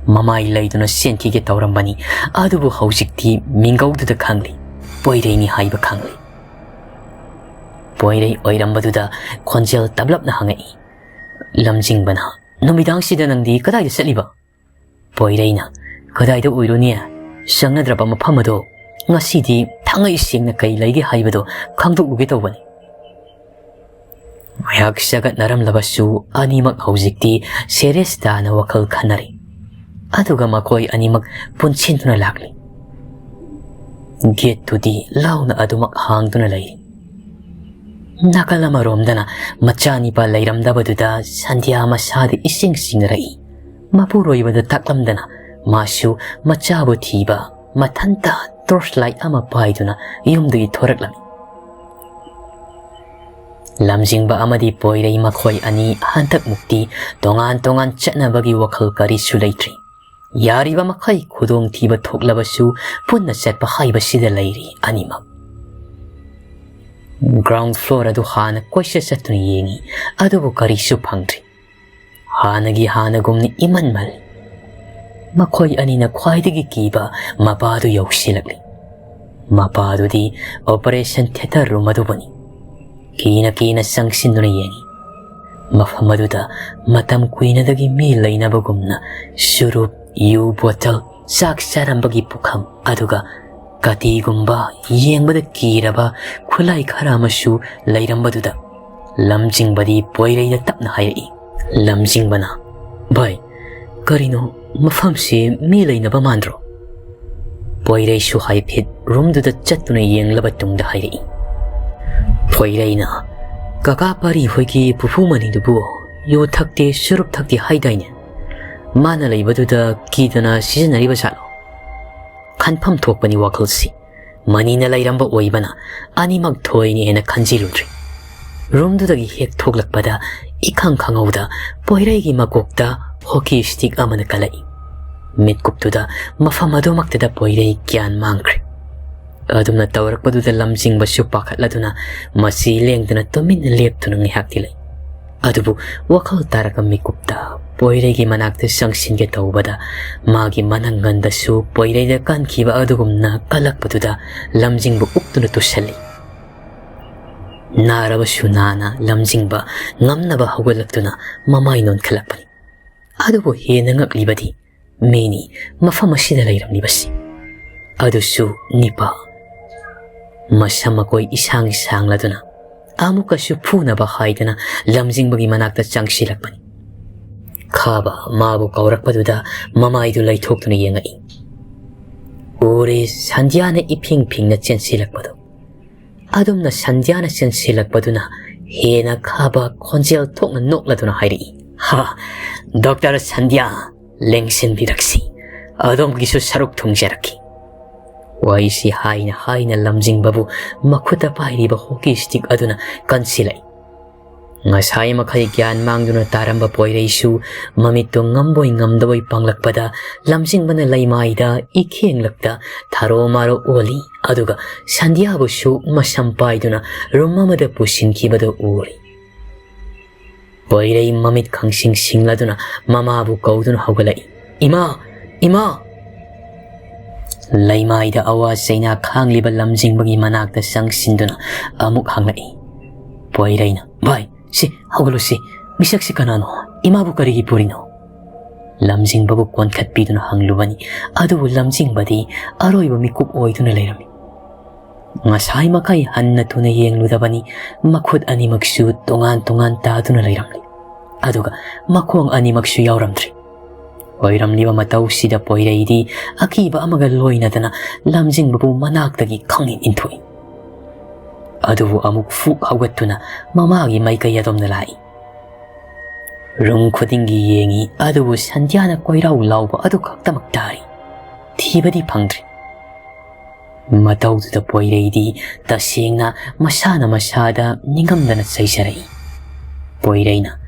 ꯃꯃꯥꯏ ꯂꯩꯗꯨꯅ ꯆꯦꯟꯈꯤꯒꯦ ꯇꯧꯔꯝꯕꯅꯤ, ꯑꯗꯨꯕꯨ ꯍꯧꯖꯤꯛꯇꯤ ꯃꯤꯡꯒꯧꯗꯨꯗ ꯈꯪꯂꯤ, ꯄꯣꯏꯔꯩꯅꯤ ꯍꯥꯏꯕ ꯈꯪꯂꯤ꯫ ꯄꯣꯏꯔꯩ ꯑꯣꯏꯔꯝꯕꯗꯨꯗ ꯈꯣꯟꯖꯦꯜ ꯇꯞꯂꯞꯅ ꯍꯪꯉꯛꯏ, "ꯂꯝꯖꯤꯡꯕꯅ, ꯅꯨꯃꯤꯗꯥꯡꯁꯤꯗ ꯅꯪꯗꯤ ꯀꯗꯥꯏꯗ ꯆꯠꯂꯤꯕ?" ꯄꯣꯏꯔꯩꯅ, "ꯀꯗꯥꯏꯗ ꯑꯣꯏꯔꯨꯅꯤ? ꯆꯪꯅꯗ꯭ꯔꯕ ꯃꯐꯝ ꯑꯗꯣ ꯉꯁꯤꯗꯤ ꯊꯥꯡꯉꯩ ꯁꯦꯡꯅ ꯀꯩ ꯂꯩꯒꯦ ꯍꯥꯏꯕꯗꯣ ꯈꯪꯗꯣꯛꯂꯨꯒꯦ ꯇꯧꯕꯅꯤ꯫ ꯉꯥꯏꯍꯥꯛ ꯆꯒꯠꯅꯔꯝꯂꯕꯁꯨ ꯑꯅꯤꯃꯛ ꯍꯧꯖꯤꯛꯇꯤ serious ꯇꯥꯅ ꯋꯥꯈꯜ ꯈꯟꯅꯔꯤ꯫ ꯑꯗꯨꯒ ꯃꯈꯣꯏ ꯑꯅꯤꯃꯛ ꯄꯨꯟꯁꯤꯟꯗꯨꯅ ꯂꯥꯛꯂꯤ꯫ Gate ꯇꯨꯗꯤ ꯂꯥꯎꯅ ꯑꯗꯨꯃꯛ ꯍꯥꯡꯗꯨꯅ ꯂꯩꯔꯤ꯫ ꯅꯥꯀꯜ ꯑꯃꯔꯣꯝꯗꯅ ꯃꯆꯥꯅꯤꯄꯥ ꯂꯩꯔꯝꯗꯕꯗꯨꯗ ꯁꯟꯙ꯭ꯌꯥ ꯃꯁꯥꯗ ꯏꯁꯤꯡ ꯁꯤꯡꯅꯔꯛꯏ꯫ ꯃꯄꯨꯔꯣꯏꯕꯗ ꯇꯥꯛꯂꯝꯗꯅ ꯃꯥꯁꯨ ꯃꯆꯥꯕꯨ ꯊꯤꯕ ꯃꯊꯟꯇ torch light ꯑꯃ ꯄꯥꯏꯗꯨꯅ ꯌꯨꯝꯗꯒꯤ ꯊꯣꯔꯛꯂꯝꯃꯤ꯫ ꯂꯝꯖꯤꯡꯕ ꯑꯃꯗꯤ ꯄꯣꯏꯔꯩ ꯃꯈꯣꯏ ꯑꯅꯤ ꯍꯟꯗꯛꯃꯨꯛꯇꯤ ꯇꯣꯉꯥꯟ ꯇꯣꯉꯥꯟ ꯆꯠꯅꯕꯒꯤ ꯋꯥꯈꯜ ꯀꯔꯤꯁꯨ ꯂꯩꯇ꯭ꯔꯤ꯫ ꯌꯥꯔꯤꯕ ꯃꯈꯩ ꯈꯨꯗꯣꯡꯊꯤꯕ ꯊꯣꯛꯂꯕꯁꯨ ꯄꯨꯟꯅ ꯆꯠꯄ ꯍꯥꯏꯕꯁꯤꯗ ꯂꯩꯔꯤ ꯑꯅꯤꯃꯛ꯫ Ground floor ꯑꯗꯨ ꯍꯥꯟꯅ ꯀꯣꯏꯆꯠ ꯆꯠꯇꯨꯅ ꯌꯦꯡꯉꯤ, ꯑꯗꯨꯕꯨ ꯀꯔꯤꯁꯨ ꯐꯪꯗ꯭ꯔꯤ꯫ ꯍꯥꯟꯅꯒꯤ ꯍꯥꯟꯅꯒꯨꯝꯅ ꯏꯃꯟꯃꯜ꯫ ꯃꯈꯣꯏ ꯑꯅꯤꯅ ꯈ꯭ꯋꯥꯏꯗꯒꯤ ꯀꯤꯕ ꯃꯄꯥꯗꯨ ꯌꯧꯁꯤꯜꯂꯛꯂꯤ꯫ ꯃꯄꯥꯗꯨꯗꯤ operation theatre room ꯑꯗꯨꯕꯨꯅꯤ꯫ ꯀꯤꯅ ꯀꯤꯅ ꯆꯪꯁꯤꯟꯗꯨꯅ ꯌꯦꯡꯉꯤ꯫ ꯃꯐꯝ ꯑꯗꯨꯗ ꯃꯇꯝ ꯀꯨꯏꯅꯗꯒꯤ ꯃꯤ ꯂꯩꯅꯕꯒꯨꯝꯅ ꯆꯨꯔꯨꯞ, ꯌꯨ ꯕꯣꯇꯜ, ꯆꯥꯛ ꯆꯥꯔꯝꯕꯒꯤ ꯄꯨꯈꯝ, ꯑꯗꯨꯒ ꯀꯥꯇꯤꯒꯨꯝꯕ ꯌꯦꯡꯕꯗ ꯀꯤꯔꯕ ꯈꯨꯠꯂꯥꯏ ꯈꯔ ꯑꯃꯁꯨ ꯂꯩꯔꯝꯕꯗꯨꯗ ꯂꯝꯖꯤꯡꯕꯗꯤ ꯄꯣꯏꯔꯩꯗ ꯇꯞꯅ ꯍꯥꯏꯔꯛꯏ꯫ ꯂꯝꯖꯤꯡꯕꯅ, "ꯚꯥꯏ, ꯀꯔꯤꯅꯣ ꯃꯐꯝꯁꯤ ꯃꯤ ꯂꯩꯅꯕ ꯃꯥꯟꯗ꯭ꯔꯣ?" ꯄꯣꯏꯔꯩꯁꯨ ꯍꯥꯏꯐꯦꯠ room ꯗꯨꯗ ꯆꯠꯇꯨꯅ ꯌꯦꯡꯂꯕ ꯇꯨꯡꯗ ꯍꯥꯏꯔꯛꯏ꯫ ꯄꯣꯏꯔꯩꯅ, "ꯀꯀꯥ ꯄꯥꯔꯤ ꯍꯣꯏꯒꯤ ꯄꯨꯄꯨ ꯃꯅꯤꯗꯨꯕꯨ ꯌꯨ ꯊꯛꯇꯦ, ꯆꯨꯔꯨꯞ ꯊꯛꯇꯦ ꯍꯥꯏꯗꯥꯏꯅꯦ? ꯃꯥꯅ ꯂꯩꯕꯗꯨꯗ ꯀꯤꯗꯅ ꯁꯤꯖꯤꯟꯅꯔꯤꯕ ꯖꯥꯠꯂꯣ?" ꯈꯟꯐꯝ ꯊꯣꯛꯄꯅꯤ ꯋꯥꯈꯜꯁꯤ꯫ ꯃꯅꯤꯅ ꯂꯩꯔꯝꯕ ꯑꯣꯏꯕꯅ ꯑꯅꯤꯃꯛ ꯊꯣꯏꯅ ꯍꯦꯟꯅ ꯈꯟꯖꯤꯜꯂꯨꯗ꯭ꯔꯤ꯫ Room ꯗꯨꯗꯒꯤ ꯍꯦꯛ ꯊꯣꯛꯂꯛꯄꯗ ꯏꯈꯪ ꯈꯪꯍꯧꯗ ꯄꯣꯏꯔꯩꯒꯤ ꯃꯀꯣꯛꯇ hockey stick ꯑꯃꯅ ꯀꯜꯂꯛꯏ꯫ ꯃꯤꯠꯀꯨꯞꯇꯨꯗ ꯃꯐꯝ ꯑꯗꯨꯃꯛꯇꯗ ꯄꯣꯏꯔꯩ ꯒ꯭ꯌꯥꯟ ꯃꯥꯡꯈ꯭ꯔꯦ꯫ ꯑꯗꯨꯝꯅ ꯇꯧꯔꯛꯄꯗꯨꯗ ꯂꯝꯖꯤꯡꯕꯁꯨ ꯄꯥꯈꯠꯂꯗꯨꯅ ꯃꯁꯤ ꯂꯦꯡꯗꯅ ꯇꯨꯃꯤꯟꯅ ꯂꯦꯞꯇꯨꯅ ꯉꯥꯏꯍꯥꯛꯇꯤ ꯂꯩ꯫ ꯑꯗꯨꯕꯨ ꯋꯥꯈꯜ ꯇꯥꯔꯛꯄ ꯃꯤꯀꯨꯞꯇ ꯄꯣꯏꯔꯩꯒꯤ ꯃꯅꯥꯛꯇ ꯆꯪꯁꯤꯟꯒꯦ ꯇꯧꯕꯗ ꯃꯥꯒꯤ ꯃꯅꯪꯒꯟꯗꯁꯨ ꯄꯣꯏꯔꯩꯗ ꯀꯟꯈꯤꯕ ꯑꯗꯨꯒꯨꯝꯅ ꯀꯜꯂꯛꯄꯗꯨꯗ ꯂꯝꯖꯤꯡꯕ ꯎꯞꯇꯨꯅ ꯇꯨꯁꯜꯂꯤ꯫ ꯅꯥꯔꯕꯁꯨ ꯅꯥꯅ ꯂꯝꯖꯤꯡꯕ ꯉꯝꯅꯕ ꯍꯧꯒꯠꯂꯛꯇꯨꯅ ꯃꯃꯥꯏ ꯅꯣꯟꯈꯠꯂꯛꯄꯅꯤ꯫ ꯑꯗꯨꯕꯨ ꯍꯦꯟꯅ ꯉꯛꯂꯤꯕꯗꯤ ꯃꯤꯅꯤ ꯃꯐꯝ ꯑꯁꯤꯗ ꯂꯩꯔꯝꯂꯤꯕꯁꯤ꯫ ꯑꯗꯨꯁꯨ ꯅꯤꯄꯥ꯫ ꯃꯁꯝ ꯃꯀꯣꯏ ꯏꯁꯥꯡ ꯁꯥꯡꯂꯗꯨꯅ ꯑꯃꯨꯛꯀꯁꯨ ꯐꯨꯅꯕ ꯍꯥꯏꯗꯅ ꯂꯝꯖꯤꯡꯕꯒꯤ ꯃꯅꯥꯛꯇ ꯆꯪꯁꯤꯜꯂꯛꯄꯅꯤ꯫ ꯈꯥꯕ ꯃꯥꯕꯨ ꯀꯧꯔꯛꯄꯗꯨꯗ ꯃꯃꯥꯏꯗꯨ ꯂꯩꯊꯣꯛꯇꯨꯅ ꯌꯦꯡꯉꯛꯏ꯫ ꯎꯔꯦ ꯁꯟꯙ꯭ꯌꯥꯅ ꯏꯐꯤꯡ ꯐꯤꯡꯅ ꯆꯦꯟꯁꯤꯜꯂꯛꯄꯗꯨ꯫ ꯑꯗꯨꯝꯅ ꯁꯟꯙ꯭ꯌꯥꯅ ꯆꯦꯟꯁꯤꯜꯂꯛꯄꯗꯨꯅ ꯍꯦꯟꯅ ꯈꯥꯕ ꯈꯣꯟꯖꯦꯜ ꯊꯣꯛꯅ ꯅꯣꯛꯂꯗꯨꯅ ꯍꯥꯏꯔꯛꯏ, "ꯍꯥ, ꯗꯣꯛꯇꯔ ꯁꯟꯙ꯭ꯌꯥ, ꯂꯦꯡꯁꯤꯟꯕꯤꯔꯛꯁꯤ, ꯑꯗꯣꯝꯒꯤꯁꯨ ꯁꯔꯨꯛ ꯊꯨꯡꯖꯔꯛꯈꯤ"꯫ ꯋꯥꯔꯤꯁꯤ ꯍꯥꯏꯅ ꯍꯥꯏꯅ ꯂꯝꯖꯤꯡꯕꯕꯨ ꯃꯈꯨꯠꯇ ꯄꯥꯏꯔꯤꯕ ꯍꯣꯀꯤ ꯁ꯭ꯇꯤꯛ ꯑꯗꯨꯅ ꯀꯟꯁꯤꯜꯂꯛꯏ꯫ ꯉꯁꯥꯏ ꯃꯈꯩ ꯒ꯭ꯌꯥꯟ ꯃꯥꯡꯗꯨꯅ ꯇꯥꯔꯝꯕ ꯄꯣꯏꯔꯩꯁꯨ ꯃꯃꯤꯠꯇꯨ ꯉꯝꯕꯣꯏ ꯉꯝꯗꯕꯣꯏ ꯄꯥꯡꯂꯛꯄꯗ ꯂꯝꯖꯤꯡꯕꯅ ꯂꯩꯃꯥꯏꯗ ꯏꯈꯦꯡꯂꯛꯇ ꯊꯥꯔꯣ ꯃꯥꯔꯣ ꯑꯣꯜꯂꯤ꯫ ꯑꯗꯨꯒ ꯁꯟꯙ꯭ꯌꯥꯕꯨꯁꯨ ꯃꯁꯝ ꯄꯥꯏꯗꯨꯅ ꯔꯨꯝ ꯑꯃꯗ ꯄꯨꯁꯤꯟꯈꯤꯕꯗꯨ ꯎꯔꯤ꯫ ꯄꯣꯏꯔꯩ ꯃꯃꯤꯠ ꯈꯪꯁꯤꯡ ꯁꯤꯡꯂꯗꯨꯅ ꯃꯃꯥꯕꯨ ꯀꯧꯗꯨꯅ ꯍꯧꯒꯠꯂꯛꯏ꯫ "ꯏꯃꯥ! ꯏꯃꯥ!" ꯂꯩꯃꯥꯏꯗ ꯑꯋꯥ ꯆꯩꯅꯥ ꯈꯥꯡꯂꯤꯕ ꯂꯝꯖꯤꯡꯕꯒꯤ ꯃꯅꯥꯛꯇ ꯆꯪꯁꯤꯟꯗꯨꯅ ꯑꯃꯨꯛ ꯍꯪꯂꯛꯏ꯫ ꯄꯣꯏꯔꯩꯅ, "ꯚꯥꯏ, ꯁꯤ, ꯍꯧꯒꯠꯂꯨ ꯁꯤ꯫ ꯃꯤꯁꯛꯁꯤ ꯀꯅꯥꯅꯣ? ꯏꯃꯥꯕꯨ ꯀꯔꯤꯒꯤ ꯄꯨꯔꯤꯅꯣ?" ꯂꯝꯖꯤꯡꯕꯕꯨ ꯀꯣꯟꯈꯠꯄꯤꯗꯨꯅ ꯍꯪꯂꯨꯕꯅꯤ꯫ ꯑꯗꯨꯕꯨ ꯂꯝꯖꯤꯡꯕꯗꯤ ꯑꯔꯣꯏꯕ ꯃꯤꯀꯨꯞ ꯑꯣꯏꯗꯨꯅ ꯂꯩꯔꯝꯃꯤ꯫ ꯉꯁꯥꯏ ꯃꯈꯩ ꯍꯟꯅ ꯊꯨꯅ ꯌꯦꯡꯂꯨꯗꯕꯅꯤ, ꯃꯈꯨꯠ ꯑꯅꯤꯃꯛꯁꯨ ꯇꯣꯉꯥꯟ ꯇꯣꯉꯥꯟ ꯇꯥꯗꯨꯅ ꯂꯩꯔꯝꯂꯤ꯫ ꯑꯗꯨꯒ ꯃꯈꯣꯡ ꯑꯅꯤꯃꯛꯁꯨ ꯌꯥꯎꯔꯝꯗ꯭ꯔꯤ꯫ ꯑꯣꯏꯔꯝꯂꯤꯕ ꯃꯇꯧꯁꯤꯗ ꯄꯣꯏꯔꯩꯗꯤ ꯑꯀꯤꯕ ꯑꯃꯒ ꯂꯣꯏꯅꯗꯅ ꯂꯝꯖꯤꯡꯕꯕꯨ ꯃꯅꯥꯛꯇꯒꯤ ꯈꯪꯏꯟ ꯏꯟꯊꯣꯛꯏ꯫ ꯑꯗꯨꯕꯨ ꯑꯃꯨꯛ ꯐꯨꯛ ꯍꯧꯒꯠꯇꯨꯅ ꯃꯃꯥꯒꯤ ꯃꯥꯏꯀꯩ ꯑꯗꯣꯝꯗ ꯂꯥꯛꯏ꯫ ꯔꯨꯝ ꯈꯨꯗꯤꯡꯒꯤ ꯌꯦꯡꯏ, ꯑꯗꯨꯕꯨ ꯁꯟꯙ꯭ꯌꯥꯅ ꯀꯣꯏꯔꯥꯎ ꯂꯥꯎꯕ ꯑꯗꯨ ꯈꯛꯇꯃꯛ ꯇꯥꯔꯤ꯫ ꯊꯤꯕꯗꯤ ꯐꯪꯗ꯭ꯔꯤ꯫ ꯃꯇꯧꯗꯨꯗ ꯄꯣꯏꯔꯩꯗꯤ ꯇꯁꯦꯡꯅ ꯃꯁꯥꯅ ꯃꯁꯥꯗ ꯅꯤꯡꯉꯝꯗꯅ ꯆꯩꯖꯔꯛꯏ꯫ ꯄꯣꯏꯔꯩꯅ,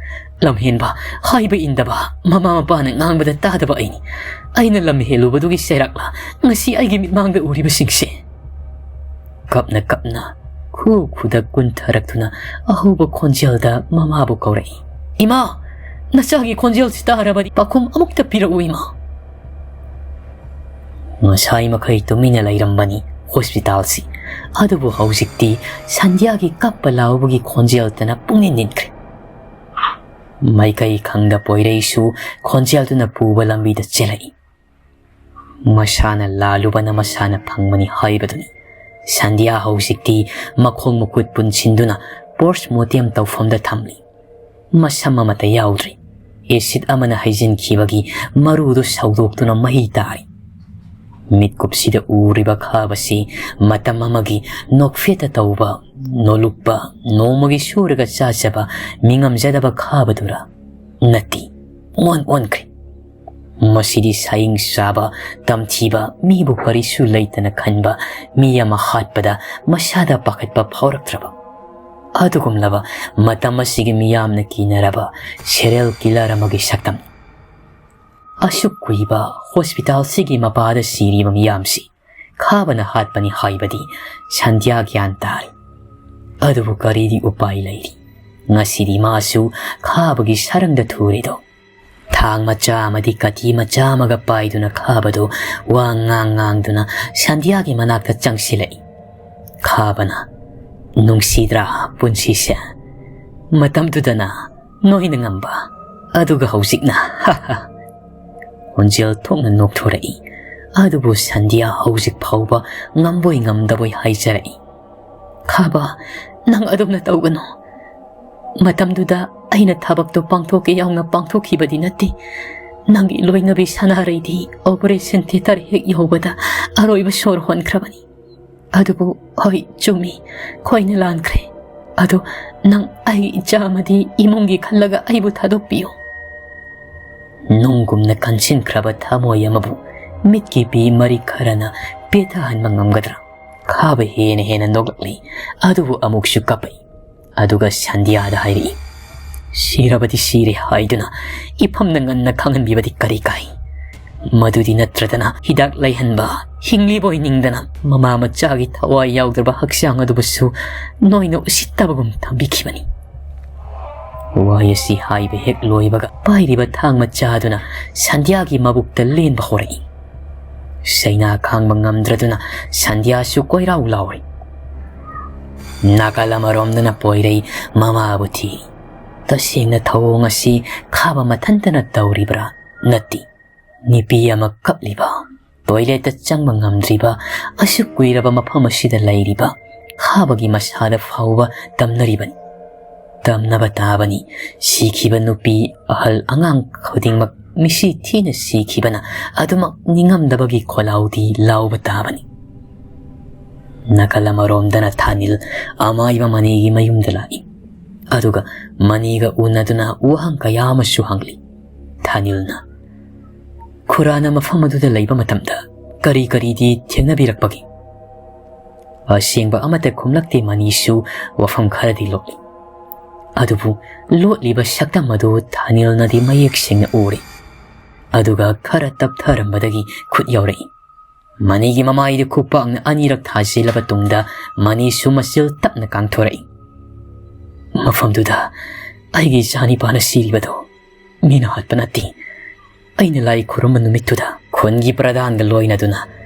"ꯂꯝꯍꯦꯟꯕ, ꯍꯥꯏꯕ ꯏꯟꯗꯕ, ꯃꯃꯥ ꯃꯄꯥꯅ ꯉꯥꯡꯕꯗ ꯇꯥꯗꯕ ꯑꯩꯅꯤ꯫ ꯑꯩꯅ ꯂꯝ ꯍꯦꯜꯂꯨꯕꯗꯨꯒꯤ ꯆꯩꯔꯥꯛꯂ ꯉꯁꯤ ꯑꯩꯒꯤ ꯃꯤꯠꯃꯥꯡꯗ ꯎꯔꯤꯕꯁꯤꯡꯁꯦ?" ꯀꯞꯅ ꯀꯞꯅ ꯈꯨ ꯈꯨꯗꯛ ꯀꯨꯟꯊꯔꯛꯇꯨꯅ ꯑꯍꯧꯕ ꯈꯣꯟꯖꯦꯜꯗ ꯃꯃꯥꯕꯨ ꯀꯧꯔꯛꯏ꯫ "ꯏꯃꯥ, ꯅꯆꯥꯒꯤ ꯈꯣꯟꯖꯦꯜꯁꯤ ꯇꯥꯔꯕꯗꯤ ꯄꯥꯎꯈꯨꯝ ꯑꯃꯨꯛꯇ ꯄꯤꯔꯛꯎ ꯏꯃꯥ"꯫ ꯉꯁꯥꯏ ꯃꯈꯩ ꯇꯨꯃꯤꯟꯅ ꯂꯩꯔꯝꯕꯅꯤ ꯍꯣꯁꯄꯤꯇꯥꯜꯁꯤ꯫ ꯑꯗꯨꯕꯨ ꯍꯧꯖꯤꯛꯇꯤ ꯁꯟꯙ꯭ꯌꯥꯒꯤ ꯀꯞꯄ ꯂꯥꯎꯕꯒꯤ ꯈꯣꯟꯖꯦꯜꯇꯅ ꯄꯨꯡꯅꯤꯟ ꯅꯤꯟꯈ꯭ꯔꯦ꯫ ꯃꯥꯏꯀꯩ ꯈꯪꯗ ꯄꯣꯏꯔꯩꯁꯨ ꯈꯣꯟꯖꯦꯜꯗꯨꯅ ꯄꯨꯕ ꯂꯝꯕꯤꯗ ꯆꯦꯜꯂꯛꯏ꯫ ꯃꯁꯥꯅ ꯂꯥꯜꯂꯨꯕꯅ ꯃꯁꯥꯅ ꯐꯪꯕꯅꯤ ꯍꯥꯏꯕꯗꯨꯅꯤ꯫ ꯁꯟꯙ꯭ꯌꯥ ꯍꯧꯖꯤꯛꯇꯤ ꯃꯈꯣꯡ ꯃꯈꯨꯠ ꯄꯨꯟꯁꯤꯟꯗꯨꯅ ꯄꯣꯁꯃꯣꯔꯇꯦꯝ ꯇꯧꯐꯝꯗ ꯊꯝꯂꯤ꯫ ꯃꯁꯝ ꯑꯃꯠꯇ ꯌꯥꯎꯗ꯭ꯔꯤ꯫ ꯑꯦꯁꯤꯗ ꯑꯃꯅ ꯍꯩꯖꯤꯟꯈꯤꯕꯒꯤ ꯃꯔꯨꯗꯨ ꯁꯧꯗꯣꯛꯇꯨꯅ ꯃꯍꯤ ꯇꯥꯔꯤ꯫ ꯃꯤꯠꯀꯨꯞꯁꯤꯗ ꯎꯔꯤꯕ ꯈꯥꯕꯁꯤ ꯃꯇꯝ ꯑꯃꯒꯤ ꯅꯣꯛꯐꯦꯠꯇ ꯇꯧꯕ, ꯅꯣꯂꯨꯛꯄ, ꯅꯣꯡꯃꯒꯤ ꯁꯨꯔꯒ ꯆꯥꯖꯕ, ꯃꯤꯉꯝꯖꯗꯕ ꯈꯥꯕꯗꯨꯔ? ꯅꯠꯇꯦ, ꯑꯣꯟ ꯑꯣꯟꯈ꯭ꯔꯦ꯫ ꯃꯁꯤꯗꯤ ꯁꯥꯌꯤꯡ ꯆꯥꯕ, ꯇꯝꯊꯤꯕ, ꯃꯤꯕꯨ ꯀꯔꯤꯁꯨ ꯂꯩꯇꯅ ꯈꯟꯕ ꯃꯤ ꯑꯃ ꯍꯥꯠꯄꯗ ꯃꯁꯥꯗ ꯄꯥꯈꯠꯄ ꯐꯥꯎꯔꯛꯇ꯭ꯔꯕ ꯑꯗꯨꯒꯨꯝꯂꯕ ꯃꯇꯝ ꯑꯁꯤꯒꯤ ꯃꯤꯌꯥꯝꯅ ꯀꯤꯅꯔꯕ ꯁꯦꯔꯤꯌꯦꯜ ꯀꯤꯂꯔ ꯑꯃꯒꯤ ꯁꯛꯇꯝ꯫ ꯑꯁꯨꯛ ꯀꯨꯏꯕ ꯍꯣꯁꯄꯤꯇꯥꯜꯁꯤꯒꯤ ꯃꯄꯥꯗ ꯁꯤꯔꯤꯕ ꯃꯤꯌꯥꯝꯁꯤ ꯈꯥꯕꯅ ꯍꯥꯠꯄꯅꯤ ꯍꯥꯏꯕꯗꯤ ꯁꯟꯙ꯭ꯌꯥ ꯒ꯭ꯌꯥꯟ ꯇꯥꯔꯤ꯫ ꯑꯗꯨꯕꯨ ꯀꯔꯤꯗꯤ ꯎꯄꯥꯏ ꯂꯩꯔꯤ? ꯉꯁꯤꯗꯤ ꯃꯥꯁꯨ ꯈꯥꯕꯒꯤ ꯁꯔꯪꯗ ꯊꯨꯔꯦꯗꯣ꯫ ꯊꯥꯡ ꯃꯆꯥ ꯑꯃꯗꯤ ꯀꯥꯇꯤ ꯃꯆꯥ ꯑꯃꯒ ꯄꯥꯏꯗꯨꯅ ꯈꯥꯕꯗꯨ ꯋꯥ ꯉꯥꯡ ꯉꯥꯡꯗꯨꯅ ꯁꯟꯙ꯭ꯌꯥꯒꯤ ꯃꯅꯥꯛꯇ ꯆꯪꯁꯤꯜꯂꯛꯏ꯫ ꯈꯥꯕꯅ, "ꯅꯨꯡꯁꯤꯗ꯭ꯔꯥ ꯄꯨꯟꯁꯤꯁꯦ? ꯃꯇꯝꯗꯨꯗꯅ ꯅꯣꯏꯅ ꯉꯝꯕ, ꯑꯗꯨꯒ ꯍꯧꯖꯤꯛꯅ?" ꯈꯣꯟꯖꯦꯜ ꯊꯣꯛꯅ ꯅꯣꯛꯊꯣꯔꯛꯏ꯫ ꯑꯗꯨꯕꯨ ꯁꯟꯙ꯭ꯌꯥ ꯍꯧꯖꯤꯛ ꯐꯥꯎꯕ ꯉꯝꯕꯣꯏ ꯉꯝꯗꯕꯣꯏ ꯍꯥꯏꯖꯔꯛꯏ꯫ "ꯈꯥꯕ, ꯅꯪ ꯑꯗꯨꯝꯅ ꯇꯧꯒꯅꯨ꯫ ꯃꯇꯝꯗꯨꯗ ꯑꯩꯅ ꯊꯕꯛꯇꯣ ꯄꯥꯡꯊꯣꯛꯀꯦ ꯌꯥꯎꯅ ꯄꯥꯡꯊꯣꯛꯈꯤꯕꯗꯤ ꯅꯠꯇꯦ꯫ ꯅꯪꯒꯤ ꯂꯣꯏꯅꯕꯤ ꯁꯅꯥꯔꯩꯗꯤ ꯑꯣꯄꯔꯦꯁꯟ ꯊꯤꯌꯦꯇꯔ ꯍꯦꯛ ꯌꯧꯕꯗ ꯑꯔꯣꯏꯕ ꯁꯣꯔ ꯍꯣꯟꯈ꯭ꯔꯕꯅꯤ꯫ ꯑꯗꯨꯕꯨ ꯍꯣꯏ, ꯆꯨꯝꯃꯤ, ꯈꯣꯏꯅ ꯂꯥꯟꯈ꯭ꯔꯦ꯫ ꯑꯗꯣ ꯅꯪ ꯑꯩꯒꯤ ꯏꯆꯥ ꯑꯃꯗꯤ ꯏꯃꯨꯡꯒꯤ ꯈꯜꯂꯒ ꯑꯩꯕꯨ ꯊꯥꯗꯣꯛꯄꯤꯌꯨ꯫" ꯅꯨꯡꯒꯨꯝꯅ ꯀꯟꯁꯤꯟꯈ꯭ꯔꯕ ꯊꯃꯣꯏ ꯑꯃꯕꯨ ꯃꯤꯠꯀꯤ ꯄꯤ ꯃꯔꯤ ꯈꯔꯅ ꯄꯦꯊꯍꯟꯕ ꯉꯝꯒꯗ꯭ꯔꯥ? ꯈꯥꯕ ꯍꯦꯟꯅ ꯍꯦꯟꯅ ꯅꯣꯛꯂꯛꯂꯤ, ꯑꯗꯨꯕꯨ ꯑꯃꯨꯛꯁꯨ ꯀꯞꯄꯛꯏ꯫ ꯑꯗꯨꯒ ꯁꯟꯙ꯭ꯌꯥꯗ ꯍꯥꯏꯔꯛꯏ, "ꯁꯤꯔꯕꯗꯤ ꯁꯤꯔꯦ ꯍꯥꯏꯗꯨꯅ ꯏꯐꯝꯅ ꯉꯟꯅ ꯈꯪꯍꯟꯕꯤꯕꯗꯤ ꯀꯔꯤ ꯀꯥꯏ? ꯃꯗꯨꯗꯤ ꯅꯠꯇ꯭ꯔꯗꯅ ꯍꯤꯗꯥꯛ ꯂꯩꯍꯟꯕ, ꯍꯤꯡꯂꯤꯕꯣꯏ ꯅꯤꯡꯗꯅ ꯃꯃꯥ ꯃꯆꯥꯒꯤ ꯊꯋꯥꯏ ꯌꯥꯎꯗ꯭ꯔꯕ ꯍꯛꯆꯥꯡ ꯑꯗꯨꯕꯨꯁꯨ ꯅꯣꯏꯅ ꯎꯁꯤꯠꯇꯕꯒꯨꯝ ꯊꯝꯕꯤꯈꯤꯕꯅꯤ꯫" ꯋꯥꯍꯩ ꯑꯁꯤ ꯍꯥꯏꯕ ꯍꯦꯛ ꯂꯣꯏꯕꯒ ꯄꯥꯏꯔꯤꯕ ꯊꯥꯡ ꯃꯆꯥꯗꯨꯅ ꯁꯟꯙ꯭ꯌꯥꯒꯤ ꯃꯕꯨꯛꯇ ꯂꯦꯟꯕ ꯍꯧꯔꯛꯏ꯫ ꯁꯩꯅꯥ ꯈꯥꯡꯕ ꯉꯝꯗ꯭ꯔꯗꯨꯅ ꯁꯟꯙ꯭ꯌꯥꯁꯨ ꯀꯣꯏꯔꯥꯎ ꯂꯥꯎꯔꯤ꯫ ꯅꯥꯀꯜ ꯑꯃꯔꯣꯝꯗꯅ ꯄꯣꯏꯔꯩ ꯃꯃꯥꯕꯨ ꯊꯤ꯫ ꯇꯁꯦꯡꯅ ꯊꯧꯑꯣꯡ ꯑꯁꯤ ꯈꯥꯕ ꯃꯊꯟꯇꯅ ꯇꯧꯔꯤꯕ꯭ꯔꯥ? ꯅꯠꯇꯦ꯫ ꯅꯨꯄꯤ ꯑꯃ ꯀꯞꯂꯤꯕ, ꯇꯣꯏꯂꯦꯠꯇ ꯆꯪꯕ ꯉꯝꯗ꯭ꯔꯤꯕ, ꯑꯁꯨꯛ ꯀꯨꯏꯔꯕ ꯃꯐꯝ ꯑꯁꯤꯗ ꯂꯩꯔꯤꯕ ꯈꯥꯕꯒꯤ ꯃꯁꯥꯗ ꯐꯥꯎꯕ ꯇꯝꯅꯔꯤꯕꯅꯤ꯫ ꯇꯝꯅꯕ ꯇꯥꯕꯅꯤ꯫ ꯁꯤꯈꯤꯕ ꯅꯨꯄꯤ, ꯑꯍꯜ, ꯑꯉꯥꯡ ꯈꯨꯗꯤꯡꯃꯛ ꯃꯤꯁꯤ ꯊꯤꯅ ꯁꯤꯈꯤꯕꯅ ꯑꯗꯨꯃꯛ ꯅꯤꯡꯉꯝꯗꯕꯒꯤ ꯈꯣꯜꯂꯥꯎꯗꯤ ꯂꯥꯎꯕ ꯇꯥꯕꯅꯤ꯫ ꯅꯥꯀꯜ ꯑꯃꯔꯣꯝꯗꯅ ꯊꯥꯅꯤꯜ ꯑꯃꯥꯏꯕ ꯃꯅꯤꯒꯤ ꯃꯌꯨꯝꯗ ꯂꯥꯛꯏ꯫ ꯑꯗꯨꯒ ꯃꯅꯤꯒ ꯎꯅꯗꯨꯅ ꯋꯥꯍꯪ ꯀꯌꯥ ꯑꯃꯁꯨ ꯍꯪꯂꯤ꯫ ꯊꯥꯅꯤꯜꯅ, "ꯈꯨꯔꯥꯅ ꯃꯐꯝ ꯑꯗꯨꯗ ꯂꯩꯕ ꯃꯇꯝꯗ ꯀꯔꯤ ꯀꯔꯤꯗꯤ ꯊꯦꯡꯅꯕꯤꯔꯛꯄꯒꯦ?" ꯑꯁꯦꯡꯕ ꯑꯃꯠꯇ ꯈꯨꯝꯂꯛꯇꯦ꯫ ꯃꯅꯤꯁꯨ ꯋꯥꯐꯝ ꯈꯔꯗꯤ ꯂꯣꯠꯂꯤ꯫ ꯑꯗꯨꯕꯨ ꯂꯣꯠꯂꯤꯕ ꯁꯛꯇꯝ ꯑꯗꯨ ꯊꯥꯅꯤꯜꯅꯗꯤ ꯃꯌꯦꯛ ꯁꯦꯡꯅ ꯎꯔꯦ꯫ ꯑꯗꯨꯒ ꯈꯔ ꯇꯞꯊꯔꯝꯕꯗꯒꯤ ꯈꯨꯠ ꯌꯥꯎꯔꯛꯏ꯫ ꯃꯅꯤꯒꯤ ꯃꯃꯥꯏꯗ ꯈꯨꯄꯥꯛꯅ ꯑꯅꯤꯔꯛ ꯊꯥꯖꯤꯜꯂꯕ ꯇꯨꯡꯗ ꯃꯅꯤꯁꯨ ꯃꯆꯤꯜ ꯇꯞꯅ ꯀꯥꯡꯊꯣꯔꯛꯏ꯫ "ꯃꯐꯝꯗꯨꯗ ꯑꯩꯒꯤ ꯏꯆꯥꯅꯤꯄꯥꯅ ꯁꯤꯔꯤꯕꯗꯣ ꯃꯤꯅ ꯍꯥꯠꯄ ꯅꯠꯇꯦ꯫ ꯑꯩꯅ ꯂꯥꯏ ꯈꯨꯔꯨꯝꯕ ꯅꯨꯃꯤꯠꯇꯨꯗ ꯈꯨꯟꯒꯤ ꯄ꯭ꯔꯙꯥꯟꯒ ꯂꯣꯏꯅꯗꯨꯅ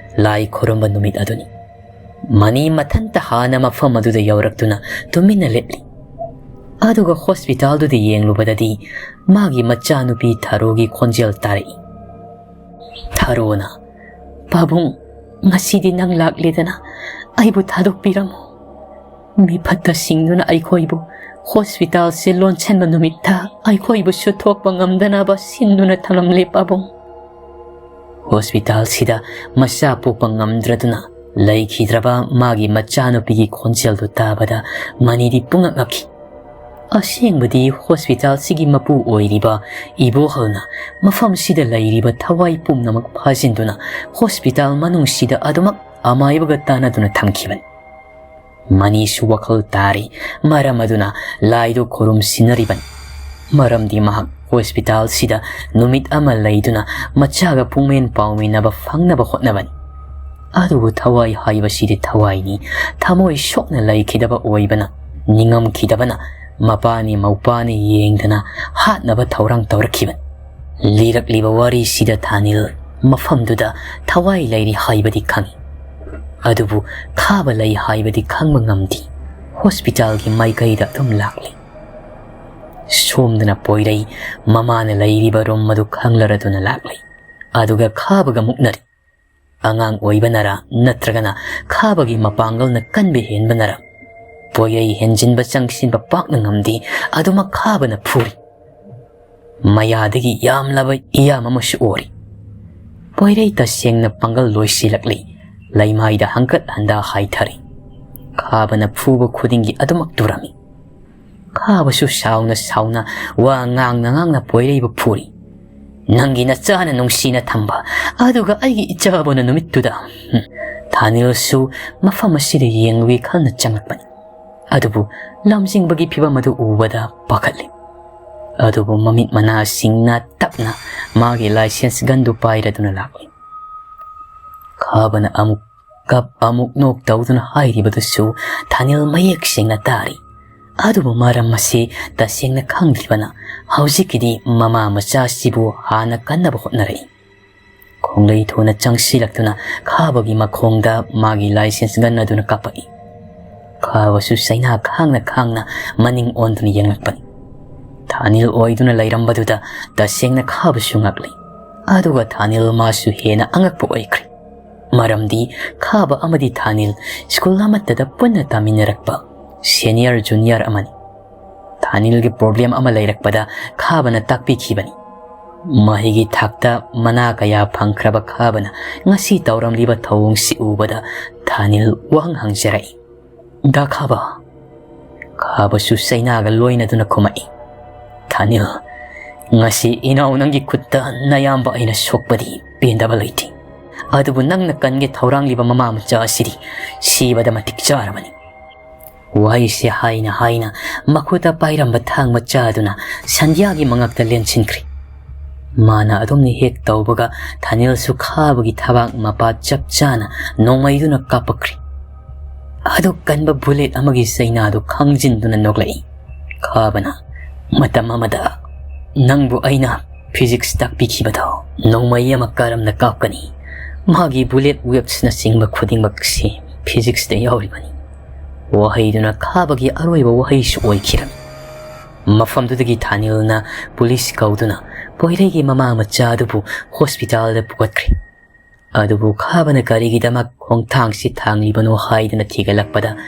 ꯂꯥꯏ ꯈꯨꯔꯨꯝꯕ ꯅꯨꯃꯤꯠ ꯑꯗꯨꯅꯤ꯫" ꯃꯅꯤ ꯃꯊꯟꯇ ꯍꯥꯟꯅ ꯃꯐꯝ ꯑꯗꯨꯗ ꯌꯧꯔꯛꯇꯨꯅ ꯇꯨꯃꯤꯟꯅ ꯂꯦꯞꯂꯤ꯫ ꯑꯗꯨꯒ ꯍꯣꯁꯄꯤꯇꯥꯜꯗꯨꯗ ꯌꯦꯡꯂꯨꯕꯗꯗꯤ ꯃꯥꯒꯤ ꯃꯆꯥꯅꯨꯄꯤ ꯊꯥꯔꯣꯒꯤ ꯈꯣꯟꯖꯦꯜ ꯇꯥꯔꯛꯏ꯫ ꯊꯥꯔꯣꯅ, "ꯄꯥꯕꯨꯡ, ꯉꯁꯤꯗꯤ ꯅꯪ ꯂꯥꯛꯂꯦꯗꯅ ꯑꯩꯕꯨ ꯊꯥꯗꯣꯛꯄꯤꯔꯝꯃꯣ꯫ ꯃꯤꯐꯠꯇꯁꯤꯡꯗꯨꯅ ꯑꯩꯈꯣꯏꯕꯨ ꯍꯣꯁꯄꯤꯇꯥꯜꯁꯦ ꯂꯣꯟꯁꯤꯟꯕ ꯅꯨꯃꯤꯠꯇ ꯑꯩꯈꯣꯏꯕꯨꯁꯨ ꯊꯣꯛꯄ ꯉꯝꯗꯅꯕ ꯁꯤꯟꯗꯨꯅ ꯊꯝꯂꯝꯂꯦ, ꯄꯥꯕꯨꯡ꯫" ꯍꯣꯁꯄꯤꯇꯥꯜꯁꯤꯗ ꯃꯆꯥ ꯄꯣꯛꯄ ꯉꯝꯗ꯭ꯔꯗꯨꯅ ꯂꯩꯈꯤꯗ꯭ꯔꯕ ꯃꯥꯒꯤ ꯃꯆꯥꯅꯨꯄꯤꯒꯤ ꯈꯣꯟꯖꯦꯜꯗꯨ ꯇꯥꯕꯗ ꯃꯅꯤꯗꯤ ꯄꯨꯡꯉꯛ ꯉꯛꯈꯤ꯫ ꯑꯁꯦꯡꯕꯗꯤ ꯍꯣꯁꯄꯤꯇꯥꯜꯁꯤꯒꯤ ꯃꯄꯨ ꯑꯣꯏꯔꯤꯕ ꯏꯕꯣꯍꯜꯅ ꯃꯐꯝꯁꯤꯗ ꯂꯩꯔꯤꯕ ꯊꯋꯥꯏ ꯄꯨꯝꯅꯃꯛ ꯐꯥꯖꯤꯟꯗꯨꯅ ꯍꯣꯁꯄꯤꯇꯥꯜ ꯃꯅꯨꯡꯁꯤꯗ ꯑꯗꯨꯃꯛ ꯑꯃꯥꯏꯕꯒ ꯇꯥꯟꯅꯗꯨꯅ ꯊꯝꯈꯤꯕꯅꯤ꯫ ꯃꯅꯤꯁꯨ ꯋꯥꯈꯜ ꯇꯥꯔꯤ꯫ ꯃꯔꯝ ꯑꯗꯨꯅ ꯂꯥꯏꯗꯨ ꯈꯨꯔꯨꯝ ꯁꯤꯟꯅꯔꯤꯕꯅꯤ꯫ ꯃꯔꯝꯗꯤ ꯃꯍꯥꯛ ꯍꯣꯁꯄꯤꯇꯥꯜꯁꯤꯗ ꯅꯨꯃꯤꯠ ꯑꯃ ꯂꯩꯗꯨꯅ ꯃꯆꯥꯒ ꯄꯨꯡꯃꯦꯟ ꯄꯥꯎꯃꯤꯟꯅꯕ ꯐꯪꯅꯕ ꯍꯣꯠꯅꯕꯅꯤ꯫ ꯑꯗꯨꯕꯨ ꯊꯋꯥꯏ ꯍꯥꯏꯕꯁꯤꯗꯤ ꯊꯋꯥꯏꯅꯤ꯫ ꯊꯃꯣꯏ ꯁꯣꯛꯅ ꯂꯩꯈꯤꯗꯕ ꯑꯣꯏꯕꯅ, ꯅꯤꯡꯉꯝꯈꯤꯗꯕꯅ ꯃꯄꯥꯅꯤ ꯃꯧꯄꯥꯅꯤ ꯌꯦꯡꯗꯅ ꯍꯥꯠꯅꯕ ꯊꯧꯔꯥꯡ ꯇꯧꯔꯛꯈꯤꯕꯅꯤ꯫ ꯂꯤꯔꯛꯂꯤꯕ ꯋꯥꯔꯤꯁꯤꯗ ꯊꯥꯅꯤꯜ ꯃꯐꯝꯗꯨꯗ ꯊꯋꯥꯏ ꯂꯩꯔꯤ ꯍꯥꯏꯕꯗꯤ ꯈꯪꯏ꯫ ꯑꯗꯨꯕꯨ ꯈꯥꯕ ꯂꯩ ꯍꯥꯏꯕꯗꯤ ꯈꯪꯕ ꯉꯝꯗꯦ꯫ ꯍꯣꯁꯄꯤꯇꯥꯜꯒꯤ ꯃꯥꯏꯀꯩꯗ ꯑꯗꯨꯝ ꯂꯥꯛꯂꯤ꯫ ꯁꯣꯝꯗꯅ ꯄꯣꯏꯔꯩ ꯃꯃꯥꯅ ꯂꯩꯔꯤꯕ ꯔꯨꯝ ꯑꯗꯨ ꯈꯪꯂꯔꯗꯨꯅ ꯂꯥꯛꯂꯤ꯫ ꯑꯗꯨꯒ ꯈꯥꯕꯒ ꯃꯨꯛꯅꯔꯤ꯫ ꯑꯉꯥꯡ ꯑꯣꯏꯕꯅꯔ ꯅꯠꯇ꯭ꯔꯒꯅ ꯈꯥꯕꯒꯤ ꯃꯄꯥꯡꯒꯜꯅ ꯀꯟꯕ ꯍꯦꯟꯕꯅꯔ, ꯄꯣꯏꯔꯩ ꯍꯦꯟꯖꯤꯟꯕ ꯆꯪꯁꯤꯟꯕ ꯄꯥꯛꯅ ꯉꯝꯗꯦ꯫ ꯑꯗꯨꯃꯛ ꯈꯥꯕꯅ ꯐꯨꯔꯤ꯫ ꯃꯌꯥꯗꯒꯤ ꯌꯥꯝꯂꯕ ꯏꯌꯥꯝ ꯑꯃꯁꯨ ꯑꯣꯔꯤ꯫ ꯄꯣꯏꯔꯩ ꯇꯁꯦꯡꯅ ꯄꯥꯡꯒꯜ ꯂꯣꯏꯁꯤꯜꯂꯛꯂꯤ꯫ ꯂꯩꯃꯥꯏꯗ ꯍꯪꯀꯠ ꯍꯟꯗꯥ ꯍꯥꯏꯊꯔꯤ꯫ ꯈꯥꯕꯅ ꯐꯨꯕ ꯈꯨꯗꯤꯡꯒꯤ ꯑꯗꯨꯃꯛ ꯇꯨꯔꯝꯃꯤ꯫ ꯈꯥꯕꯁꯨ ꯁꯥꯎꯅ ꯁꯥꯎꯅ ꯋꯥ ꯉꯥꯡꯅ ꯉꯥꯡꯅ ꯄꯣꯏꯔꯩꯕꯨ ꯐꯨꯔꯤ꯫ "ꯅꯪꯒꯤ ꯅꯆꯥꯅ ꯅꯨꯡꯁꯤꯅ ꯊꯝꯕ, ꯑꯗꯨꯒ ꯑꯩꯒꯤ ꯏꯆꯥꯕꯨꯅ ꯅꯨꯃꯤꯠꯇꯨꯗ!" ꯍꯨꯝ꯫ ꯊꯥꯅꯤꯜꯁꯨ ꯃꯐꯝ ꯑꯁꯤꯗ ꯌꯦꯡꯂꯨꯏ ꯈꯜꯅ ꯆꯪꯂꯛꯄꯅꯤ꯫ ꯑꯗꯨꯕꯨ ꯂꯝꯖꯤꯡꯕꯒꯤ ꯐꯤꯕꯝ ꯑꯗꯨ ꯎꯕꯗ ꯄꯥꯈꯠꯂꯤ꯫ ꯑꯗꯨꯕꯨ ꯃꯃꯤꯠ ꯃꯅꯥꯁꯤꯡꯅ ꯇꯞꯅ ꯃꯥꯒꯤ ꯂꯥꯏꯁꯦꯟꯁ ꯒꯟꯗꯨ ꯄꯥꯏꯔꯗꯨꯅ ꯂꯥꯛꯂꯤ꯫ ꯈꯥꯕꯅ ꯑꯃꯨꯛ ꯀꯞ ꯑꯃꯨꯛ ꯅꯣꯛ ꯇꯧꯗꯨꯅ ꯍꯥꯏꯔꯤꯕꯗꯨꯁꯨ ꯊꯥꯅꯤꯜ ꯃꯌꯦꯛ ꯁꯦꯡꯅ ꯇꯥꯔꯤ꯫ ꯑꯗꯨꯕꯨ ꯃꯔꯝ ꯑꯁꯤ ꯇꯁꯦꯡꯅ ꯈꯪꯗ꯭ꯔꯤꯕꯅ ꯍꯧꯖꯤꯛꯀꯤꯗꯤ ꯃꯃꯥ ꯃꯆꯥꯁꯤꯕꯨ ꯍꯥꯟꯅ ꯀꯟꯅꯕ ꯍꯣꯠꯅꯔꯛꯏ꯫ ꯈꯣꯡꯂꯩ ꯊꯨꯅ ꯆꯪꯁꯤꯜꯂꯛꯇꯨꯅ ꯈꯥꯕꯒꯤ ꯃꯈꯣꯡꯗ ꯃꯥꯒꯤ ꯂꯥꯏꯁꯦꯟꯁ ꯒꯟ ꯑꯗꯨꯅ ꯀꯥꯞꯄꯛꯏ꯫ ꯈꯥꯕꯁꯨ ꯆꯩꯅꯥ ꯈꯥꯡꯅ ꯈꯥꯡꯅ ꯃꯅꯤꯡ ꯑꯣꯟꯗꯨꯅ ꯌꯦꯡꯂꯛꯄꯅꯤ꯫ ꯊꯥꯅꯤꯜ ꯑꯣꯏꯗꯨꯅ ꯂꯩꯔꯝꯕꯗꯨꯗ ꯇꯁꯦꯡꯅ ꯈꯥꯕꯁꯨ ꯉꯛꯂꯤ꯫ ꯑꯗꯨꯒ ꯊꯥꯅꯤꯜ ꯃꯥꯁꯨ ꯍꯦꯟꯅ ꯑꯉꯛꯄ ꯑꯣꯏꯈ꯭ꯔꯦ꯫ ꯃꯔꯝꯗꯤ ꯈꯥꯕ ꯑꯃꯗꯤ ꯊꯥꯅꯤꯜ ꯁ꯭ꯀꯨꯜ ꯑꯃꯠꯇꯗ ꯄꯨꯟꯅ ꯇꯥꯃꯤꯟꯅꯔꯛꯄ ꯁꯦꯅꯤꯌꯔ ꯖꯨꯅꯤꯌꯔ ꯑꯃꯅꯤ꯫ ꯊꯥꯅꯤꯜꯒꯤ ꯄ꯭ꯔꯣꯕ꯭ꯂꯦꯝ ꯑꯃ ꯂꯩꯔꯛꯄꯗ ꯈꯥꯕꯅ ꯇꯥꯛꯄꯤꯈꯤꯕꯅꯤ꯫ ꯃꯍꯩꯒꯤ ꯊꯥꯛꯇ ꯃꯅꯥ ꯀꯌꯥ ꯐꯪꯈ꯭ꯔꯕ ꯈꯥꯕꯅ ꯉꯁꯤ ꯇꯧꯔꯝꯂꯤꯕ ꯊꯧꯑꯣꯡꯁꯤ ꯎꯕꯗ ꯊꯥꯅꯤꯜ ꯋꯥꯍꯪ ꯍꯪꯖꯔꯛꯏ꯫ "ꯗꯥ ꯈꯥꯕ?" ꯈꯥꯕꯁꯨ ꯆꯩꯅꯥꯒ ꯂꯣꯏꯅꯗꯨꯅ ꯈꯨꯝꯃꯛꯏ꯫ "ꯊꯥꯅꯤꯜ, ꯉꯁꯤ ꯏꯅꯥꯎ ꯅꯪꯒꯤ ꯈꯨꯠꯇ ꯅꯌꯥꯝꯕ ꯑꯩꯅ ꯁꯣꯛꯄꯗꯤ ꯄꯦꯟꯗꯕ ꯂꯩꯇꯦ꯫ ꯑꯗꯨꯕꯨ ꯅꯪꯅ ꯀꯟꯒꯦ ꯊꯧꯔꯥꯡꯂꯤꯕ ꯃꯃꯥ ꯃꯆꯥ ꯑꯁꯤꯗꯤ ꯁꯤꯕꯗ ꯃꯇꯤꯛ ꯆꯥꯔꯕꯅꯤ꯫" ꯋꯥꯍꯩꯁꯦ ꯍꯥꯏꯅ ꯍꯥꯏꯅ ꯃꯈꯨꯠꯇ ꯄꯥꯏꯔꯝꯕ ꯊꯥꯡ ꯃꯆꯥ ꯑꯗꯨꯅ ꯁꯟꯙ꯭ꯌꯥꯒꯤ ꯃꯉꯛꯇ ꯂꯦꯟꯁꯤꯟꯈ꯭ꯔꯦ꯫ ꯃꯥꯅ ꯑꯗꯨꯝꯅ ꯍꯦꯛ ꯇꯧꯕꯒ ꯊꯥꯅꯤꯜꯁꯨ ꯈꯥꯕꯒꯤ ꯊꯕꯥꯛ ꯃꯄꯥ ꯆꯞ ꯆꯥꯅ ꯅꯣꯡꯃꯩꯗꯨꯅ ꯀꯥꯞꯄꯛꯈ꯭ꯔꯦ꯫ ꯑꯗꯨꯛ ꯀꯟꯕ ꯕꯨꯂꯦꯠ ꯑꯃꯒꯤ ꯆꯩꯅꯥꯗꯨ ꯈꯪꯖꯤꯟꯗꯨꯅ ꯅꯣꯛꯂꯛꯏ꯫ ꯈꯥꯕꯅ, "ꯃꯇꯝ ꯑꯃꯗ ꯅꯪꯕꯨ ꯑꯩꯅ ꯐꯤꯖꯤꯛꯁ ꯇꯥꯛꯄꯤꯈꯤꯕꯗꯣ, ꯅꯣꯡꯃꯩ ꯑꯃ ꯀꯔꯝꯅ ꯀꯥꯞꯀꯅꯤ, ꯃꯥꯒꯤ ꯕꯨꯂꯦꯠ ꯋꯦꯞꯁꯅꯆꯤꯡꯕ ꯈꯨꯗꯤꯡꯃꯛꯁꯤ ꯐꯤꯖꯤꯛꯁꯇ ꯌꯥꯎꯔꯤꯕꯅꯤ꯫" ꯋꯥꯍꯩꯗꯨꯅ ꯈꯥꯕꯒꯤ ꯑꯔꯣꯏꯕ ꯋꯥꯍꯩꯁꯨ ꯑꯣꯏꯈꯤꯔꯝꯃꯤ꯫ ꯃꯐꯝꯗꯨꯗꯒꯤ ꯊꯥꯅꯤꯜꯅ ꯄꯨꯂꯤꯁ ꯀꯧꯗꯨꯅ ꯄꯣꯏꯔꯩꯒꯤ ꯃꯃꯥ ꯃꯆꯥ ꯑꯗꯨꯕꯨ ꯍꯣꯁꯄꯤꯇꯥꯜꯗ ꯄꯨꯈꯠꯈ꯭ꯔꯦ꯫ ꯑꯗꯨꯕꯨ ꯈꯥꯕꯅ ꯀꯔꯤꯒꯤꯗꯃꯛ ꯈꯣꯡꯊꯥꯡꯁꯤ ꯊꯥꯡꯂꯤꯕꯅꯣ ꯍꯥꯏꯗꯅ ꯊꯤꯒꯠꯂꯛꯄꯗ,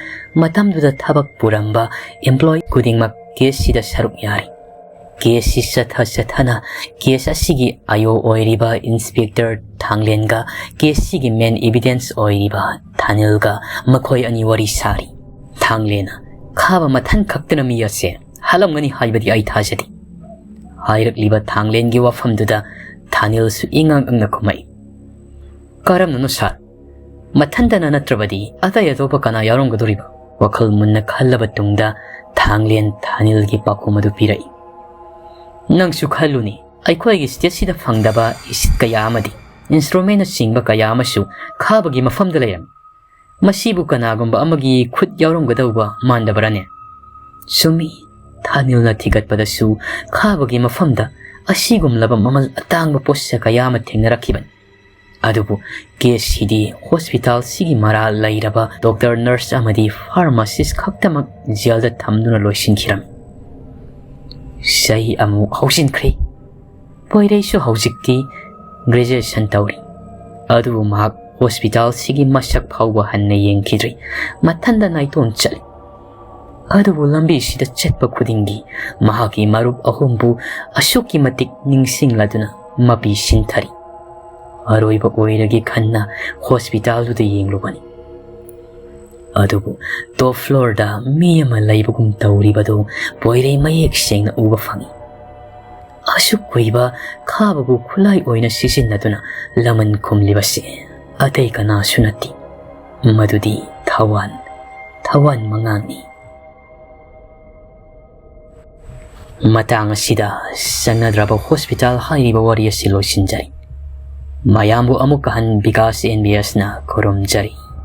ꯃꯇꯝꯗꯨꯗ ꯊꯕꯛ ꯄꯨꯔꯝꯕ employee ꯈꯨꯗꯤꯡꯃꯛ case ꯁꯤꯗ ꯁꯔꯨꯛ ꯌꯥꯔꯤ꯫ Case ꯁꯤ ꯆꯠꯊ ꯆꯠꯊꯅ case ꯑꯁꯤꯒꯤ ꯑꯥꯏ ꯑꯣ ꯑꯣꯏꯔꯤꯕ inspector ꯊꯥꯡꯂꯦꯟꯒ case ꯁꯤꯒꯤ main evidence ꯑꯣꯏꯔꯤꯕ ꯊꯥꯅꯤꯜꯒ ꯃꯈꯣꯏ ꯑꯅꯤ ꯋꯥꯔꯤ ꯁꯥꯔꯤ꯫ ꯊꯥꯡꯂꯦꯟꯅ, "ꯈꯥꯕ ꯃꯊꯟ ꯈꯛꯇꯅ ꯃꯤ ꯑꯁꯦ ꯍꯥꯠꯂꯝꯒꯅꯤ ꯍꯥꯏꯕꯗꯤ ꯑꯩ ꯊꯥꯖꯗꯦ"꯫ ꯍꯥꯏꯔꯛꯂꯤꯕ ꯊꯥꯡꯂꯦꯟꯒꯤ ꯋꯥꯐꯝꯗꯨꯗ ꯊꯥꯅꯤꯜꯁꯨ ꯏꯉꯥꯡ ꯉꯛꯅ ꯈꯨꯝꯃꯛꯏ꯫ "ꯀꯔꯝꯅꯅꯣ sir? ꯃꯊꯟꯇꯅ ꯅꯠꯇ꯭ꯔꯕꯗꯤ ꯑꯇꯩ ꯑꯇꯣꯞꯄ ꯀꯅꯥ ꯌꯥꯎꯔꯝꯒꯗꯧꯔꯤꯕ?" ꯋꯥꯈꯜ ꯃꯨꯟꯅ ꯈꯜꯂꯕ ꯇꯨꯡꯗ ꯊꯥꯡꯂꯦꯟ ꯊꯥꯅꯤꯜꯒꯤ ꯄꯥꯎꯈꯨꯝ ꯑꯗꯨ ꯄꯤꯔꯛꯏ꯫ "ꯅꯪꯁꯨ ꯈꯜꯂꯨꯅꯦ, ꯑꯩꯈꯣꯏꯒꯤ stateꯁꯤꯗ ꯐꯪꯗꯕ acid ꯀꯌꯥ ꯑꯃꯗꯤ instrumentꯅꯆꯤꯡꯕ ꯀꯌꯥ ꯑꯃꯁꯨ ꯈꯥꯕꯒꯤ ꯃꯐꯝꯗ ꯂꯩꯔꯝꯃꯤ꯫ ꯃꯁꯤꯕꯨ ꯀꯅꯥꯒꯨꯝꯕ ꯑꯃꯒꯤ ꯈꯨꯠ ꯌꯥꯎꯔꯝꯒꯗꯧꯕ ꯃꯥꯟꯗꯕ꯭ꯔꯥꯅꯦ?" ꯆꯨꯝꯃꯤ, ꯊꯥꯅꯤꯜꯅ ꯊꯤꯒꯠꯄꯗꯁꯨ ꯈꯥꯕꯒꯤ ꯃꯐꯝꯗ ꯑꯁꯤꯒꯨꯝꯂꯕ ꯃꯃꯜ ꯑꯇꯥꯡꯕ ꯄꯣꯠꯁꯛ ꯀꯌꯥ ꯑꯃ ꯊꯦꯡꯅꯔꯛꯈꯤꯕꯅꯤ꯫ ꯑꯗꯨꯕꯨ case ꯁꯤꯗꯤ hospitalꯁꯤꯒꯤ ꯃꯔꯥꯜ ꯂꯩꯔꯕ doctor, nurse ꯑꯃꯗꯤ pharmacist ꯈꯛꯇꯃꯛ jailꯗ ꯊꯝꯗꯨꯅ ꯂꯣꯏꯁꯤꯟꯈꯤꯔꯝꯃꯤ꯫ ꯆꯍꯤ ꯑꯃꯨꯛ ꯍꯧꯖꯤꯟꯈ꯭ꯔꯦ꯫ ꯄꯣꯏꯔꯩꯁꯨ ꯍꯧꯖꯤꯛꯇꯤ graduation ꯇꯧꯔꯤ꯫ ꯑꯗꯨꯕꯨ ꯃꯍꯥꯛ hospitalꯁꯤꯒꯤ ꯃꯁꯛ ꯐꯥꯎꯕ ꯍꯟꯅ ꯌꯦꯡꯈꯤꯗ꯭ꯔꯤ꯫ ꯃꯊꯟꯗ ꯅꯥꯏꯇꯣꯝ ꯆꯠꯂꯤ꯫ ꯑꯗꯨꯕꯨ ꯂꯝꯕꯤꯁꯤꯗ ꯆꯠꯄ ꯈꯨꯗꯤꯡꯒꯤ ꯃꯍꯥꯛꯀꯤ ꯃꯔꯨꯞ ꯑꯍꯨꯝꯕꯨ ꯑꯁꯨꯛꯀꯤ ꯃꯇꯤꯛ ꯅꯤꯡꯁꯤꯡꯂꯗꯨꯅ ꯃꯄꯤ ꯁꯤꯟꯊꯔꯤ꯫ ꯑꯔꯣꯏꯕ ꯑꯣꯏꯔꯒꯦ ꯈꯟꯅ hospitalꯗꯨꯗ ꯌꯦꯡꯂꯨꯕꯅꯤ꯫ ꯑꯗꯨꯕꯨ top floorꯗ ꯃꯤ ꯑꯃ ꯂꯩꯕꯒꯨꯝ ꯇꯧꯔꯤꯕꯗꯨ ꯄꯣꯏꯔꯩ ꯃꯌꯦꯛ ꯁꯦꯡꯅ ꯎꯕ ꯐꯪꯏ꯫ ꯑꯁꯨꯛ ꯀꯨꯏꯕ ꯈꯥꯕꯕꯨ ꯈꯨꯠꯂꯥꯏ ꯑꯣꯏꯅ ꯁꯤꯖꯤꯟꯅꯗꯨꯅ ꯂꯃꯟ ꯈꯨꯝꯂꯤꯕꯁꯤ ꯑꯇꯩ ꯀꯅꯥꯁꯨ ꯅꯠꯇꯦ, ꯃꯗꯨꯗꯤ ꯊꯋꯥꯟ, ꯊꯋꯥꯟ ꯃꯉꯥꯡꯅꯤ꯫ ꯃꯇꯥꯡ ꯑꯁꯤꯗ ꯆꯪꯅꯗ꯭ꯔꯕ hospital ꯍꯥꯏꯔꯤꯕ ꯋꯥꯔꯤ ꯑꯁꯤ ꯂꯣꯏꯁꯤꯟꯖꯔꯤ꯫ ꯃꯌꯥꯝꯕꯨ ꯑꯃꯨꯛꯀ ꯍꯟ ꯕꯤꯀꯥꯁ NBSꯅ ꯈꯨꯔꯨꯝꯖꯔꯤ꯫